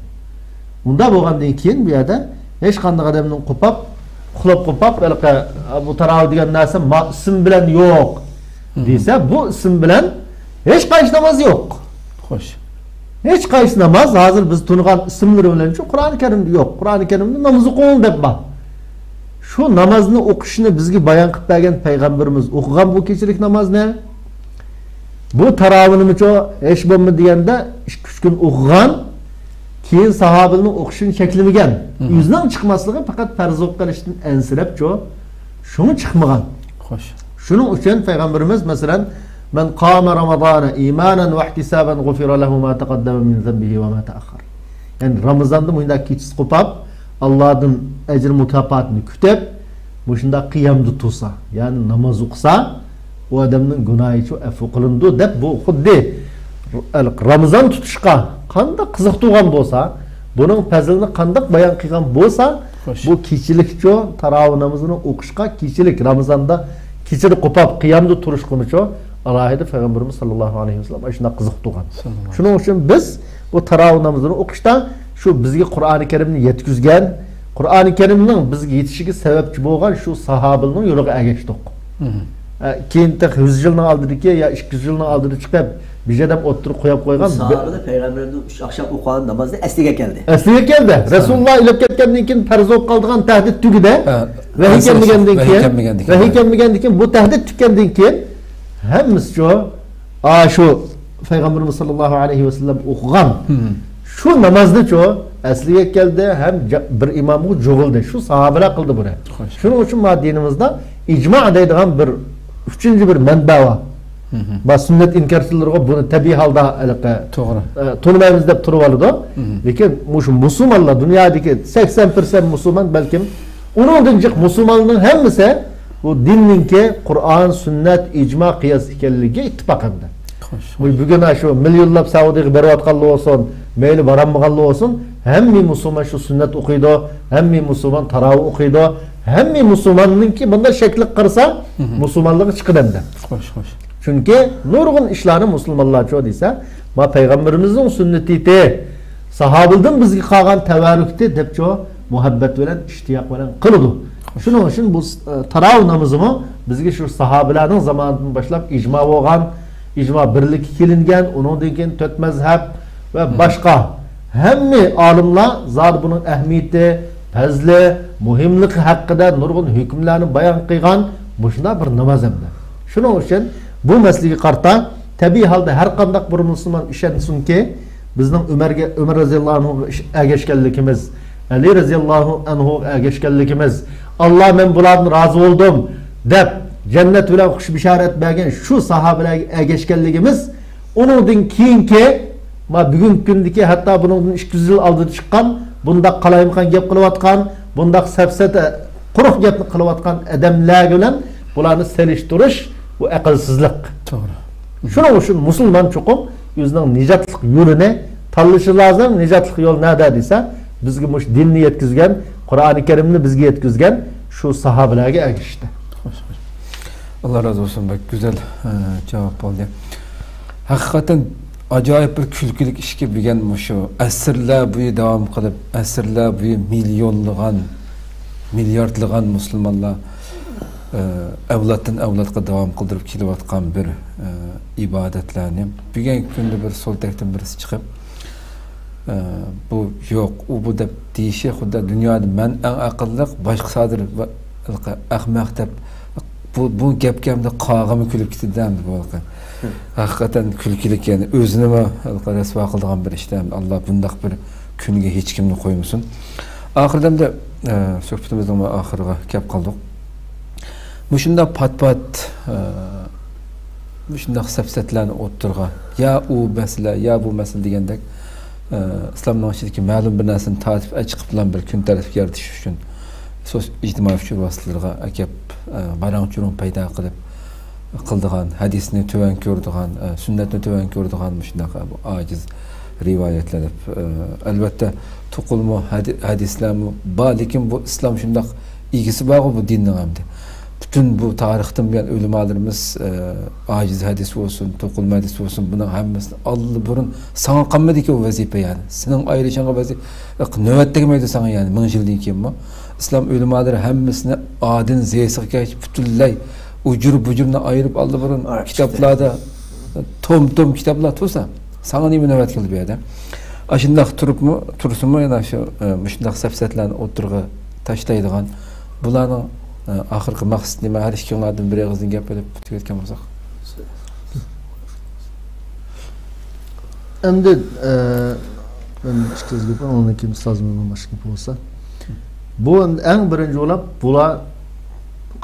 ئۇنداق بولغاندىن كېيىن بۇ يەردە ھېچقانداق ئادەمنىڭ قوپاپ، ئۇخلاپ قوپاپ، ھېلىقى، بۇ تاراۋىھ دېگەن نەرسە ما-، ئىسىم بىلەن يوق مھم. دېسە، بۇ ئىسىم بىلەن ھېچقايسى ناماز يوق. خوش. ھېچقايسى ناماز ھازىر بىز تونۇغان ئىسىملىرى بىلەنچۇ قۇرئانى كەرىمدە يوق. قۇرئانى كەرىمدە ناماز ئوقۇڭ دەپ بار. شۇ نامازنى ئوقۇشنى بىزگە بايان قىلىپ بەرگەن پەيغەمبىرىمىز ئوقۇغان بۇ كېچىلىك نامازنى. بۇ تاراۋىھنىمۇچۇ ھېچ بولمىدى دېگەندە ئىككى، ئۈچ كۈن ئوقۇغان. كېيىن ساھابىلىرىنىڭ ئوقۇشىنى چەكلىمىگەن. مھم. ئۆزىنىڭ چىقماسلىقى پەقەت پەرز بولۇپ قېلىشتىن ئەنسىرەپچۇ، شۇڭا چىقمىغان. خوش. شۇنىڭ ئۈچۈن پەيغەمبىرىمىز، مەسىلەن، مەن قامە رامازانە ئىمانەن ۋەھتىسابەن غۇفىرە لەھۇ ما تەقەددەمە مىن زەنبىھى ۋە ما تەئەخخەر. يەنى رامىزاندا مۇنداق كېچىسى قوپاپ، ئاللادىن ئەجىر مۇكاپاتىنى كۈتۈپ، مۇشۇنداق قىيامدا تۇرسا، يەنى ناماز ئوقۇسا، ئۇ ئادەمنىڭ گۇناھىچۇ ئەپۇ قىلىنىدۇ دەپ، بۇ خۇددى رامىزان تۇتۇشقا قانداق قىزىقتۇرغان بولسا، بۇنىڭ پەزىلىنى قانداق بايان قىلغان بولسا، خوش. بۇ كېچىلىكچۇ تاراۋىھ نامىزىنى ئوقۇشقا، كېچىلىك رامىزاندا كېچىدە قوپاپ قىيامدا تۇرۇشقىمۇچۇ ئالاھىدە پەيغەمبىرىمىز ساللاللاھۇ ئەلەيھى ۋەسەللەم ئاشۇنداق قىزىقتۇرغان. ساللاللاھۇ. شۇنىڭ ئۈچۈن بىز بۇ تاراۋىھ نامىزىنى ئوقۇشتا شۇ بىزگە قۇرئانى كەرىمنى يەتكۈزگەن، قۇرئانى كەرىمنىڭ بىزگە يېتىشىگە سەۋەبچى بولغان شۇ ساھابىلىرنىڭ يولىغا ئەگەشتۇق. مھم. ئە، كېيىن تېخى يۈز يىلنىڭ ئالدىدىكى يا ئىككى يۈز يىلنىڭ ئالدىدا چىقىپ، بىر ئادەم ئوتتۇرىغا قويۇپ قويغان بۇ بىر ساھابىلەر پەيغەمبەرنىڭ ئۈچ ئاخشام ئوقۇغان نامازنى ئەسلىگە كەلدى. ئەسلىگە كەلدى. ھە. رەسۇلۇللا ئۆلۈپ كەتكەندىن كېيىن پەرز بولۇپ قالىدىغان تەھدىت تۈگىدى. ھە. ۋەھىي كەلمىگەندىن كېيىن، ۋەھىي كەلمىگەندىن كېيىن بۇ تەھدىت تۈگىگەندىن كېيىن ھەممىسىچۇ، ئا، شۇ پەيغەمبىرىمىز ساللاللاھۇ ئەلەيھى ۋەسەللەم ئوقۇغان مھم. شۇ نامازنىچۇ ئەسلىگە كەلدى ھەم جا-، بىر ئىمامغا جۇغۇلدى. شۇ ساھابىلەر قىلدى بۇنى. خوش. شۇنىڭ ئۈچۈن ما دىنىمىزدا ئىجما دەيدىغان بىر ئۈچىنچى بىر مەنبە بار. مھم. ما سۈننەت ئىنكارچىلىرىغا بۇنى تەبىئىي ھالدا ھېلىقى، توغرا. ئە، تونۇمايمىز دەپ تۇرۇۋالىدۇ. مھم. لېكىن مۇشۇ مۇسۇلمانلار، دۇنيادىكى سەكسەن پىرسەنت مۇسۇلمان، بەلكىم ئۇنىڭدىن جىق مۇسۇلماننىڭ ھەممىسى بۇ دىننىڭكى قۇرئان، سۈننەت، ئىجما، قىياس ئىكەنلىكىگە ئىتتىپاق ئەمدى. خوش، بۇ خوش. بۈگۈن شۇ مىليونلاپ سەئۇدىغا بېرىۋاتقانلار بولسۇن، مەيلى بارالمىغانلار بولسۇن، ھەممە مۇسۇلمان شۇ سۈننەت ئوقۇيدۇ، ھەممە مۇسۇلمان تاراۋىھ ئوقۇيدۇ، ھەممە مۇسۇلماننىڭكى بۇنداق شەكلى قارىسا، مھم. مۇسۇلمانلىقى چىقىدۇ ئەمدى. خوش، خوش. چۈنكى نۇرغۇن ئىشلارنى مۇسۇلمانلارچۇ دېسە، ما پەيغەمبىرىمىزنىڭ سۈننىتى، ساھابىلدىن بىزگە قالغان تەۋەررۈكتى دەپچۇ، مۇھەببەت بىلەن، ئىشتىياق بىلەن قىلىدۇ. شۇنىڭ ئۈچۈن بۇ، ئە، تاراۋىھ نامىزىمۇ بىزگە شۇ ساھابىلەرنىڭ زامانىدىن باشلاپ ئىجما بولغان، ئىجما بىرلىككە كېلىنگەن، ئۇنىڭدىن كېيىن تۆت مەزھەپ ۋە مھم. باشقا ھەممە ئالىملار زادى بۇنىڭ ئەھمىيىتى، پەزلى، مۇھىملىقى ھەققىدە نۇرغۇن ھۆكۈملەرنى بايان قىلغان مۇشۇنداق بىر ناماز ئەمدى. شۇنىڭ ئۈچۈن بۇ مەسىلىگە قارىتا تەبىئىي ھالدا ھەر قانداق بىر مۇسۇلمان ئىشەنسۇنكى، بىزنىڭ ئۆمەرگە، ئۆمەر رەزىياللاھۇ ئەنھۇغا ئىش-، ئەگەشكەنلىكىمىز، ئەلى رەزىياللاھۇ ئەنھۇغا ئەگەشكەنلىكىمىز، ئاللا مەن بۇلاردىن رازى بولدۇم دەپ جەننەت بىلەن خۇش بىشارەت بەرگەن شۇ ساھابىلەرگە ئەگەشكەنلىكىمىز، ئۇنىڭدىن كېيىنكى، ما بۈگۈنكى كۈندىكى، ھەتتا بۇنىڭدىن ئىككى يۈز يىل ئالدىدا چىققان، بۇنداق قالايمىقان گەپ قىلىۋاتقان، بۇنداق سەپسەتە، قۇرۇق گەپنى قىلىۋاتقان ئادەملەر بىلەن بۇلارنى سېلىشتۇرۇش، بۇ ئەقىلسىزلىق. توغرا. شۇنىڭ ئۈچۈن مۇسۇلمان چوقۇم ئۆزىنىڭ نىجاتلىق يولىنى تاللىشى لازىم، نىجاتلىق يول نەدە دېسە، بىزگە مۇشۇ دىننى يەتكۈزگەن، قۇرئانى كەرىمنى بىزگە يەتكۈزگەن شۇ ساھابىلەرگە ئەگىشتى. ئاللا رازى بولسۇن، بەك گۈزەل، ئە، جاۋاب بولدى. ھەقىقەتەن ئاجايىپ بىر كۈلكىلىك ئىشكى بۈگۈن مۇشۇ ئەسىرلەر بويى داۋام قىلىپ، ئەسىرلەر بويى مىليونلىغان، مىلياردلىغان مۇسۇلمانلار، ئە، ئەۋلادتىن ئەۋلادقا داۋام قىلدۇرۇپ كېلىۋاتقان بىر، ئە، ئىبادەتلەرنى بۈگۈنكى كۈندە بىر سول تەرەپتىن بىرسى چىقىپ، ئە، بۇ يوق، ئۇ بۇ دەپ دېيىشى خۇددى دۇنيادا مەن ئەڭ ئەقىللىق، باشقىسى ھازىر ۋە-، ئەخمەق دەپ بۇ، بۇ گەپكە ئەمدى قاغىمۇ كۈلۈپ كېتىدۇ ئەمدى بۇ ھېلىقى. ھەقىقەتەن كۈلكىلىك، يەنى ئۆزىنىمۇ ھېلىقى رەسۋا قىلىدىغان بىر ئىشتا ئەمدى ئاللا بۇنداق بىر كۈنگە ھېچكىمنى قويمىسۇن. ئاخىرىدا ئەمدى، ئە، سۆھبىتىمىزنىڭ ئاخىرىغا كەپ قالدۇق. مۇشۇنداق پات-پات، ئە، مۇشۇنداق سەپسەتىلەرنى ئوتتۇرىغا، يا ئۇ مەسىلە، يا بۇ مەسىلە دېگەندەك، ئە، ئىسلامنىڭ ئىچىدىكى مەلۇم بىر نەرسىنى تارتىپ ئەچىقىپ بىلەن بىر كۈن تەرتىپكە يارىتىش ئۈچۈن سوس-، ئىجتىمائىي ئۇچۇر ۋاسىتىلىرىغا ئەكەپ، ئە، ۋاراڭ-چۇرۇڭ پەيدا قىلىپ قىلىدىغان، ھەدىسنى تۆۋەن كۆرىدىغان، ئە، سۈننەتنى تۆۋەن كۆرىدىغان مۇشۇنداق، ئە، بۇ ئاجىز رىۋايەتلەر دەپ، ئە، ئەلۋەتتە، توقۇلما ھەدى-، ھەدىسلەرمۇ بار، لېكىن بۇ ئىسلام شۇنداق ئىگىسى بارغۇ بۇ دىننىڭ ئەمدى. پۈتۈن بۇ تارىختىن بۇيان ئۆلىمالىرىمىز، ئە، ئاجىز ھەدىس بولسۇن، توقۇلما ھەدىس بولسۇن، بۇنىڭ ھەممىسىنى ئاللىبۇرۇن ساڭا قالمىدىكى ئۇ ۋەزىپە، يەنى سېنىڭ ئايرىشىڭغا ۋەزىپە نۆۋەت تەگمەيدۇ ساڭا، يەنى مىڭ يىلدىن كېيىنمۇ. ئىسلام ئۆلىمالىرى ھەممىسىنى ئادىن زېيىسىغا كەچ پۈتۈنلەي ئۇجۇر بۇجۇرنى ئايرىپ ئاللىبۇرۇن كىتابلاردا، توم توم كىتابلار تۇرسا، ساڭا نېمە نۆۋەت كەلدى بۇ يەردە؟ ئاشۇنداق تۇرۇپمۇ، تۇرسىمۇ يەنە شۇ، ئە، مۇشۇنداق سەپسەتىلەرنى ئوتتۇرىغا تاشلايدىغان، بۇلارنىڭ، ئە، ئاخىرقى مەقسىتى نېمە؟ ھەر ئىككىڭلاردىن بىر ئېغىزدىن گەپ ئېلىپ پۈتۈۋەتكەن بولساق. ئەمدى، ئە، مەن ئىككى سۆز گەپ، ئۇنىڭدىن كېيىن ئۇستازىمىزنىڭ باشقا گېپى بولسا. بۇ ئەڭ بىرىنچى بولۇپ، بۇلار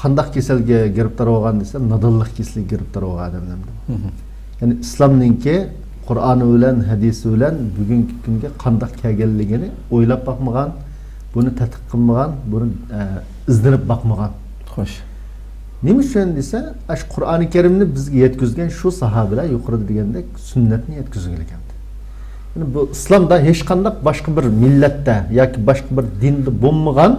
قانداق كېسەلگە گىرىپتار بولغان دېسە، نادانلىق كېسىلىگە گىرىپتار بولغان ئادەملەر. يەنى ئىسلامنىڭكى قۇرئانى بىلەن، ھەدىسى بىلەن بۈگۈنكى كۈنگە قانداق كەلگەنلىكىنى ئويلاپ باقمىغان، بۇنى تەتقىق قىلمىغان، بۇنى، ئە، ئىزدىنىپ باقمىغان. خوش. نېمە ئۈچۈن دېسە، ئاشۇ قۇرئانى كەرىمنى بىزگە يەتكۈزگەن شۇ ساھابىلەر يۇقىرىدا دېگەندەك سۈننەتنى يەتكۈزگىلىكەن. يەنى بۇ ئىسلامدا ھېچقانداق باشقا بىر مىللەتتە ياكى باشقا بىر دىندا بولمىغان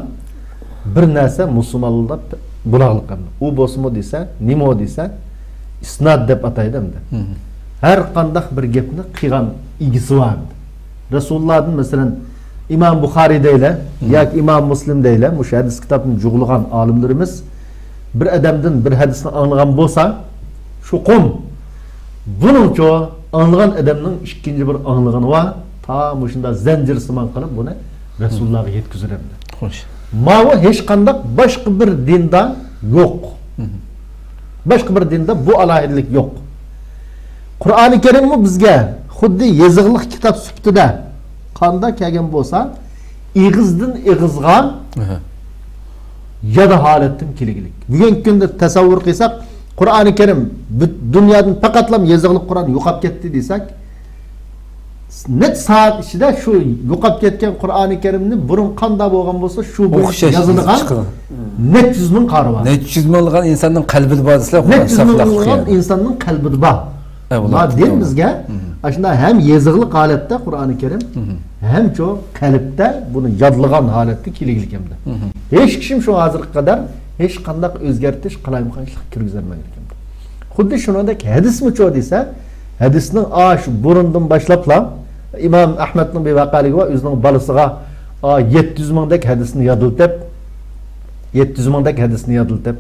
بىر نەرسە مۇسۇلمانلاردا بولاغلىق ئەمدى. ئۇ بولسىمۇ دېسە، نېمە ئۇ دېسە، ئىسناد دەپ ئاتايدۇ ئەمدى. ھەر قانداق بىر گەپنى قىلغان ئىگىسى بار ئەمدى. رەسۇلۇللادىن، مەسىلەن، ئىمام بۇخارىي دەيلى ياكى ئىمام مۇسلىم دەيلى، مۇشۇ ھەدىس كىتابنى جۇغلىغان ئالىملىرىمىز بىر ئادەمدىن بىر ھەدىسنى ئاڭلىغان بولسا، شۇ قوم بۇنىڭچۇ ئاڭلىغان ئادەمنىڭ ئىككىنچى بىر ئاڭلىغىنى بار، تا مۇشۇنداق زەنجىرسىمان قىلىپ بۇنى رەسۇلۇللاغا يەتكۈزىدۇ ئەمدى. خوش. ماۋۇ ھېچقانداق باشقا بىر دىندا يوق. باشقا بىر دىندا بۇ ئالاھىدىلىك يوق. قۇرئانى كەرىممۇ بىزگە خۇددى يېزىقلىق كىتاب سۈپىتىدە قانداق كەلگەن بولسا، ئېغىزدىن ئېغىزغا ياد ھالەتتىن كېلگۈلۈك. بۈگۈنكى كۈندە تەسەۋۋۇر قىلساق، قۇرئانى كەرىم بۇ دۇنيادىن پەقەتلا يېزىقلىق قۇرئان يوقاپ كەتتى دېسەك، نەچچە سائەت ئىچىدە شۇ يوقاپ كەتكەن قۇرئانى كەرىمنى بۇرۇن قانداق بولغان بولسا، شۇ بويىچە يازىلغان نەچچە يۈز مىڭ قارى بار. نەچچە يۈز مىڭلىغان ئىنساننىڭ قەلبىدە بار دېسىلە، نەچچە يۈز مىڭلىغان ئىنساننىڭ قەلبىدە بار. ما دىن بىزگە ئاشۇنداق ھەم يېزىقلىق ھالەتتە قۇرئانى كەرىم، ھەم شۇ قەلبتە بۇنى يادلىغان ھالەتتە كېلگىلىك ئەمدى. ھېچ كىشىم شۇ ھازىرغا قەدەر ھېچقانداق ئۆزگەرتىش، قالايمىقانچىلىق كىرگۈزەلمىگەن ئىكەن. خۇددى شۇنىڭدەك ھەدىسمۇچۇ دېسە، ھەدىسنىڭ ئاشۇ بۇرۇندىن باشلاپلا ئىمام ئەھمەدنىڭ بىر ۋەقەلىكى بار، ئۆزىنىڭ بالىسىغا، ئا، يەتتە يۈز مىڭدەك ھەدىسنى يادلىتىپ، يەتتە يۈز مىڭدەك ھەدىسنى يادلىتىپ،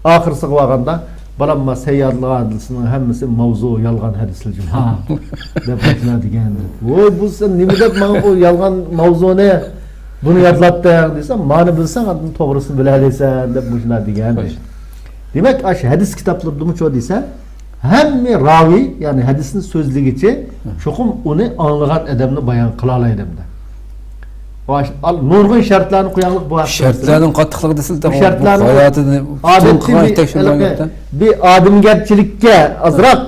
ئاخىرسىغا بارغاندا، بالام، ما سەن يادلىغان ھەدىسنىڭ ھەممىسى ماۋزۇ، يالغان ھەدىسلەر جۇمۇ، دەپ مۇشۇنداق دېگەن. ۋوي، بۇ سەن نېمە دەپ ماڭا بۇ يالغان ماۋزۇنى بۇنى يادلاتتىڭ دېسە، مانى بىلسەڭ ئاندىن توغرىسىنى بىلەلەيسەن دەپ مۇشۇنداق دېگەن. خوش. دېمەك، ئاشۇ ھەدىس كىتابلىرىدىمۇچۇ دېسە، ھەممە راۋى، يەنى ھەدىسنى سۆزلىگۈچى چوقۇم ئۇنى ئاڭلىغان ئادەمنى بايان قىلالايدۇ ئەمدى. نۇرغۇن شەرتلەرنى قوياڭلىق بۇ ھەقتە. شەرتلەرنىڭ قاتتىقلىقى دېسىلە، بۇ شەرتلەرنى ئادەتتە بىر، بىر ئادەمگەرچىلىككە ئازراق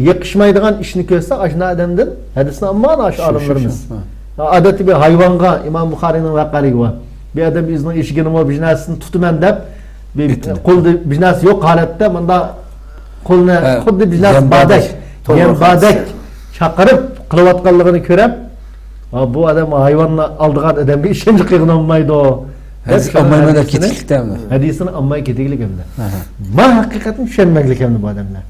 يېقىشمايدىغان ئىشنى كۆرسە، ئاشۇنداق ئادەمدىن ھەدىسنى ئالمىغان ئاشۇ ئالىملىرىمىز. ئادەتتە بىر ھايۋانغا، ئىمام بۇخارىينىڭ ۋەقەلىكى بار. بىر ئادەم ئۆزىنىڭ ئېشىكىنىمۇ بىر نەرسىنى تۇتىمەن دەپ، بىر قولدا بىر نەرسە يوق ھالەتتە مۇنداق قولنى خۇددى بىر نەرسە باردەك، يەم باردەك چاقىرىپ قىلىۋاتقانلىقىنى كۆرۈپ، ھا، بۇ ئادەم ھايۋاننى ئالدىغان ئادەمگە ئىشەنچ قىلغىنى ئالمايدۇ. ھەدىس ئالمايمەن دەپ كېتىكلىكتە ئەمدى. ھەدىسىنى ئالماي كېتىكلىك ئەمدى. ئاھا. ما ھەقىقەتنى چۈشەنمەكلىك ئەمدى بۇ ئادەملەر.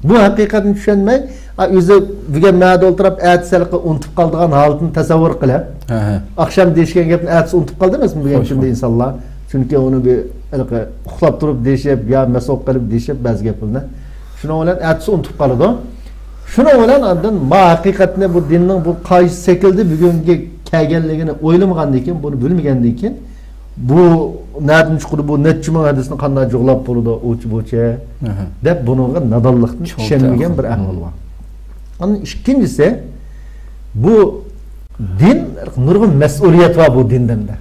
بۇ ھەقىقەتنى چۈشەنمەي، ئا، ئۆزى بۈگۈن مەدە ئولتۇرۇپ، ئەتىسى ھېلىقى ئۇنتۇپ قالىدىغان ھالىتىنى تەسەۋۋۇر قىلىپ، ئاھا. ئاخشام دېيىشكەن گەپنى ئەتىسى ئۇنتۇپ قالدى ئەمەسمۇ بۈگۈنكى كۈندە ئىنسانلار؟ چۈنكى ئۇنى بىر ھېلىقى ئۇخلاپ تۇرۇپ دېيىشىپ، يا مەس بولۇپ قېلىپ دېيىشىپ بەزى گەپلەرنى. شۇنىڭ بىلەن ئەتىسى ئۇنتۇپ قالىدۇ. شۇنىڭ بىلەن ئاندىن ما ھەقىقەتنى، بۇ دىننىڭ بۇ قايسى شەكىلدە بۈگۈنگە كەلگەنلىكىنى ئويلىمىغاندىن كېيىن، بۇنى بىلمىگەندىن كېيىن، بۇ نەدىن چىقىدۇ، بۇ نەچچە مىڭ ھەدىسنى قانداق جۇغلاپ بولىدۇ، ئۇچ بۇچە، ئەھە. دەپ بۇنىڭغا نادانلىقتىن چوڭ ئىشەنمىگەن بىر ئەھۋال بار. ئاندىن ئىككىنچىسى، بۇ دىن، نۇرغۇن مەسئۇلىيەت بار بۇ دىندە.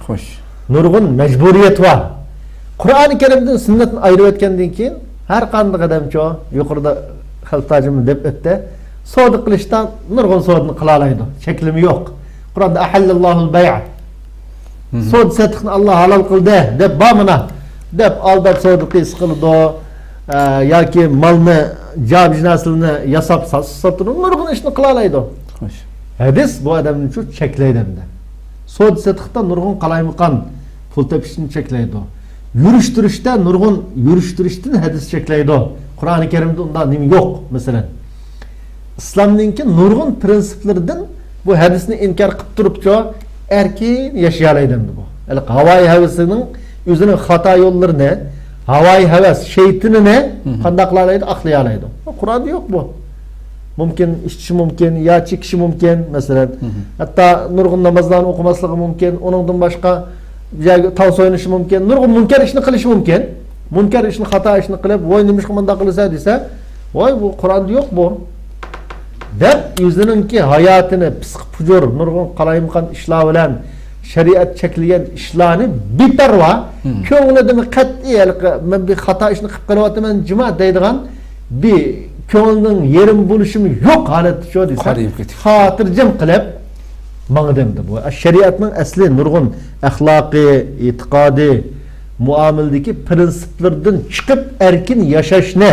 خوش. نۇرغۇن مەجبۇرىيەت بار. قۇرئانى كەرىمدىن سۈننەتنى ئايرىۋەتكەندىن كېيىن، ھەر قانداق ئادەمچۇ، يۇقىرىدا خەلپە تاجىمىز دەپ ئۆتتى، سودا قىلىشتا نۇرغۇن سودىنى قىلالايدۇ. چەكلىمە يوق. قۇرئاندا «ئەھەللەللاھۇل بەيئ». مھم. سودا سېتىقنى ئاللا ھالال قىلدى دەپ بار مانا. دەپ ئالداپ سودا قىلسا قىلىدۇ. ئە، ياكى مالنى جابجىناسىلىنى ياساپ ساتسا ساتىدۇ. نۇرغۇن ئىشنى قىلالايدۇ. خوش. ھەدىس بۇ ئادەمنى شۇ چەكلەيدۇ ئەمدى. سودا سېتىقتا نۇرغۇن قالايمىقان پۇل تېپىشنى چەكلەيدۇ. يۈرۈشتۈرۈشتە نۇرغۇن يۈرۈشتۈرۈشتىن ھەدىس چەكلەيدۇ. قۇرئانى كەرىمدە ئۇنداق نېمە يوق، مەسىلەن. ئىسلامنىڭكى نۇرغۇن پرىنسىپلىرىدىن بۇ ھەدىسنى ئىنكار قىلىپ تۇرۇپچۇ، ئەركىن ياشىيالايدۇ ئەمدى بۇ. ھېلىقى ھاۋايى ھەۋىسىنىڭ ئۆزىنىڭ خاتا يوللىرىنى، ھاۋايى ھەۋەس شەيتىنىنى مھم. قانداق قىلالايدۇ؟ ئاقلىيالايدۇ. قۇرئاندا يوق بۇ. مۇمكىن ئىچىشى مۇمكىن، يا چېكىشى مۇمكىن، مەسىلەن. مھم. ھەتتا نۇرغۇن نامازلارنى ئوقۇماسلىقى مۇمكىن، ئۇنىڭدىن باشقا بىر يەرگە تاڭ سويۇنۇشى مۇمكىن، نۇرغۇن مۇنكەر ئىشنى قىلىشى مۇمكىن. مۇنكەر ئىشنى، خاتا ئىشنى قىلىپ، ۋاي، نېمىشقا مۇنداق قىلىسەن دېسە، ۋاي، بۇ قۇرئاندا يوق بۇ. دەپ ئۆزىنىڭكى ھاياتىنى پىسقا پۇجۇر، نۇرغۇن قالايمىقان ئىشلار بىلەن، شەرىئەت چەكلىگەن ئىشلارنى بىپەرۋا، مم. كۆڭلىدىمۇ قەتئىي ھېلىقى، مەن بىر خاتا ئىشنى قىلىپ قېلىۋاتىمەن جۇما دەيدىغان بىر كۆڭلىنىڭ يېرىم بولۇشىمۇ يوق ھالەتتە شۇ دېسە، قارىيىپ كېتىپ. خاتىرجەم قىلىپ ماڭدى ئەمدى بۇ. شەرىئەتنىڭ ئەسلى نۇرغۇن ئەخلاقى، ئېتىقادى، مۇئامىلىدىكى پرىنسىپلىرىدىن چىقىپ ئەركىن ياشاشنى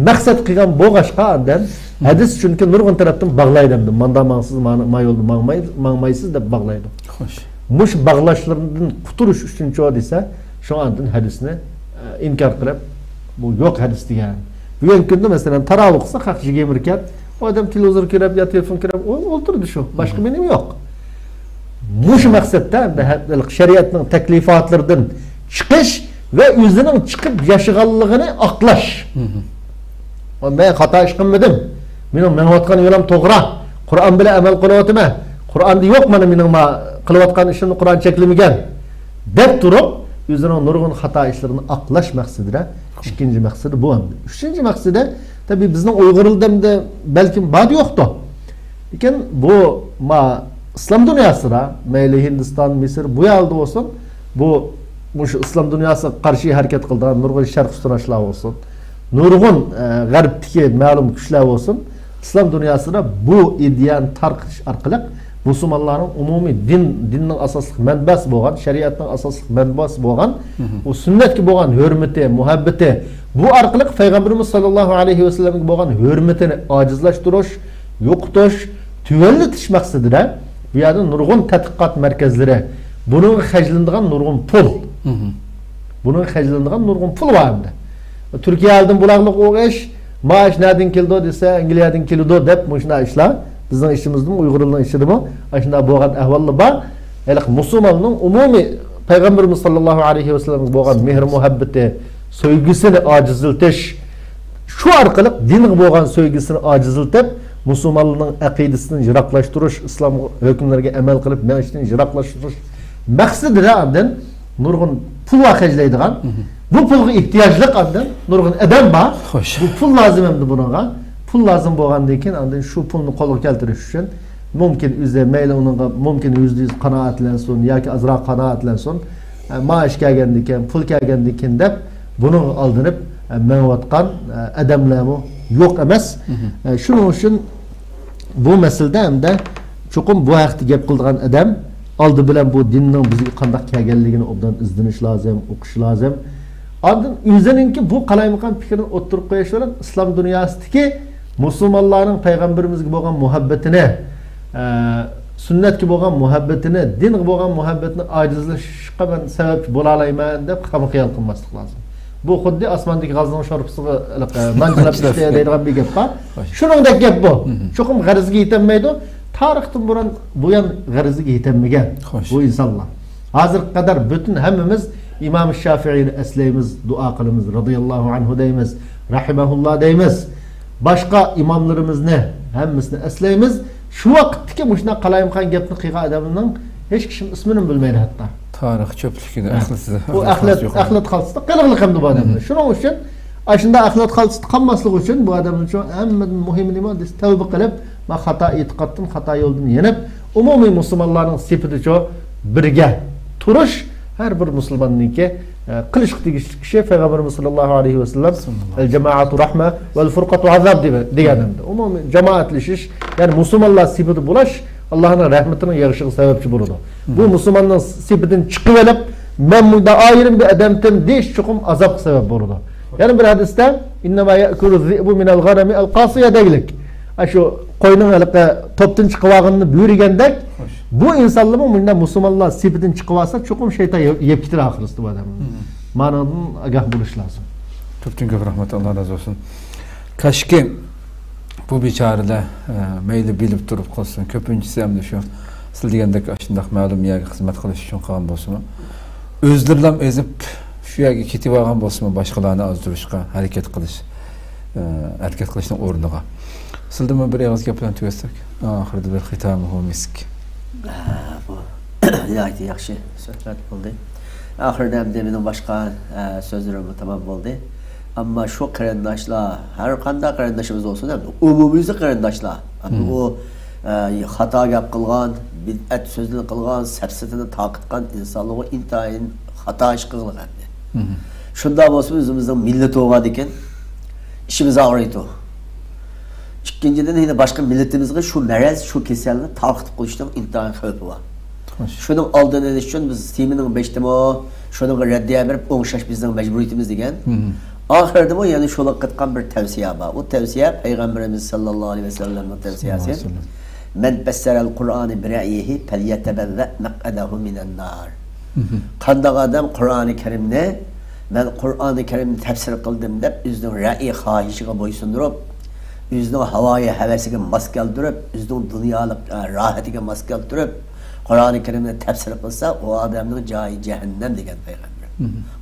مەقسەت قىلغان بولغاچقا، ئاندىن ھەدىس چۈنكى نۇرغۇن تەرەپتىن باغلايدۇ ئەمدى. ماندا ماڭسىز، مانا، ما يولدا ماڭماي-، ماڭمايسىز دەپ باغلايدۇ. خوش. مۇشۇ باغلاشلىرىدىن قۇتۇلۇش ئۈچۈنچۇ دېسە، شۇڭا ئاندىن ھەدىسنى، ئە، ئىنكار قىلىپ، بۇ يوق ھەدىس دېگەن. بۈگۈنكى كۈندە، مەسىلەن، تاراۋىھ قىلسا، خەق يىگىرمە رەكەت، ئۇ ئادەم تېلېۋىزور كۆرۈپ يا تېلېفون كۆرۈپ ئو-، ئولتۇرىدۇ شۇ. باشقا بىر نېمە يوق. مۇشۇ مەقسەتتە ھەم شەرىئەتنىڭ تەكلىپاتلىرىدىن چىقىش ۋە ئۆزىنىڭ چىقىپ ياشىغانلىقىنى ئاقلاش. مم. مەن خاتا ئىش قىلمىدىم. مېنىڭ مېڭىۋاتقان يولۇم توغرا. قۇرئان بىلەن ئەمەل قىلىۋاتىمەن. قۇرئاندا يوق مانا مېنىڭ ما قىلىۋاتقان ئىشىمنى قۇرئان چەكلىمىگەن. دەپ تۇرۇپ، ئۆزىنىڭ نۇرغۇن خاتا ئىشلىرىنى ئاقلاش مەقسىتىدە، ئىككىنچى مەقسىتى بۇ ئەمدى. ئۈچىنچى مەقسىتى، تەبىئىي، بىزنىڭ ئۇيغۇرلىرىمىزدا بەلكىم بار يوقتۇ. لېكىن بۇ، ما، ئىسلام دۇنياسىدا، مەيلى ھىندىستان، مىسىر، بۇ يەردە بولسۇن، بۇ، مۇشۇ ئىسلام دۇنياسىغا قارشى ھەرىكەت قىلىدىغان نۇرغۇن شەرقىي سۇراشلار بولسۇن، نۇرغۇن، ئە، غەربتىكى مەلۇم كۈچلەر بولسۇن، ئىسلام دۇنياسىدا بۇ ئىدىيەنى تارقىتىش ئارقىلىق مۇسۇلمانلارنىڭ ئومۇمىي دىن، دىننىڭ ئاساسلىق مەنبەسى بولغان، شەرىئەتنىڭ ئاساسلىق مەنبەسى بولغان، مم. ئۇ سۈننەتكە بولغان ھۆرمىتى، مۇھەببىتى، بۇ ئارقىلىق پەيغەمبىرىمىز ساللاللاھۇ ئەلەيھى ۋەسەللەمگە بولغان ھۆرمىتىنى ئاجىزلاشتۇرۇش، يوقىتىش، تۆۋەنلىتىش مەقسىتىدە بۇ يەردە نۇرغۇن تەتقىقات مەركەزلىرى، بۇنىڭغا خەجلىنىدىغان نۇرغۇن پۇل. مم. بۇنىڭغا خەجلىنىدىغان نۇرغۇن پۇل بار ئەمدى. تۈركىيەدىن بۇلاقلىق ئوغۇش، مائاش نەدىن كېلىدۇ دېسە، ئەنگلىيەدىن كېلىدۇ دەپ مۇشۇنداق ئىشلار بىزنىڭ ئىچىمىزدىمۇ، ئۇيغۇرلارنىڭ ئىچىدىمۇ ئاشۇنداق بولغان ئەھۋاللار بار. ھېلىقى مۇسۇلماننىڭ ئومۇمىي پەيغەمبىرىمىز ساللاللاھۇ ئەلەيھى ۋەسەللەمگە بولغان مېھرى مۇھەببىتى، سۆيگۈسىنى ئاجىزلىتىش، شۇ ئارقىلىق دىنغا بولغان سۆيگۈسىنى ئاجىزلىتىپ، مۇسۇلمانلارنىڭ ئەقىدىسىدىن يىراقلاشتۇرۇش، ئىسلام ھۆكۈملىرىگە ئەمەل قىلىپ مېڭىشتىن يىراقلاشتۇرۇش مەقسىتىدە ئاندىن نۇرغۇن پۇللار خەجلەيدىغان، مم. بۇ پۇلغا ئېھتىياجلىق ئاندىن نۇرغۇن ئادەم بار. خوش. بۇ پۇل لازىم ئەمدى بۇنىڭغا. پۇل لازىم بولغاندىن كېيىن ئاندىن شۇ پۇلنى قولغا كەلتۈرۈش ئۈچۈن مۇمكىن ئۆزى مەيلى ئۇنىڭغا مۇمكىن يۈزدە يۈز قانائەتلەنسۇن ياكى ئازراق قانائەتلەنسۇن، ئە، مائاش كەلگەندىكىن، پۇل كەلگەندىكىن دەپ بۇنىڭغا ئالدىنىپ، ئە، مېڭىۋاتقان، ئە، ئادەملەرمۇ يوق ئەمەس. مم. ئە، شۇنىڭ ئۈچۈن بۇ مەسىلىدە ئەمدى چوقۇم بۇ ھەقتە گەپ قىلىدىغان ئادەم ئالدى بىلەن بۇ دىننىڭ بىزگە قانداق كەلگەنلىكىنى ئوبدان ئىزدىنىش لازىم، ئوقۇش لازىم. ئاندىن ئۆزىنىڭكى بۇ قالايمىقان پىكرىنى ئوتتۇرىغا قويۇش بىلەن ئىسلام دۇنياسىدىكى مۇسۇلمانلارنىڭ پەيغەمبىرىمىزگە بولغان مۇھەببىتىنى، ئە، سۈننەتكە بولغان مۇھەببىتىنى، دىنغا بولغان مۇھەببىتىنى ئاجىزلىشىشقا مەن سەۋەبچى بولالايمەن دەپ خام خىيال قىلماسلىق لازىم. بۇ خۇددى ئاسماندىكى غازنىڭ شورپىسىغا ھېلىقى نان چىلاپ ئىشلەيدىغان بىر گەپ بار. شۇنىڭدەك گەپ بۇ. چوقۇم غەرىزىگە يېتەلمەيدۇ. تارىختىن بۇرۇن بۇيان غەرىزىگە يېتەلمىگەن بۇ ئىنسانلار. ھازىرغا قەدەر پۈتۈن ھەممىمىز ئىمام شافىئىنى ئەسلەيمىز، دۇئا قىلىمىز، رەزىياللاھۇ ئەنھۇ دەيمىز، رەھىمەھۇللا دەيمىز. باشقا ئىماملىرىمىزنى ھەممىسىنى ئەسلەيمىز. شۇ ۋاقىتتىكى مۇشۇنداق قالايمىقان گەپنى قىلغان ئادەمنىڭ ھېچ كىشىمۇ ئىسمىنىمۇ بىلمەيدۇ ھەتتا. تارىخ چۆپلۈكىدە ئەخلىتىدە. ئۇ ئەخلەت، ئەخلەت خالتىسىدا قېلىغلىق ئەمدى بۇ ئادەمنىڭ. شۇنىڭ ئۈچۈن ئاشۇنداق ئەخلەت خالتىسىدا قالماسلىق ئۈچۈن بۇ ئادەمنىڭ شۇ ھەممىدىن مۇھىمى نېمە دېسە، تەۋبە قىلىپ، ما خاتا ئېتىقادتىن، خاتا يولدىن يېنىپ، ئومۇمىي مۇسۇلمانلارنىڭ سېپىدىچۇ بىرگە تۇرۇش ھەر بىر مۇسۇلماننىڭكى، ئە، قىلىشقا تېگىشلىك ئىشى. پەيغەمبىرىمىز ساللاللاھۇ ئەلەيھى ۋەسەللەم، «ئەل جامائەتۇ رەھمە ۋەل فۇرقەتۇ ئازاب» دېگەن ئەمدى. ئومۇمىي جامائەتلىشىش، يەنى مۇسۇلمانلار سېپىدە بولۇش ئاللاھنىڭ رەھمىتىنىڭ يېغىشىغا سەۋەبچى بولىدۇ. بۇ مۇسۇلماننىڭ سېپىدىن چىقىۋېلىپ، مەن مۇنداق ئايرىم بىر ئادەمتىم دېيىش چوقۇم ئازابقا سەۋەب بولىدۇ. يەنە بىر ھەدىستە، «ئىننەما يەئكۇلۇ زىئبۇ مىنەل غەنەمىل قاسىيە» دەگلىك. ئاشۇ قوينىڭ ھېلىقى توپتىن چىقىۋالغىنىنى بۇيرۇگەندەك، بۇ ئىنسانلارمۇ مۇنداق مۇسۇلمانلار سېپىدىن چىقىۋالسا، چوقۇم شەيتان يەپ كېتىدۇ ئاخىرسىدا بۇ ئادەم. مانىڭدىن ئاگاھ بولۇش لازىم. كۆپتىن كۆپ رەھمەت، ئاللا رازى بولسۇن. كاشكى، بۇ بىچارىلەر، ئە، مەيلى بىلىپ تۇرۇپ قىلسۇن، كۆپىنچىسى ئەمدى شۇ سىز دېگەندەك ئاشۇنداق مەلۇم يەرگە خىزمەت قىلىش ئۈچۈن قىلغان بولسىمۇ، ئۆزلىرىلا ئېزىپ، شۇ يەرگە كېتىۋالغان بولسىمۇ، باشقىلارنى ئازدۇرۇشقا ھەرىكەت قىلىش، ئە، ھەرىكەت قىلىشنىڭ ئورنىغا. سىلدىنمۇ بىر ئېغىز گەپ بىلەن تۈگەتسەك. ئاخىرىدا بىر ختامه مسك. ئە، بۇ ناھايىتى ياخشى سۆھبەت بولدى. ئاخىرىدا ئەمدى مېنىڭ باشقا، ئە، سۆزلىرىممۇ تامام بولدى. ئەمما شۇ قېرىنداشلار، ھەر قانداق قېرىندىشىمىز بولسۇن، ئەمدى ئومۇميۈزلۈك قېرىنداشلار، ئەمدى ئۇ، ئە، خاتا گەپ قىلغان، بىدئەت سۆزلىرىنى قىلغان، سەپسەتىنى تارقىتقان ئىنسانلارغا ئىنتايىن خاتا ئىش قىلغان ئەمدى. شۇنداق بولسا ئۆزىمىزنىڭ مىللىتى بولغاندىكىن ئىچىمىز ئاغرىيدۇ. ئىككىنچىدىن، يەنە باشقا مىللىتىمىزگە شۇ مەرەز، شۇ كېسەلنى تارقىتىپ قويۇشنىڭ ئىنتايىن خەۋپى بار. شۇنىڭ ئالدىنى ئېلىش ئۈچۈن بىز تېمىنىڭ بېشىدىمۇ شۇنىڭغا رەددىيە بېرىپ ئوڭشاش بىزنىڭ مەجبۇرىيىتىمىز دېگەن. ئاخىرىدىمۇ يەنە شۇلارغا قىلغان بىر تەۋسىيە بار. ئۇ تەۋسىيە پەيغەمبىرىمىز ساللاللاھۇ ئەلەيھى ۋەسەللەمنىڭ تەۋسىيەسى. مەن پەسسەرەل قۇرئانە بىرەئيىھى پەليەتەبەۋۋە مەقئەدەھۇ مىنەن نار. قانداق ئادەم قۇرئانى كەرىمنى، مەن قۇرئانى كەرىمنى تەپسىر قىلدىم دەپ ئۆزىنىڭ رەئىي خاھىشىغا بويسۇندۇرۇپ، ئۆزىنىڭ ھاۋايى ھەۋەسىگە ماس كەلتۈرۈپ، ئۆزىنىڭ دۇنيالىق، ئە، راھىتىگە ماس كەلتۈرۈپ، قۇرئانى كەرىمنى تەپسىر قىلسا، ئۇ ئادەمنىڭ جايى جەھەننەم دېگەن پەيغەمبەر.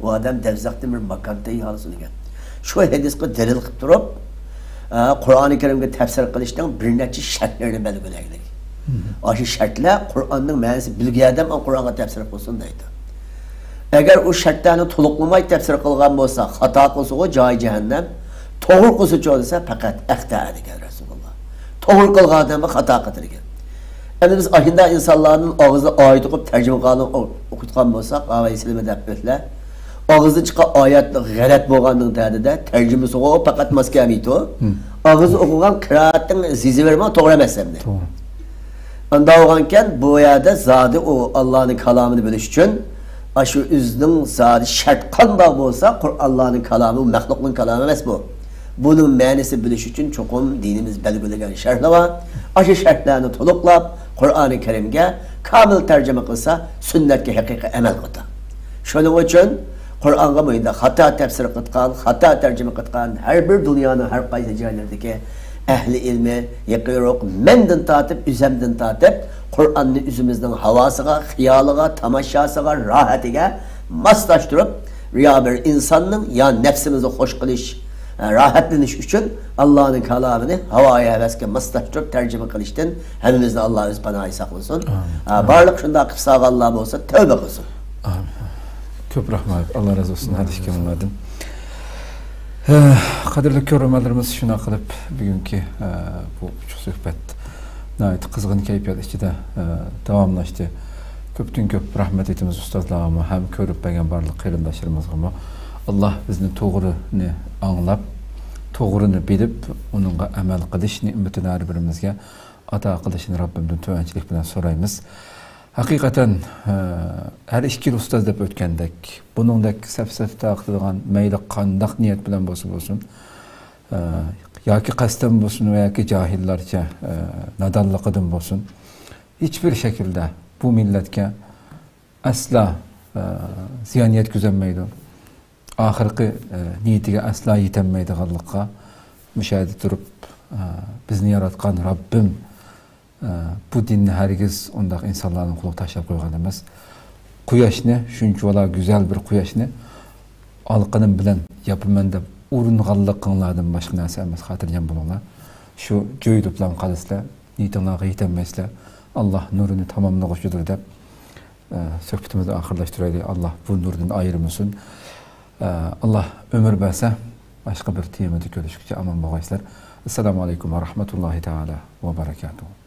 ئۇ ئادەم دەۋزەختىن بىر ماكان تەييارلىسۇن دېگەن. شۇ ھەدىسقا دەلىل قىلىپ تۇرۇپ، ئە، قۇرئانى كەرىمگە تەپسىر قىلىشنىڭ بىر نەچچە شەرتلىرىنى بەلگىلەيلى. ئاشۇ شەرتلەر قۇرئاننىڭ مەنىسى بىلگەن ئادەم قۇرئانغا تەپسىر قىلسۇن دەيدۇ. ئەگەر ئۇ شەرتلەرنى تولۇقلىماي تەپسىر قىلغان بولسا، خاتا قىلسىغۇ جايى جەھەننەم، توغرا قىلسىچۇ دېسە، پەقەت ئەختە دېگەن رەسۇلۇللا. توغرا قىلغان ئادەم خاتا قىلدى دېگەن. ئەمدى بىز ئاشۇنداق ئىنسانلارنىڭ ئاغزىدا ئايەت ئوقۇپ، تەرجىمە قىلغانلىقىنى ئوقۇتقان بولساق، ئاۋەيسىلىمە دەپ ئۆتلە. ئاغزىدىن چىققان ئايەت غەلەت بولغاندىن تەدىدە تەرجىمىسىغۇ پەقەت ماس كەلمەيدۇ. ئاغزىدا ئوقۇغان قىرائەتنىڭ زىزى بەرمە توغرا ئەمەس ئەمدى. ئانداق بولغانكەن، بۇ يەردە زادى ئۇ ئاللانىڭ كالامىنى بىلىش ئۈچۈن، ئاشۇ ئۆزىنىڭ زادى شەرت قانداق بولسا، قۇر-، ئاللانىڭ كالامى، ئۇ مەخلۇقنىڭ كالامى ئەمەس بۇ. بۇنىڭ مەنىسى بىلىش ئۈچۈن چوقۇم دىنىمىز بەلگىلىگەن شەرتلەر بار. ئاشۇ شەرتلەرنى تولۇقلاپ، قۇرئانى كەرىمگە كامىل تەرجىمە قىلسا، سۈننەتكە ھەقىقىي ئەمەل قىلىدۇ. شۇنىڭ ئۈچۈن قۇرئانغا مۇنداق خاتا تەپسىر قىلىدىغان، خاتا تەرجىمە قىلىدىغان ھەر بىر دۇنيانىڭ ھەر قايسى جايلىرىدىكى ئەھلى ئىلمى، يېقىنراق مەندىن تارتىپ، ئۆزەمدىن تارتىپ، قۇرئاننى ئۆزىمىزنىڭ ھاۋاسىغا، خىيالىغا، تاماشاسىغا، راھىتىگە ماسلاشتۇرۇپ، يا بىر ئىنساننىڭ يا نەپسىمىزنى خوش قىلىش، راھەتلىنىش ئۈچۈن ئاللانىڭ كالامىنى ھاۋايى ھەۋەسكە ماسلاشتۇرۇپ تەرجىمە قىلىشتىن ھەممىمىزنى ئاللا ئۆز پاناھى ساقلىسۇن. ئامىن. ئا، بارلىق شۇنداق قىلىپ سالغانلار بولسا تەۋبە قىلسۇن. ئامىن. كۆپ رەھمەت. ئاللا رازى بولسۇن ھەر ئىككىڭلاردىن. ھە، قەدىرلىك كۆرۈرمەنلىرىمىز، شۇنداق قىلىپ بۈگۈنكى، ھە، بۇ ئوچۇق سۆھبەت ناھايىتى قىزغىن كەيپىيات ئىچىدە، ھە، داۋاملاشتى. كۆپتىن كۆپ رەھمەت ئېيتىمىز ئۇستازلارغىمۇ ھەم كۆرۈپ بەرگەن بارلىق قېرىنداشلىرىمىزغىمۇ. ئاللا بىزنى توغرىنى ئاڭلاپ، توغرىنى بىلىپ، ئۇنىڭغا ئەمەل قىلىش نېمىتىنى ھەر بىرىمىزگە ئاتا قىلىشىنى رەببىمدىن تۆۋەنچىلىك بىلەن سورايمىز. ھەقىقەتەن، ھە، ھەر ئىككىلا ئۇستاز دەپ ئۆتكەندەك، بۇنىڭدەك سەپسەتە تارقىتىدىغان مەيلى قانداق نىيەت بىلەن بولسا بولسۇن، ھە، ياكى قەستەن بولسۇن ۋە ياكى جاھىللارچە، ھە، نادانلىقىدىن بولسۇن، ھېچبىر شەكىلدە بۇ مىللەتكە ئەسلا، ئە، زىيان يەتكۈزەلمەيدۇ. ئاخىرقى، ئە، نىيىتىگە ئەسلا يېتەلمەيدىغانلىققا مۇشۇ يەردە تۇرۇپ، ئە، بىزنى ياراتقان رەببىم، ئە، بۇ دىننى ھەرگىز ئۇنداق ئىنسانلارنىڭ قولىغا تاشلاپ قويغان ئەمەس. قۇياشنى، شۇنچىۋالا گۈزەل بىر قۇياشنى ئالقىنىم بىلەن ياپىمەن دەپ ئۇرۇنغانلىقىڭلاردىن باشقا نەرسە ئەمەس، خاتىرجەم بولۇڭلار. شۇ جۆيلۈپلا قالىسىلەر، نىيىتىڭلارغا يېتەلمەيسىلەر. ئاللا نۇرىنى تاماملىغۇچىدۇر دەپ، ئە، سۆھبىتىمىزنى ئاخىرلاشتۇرايلى. ئاللا بۇ نۇردىن ئايرىمىسۇن. ئە، ئاللا ئۆمۈر بەرسە، باشقا بىر تېمىدا كۆرۈشكۈچە ئامان بولغايسىلەر. ئەسسالامۇ ئەلەيكۇم ۋە رەھمەتۇللاھى تەئالا ۋە بەرەكاتۇھۇ.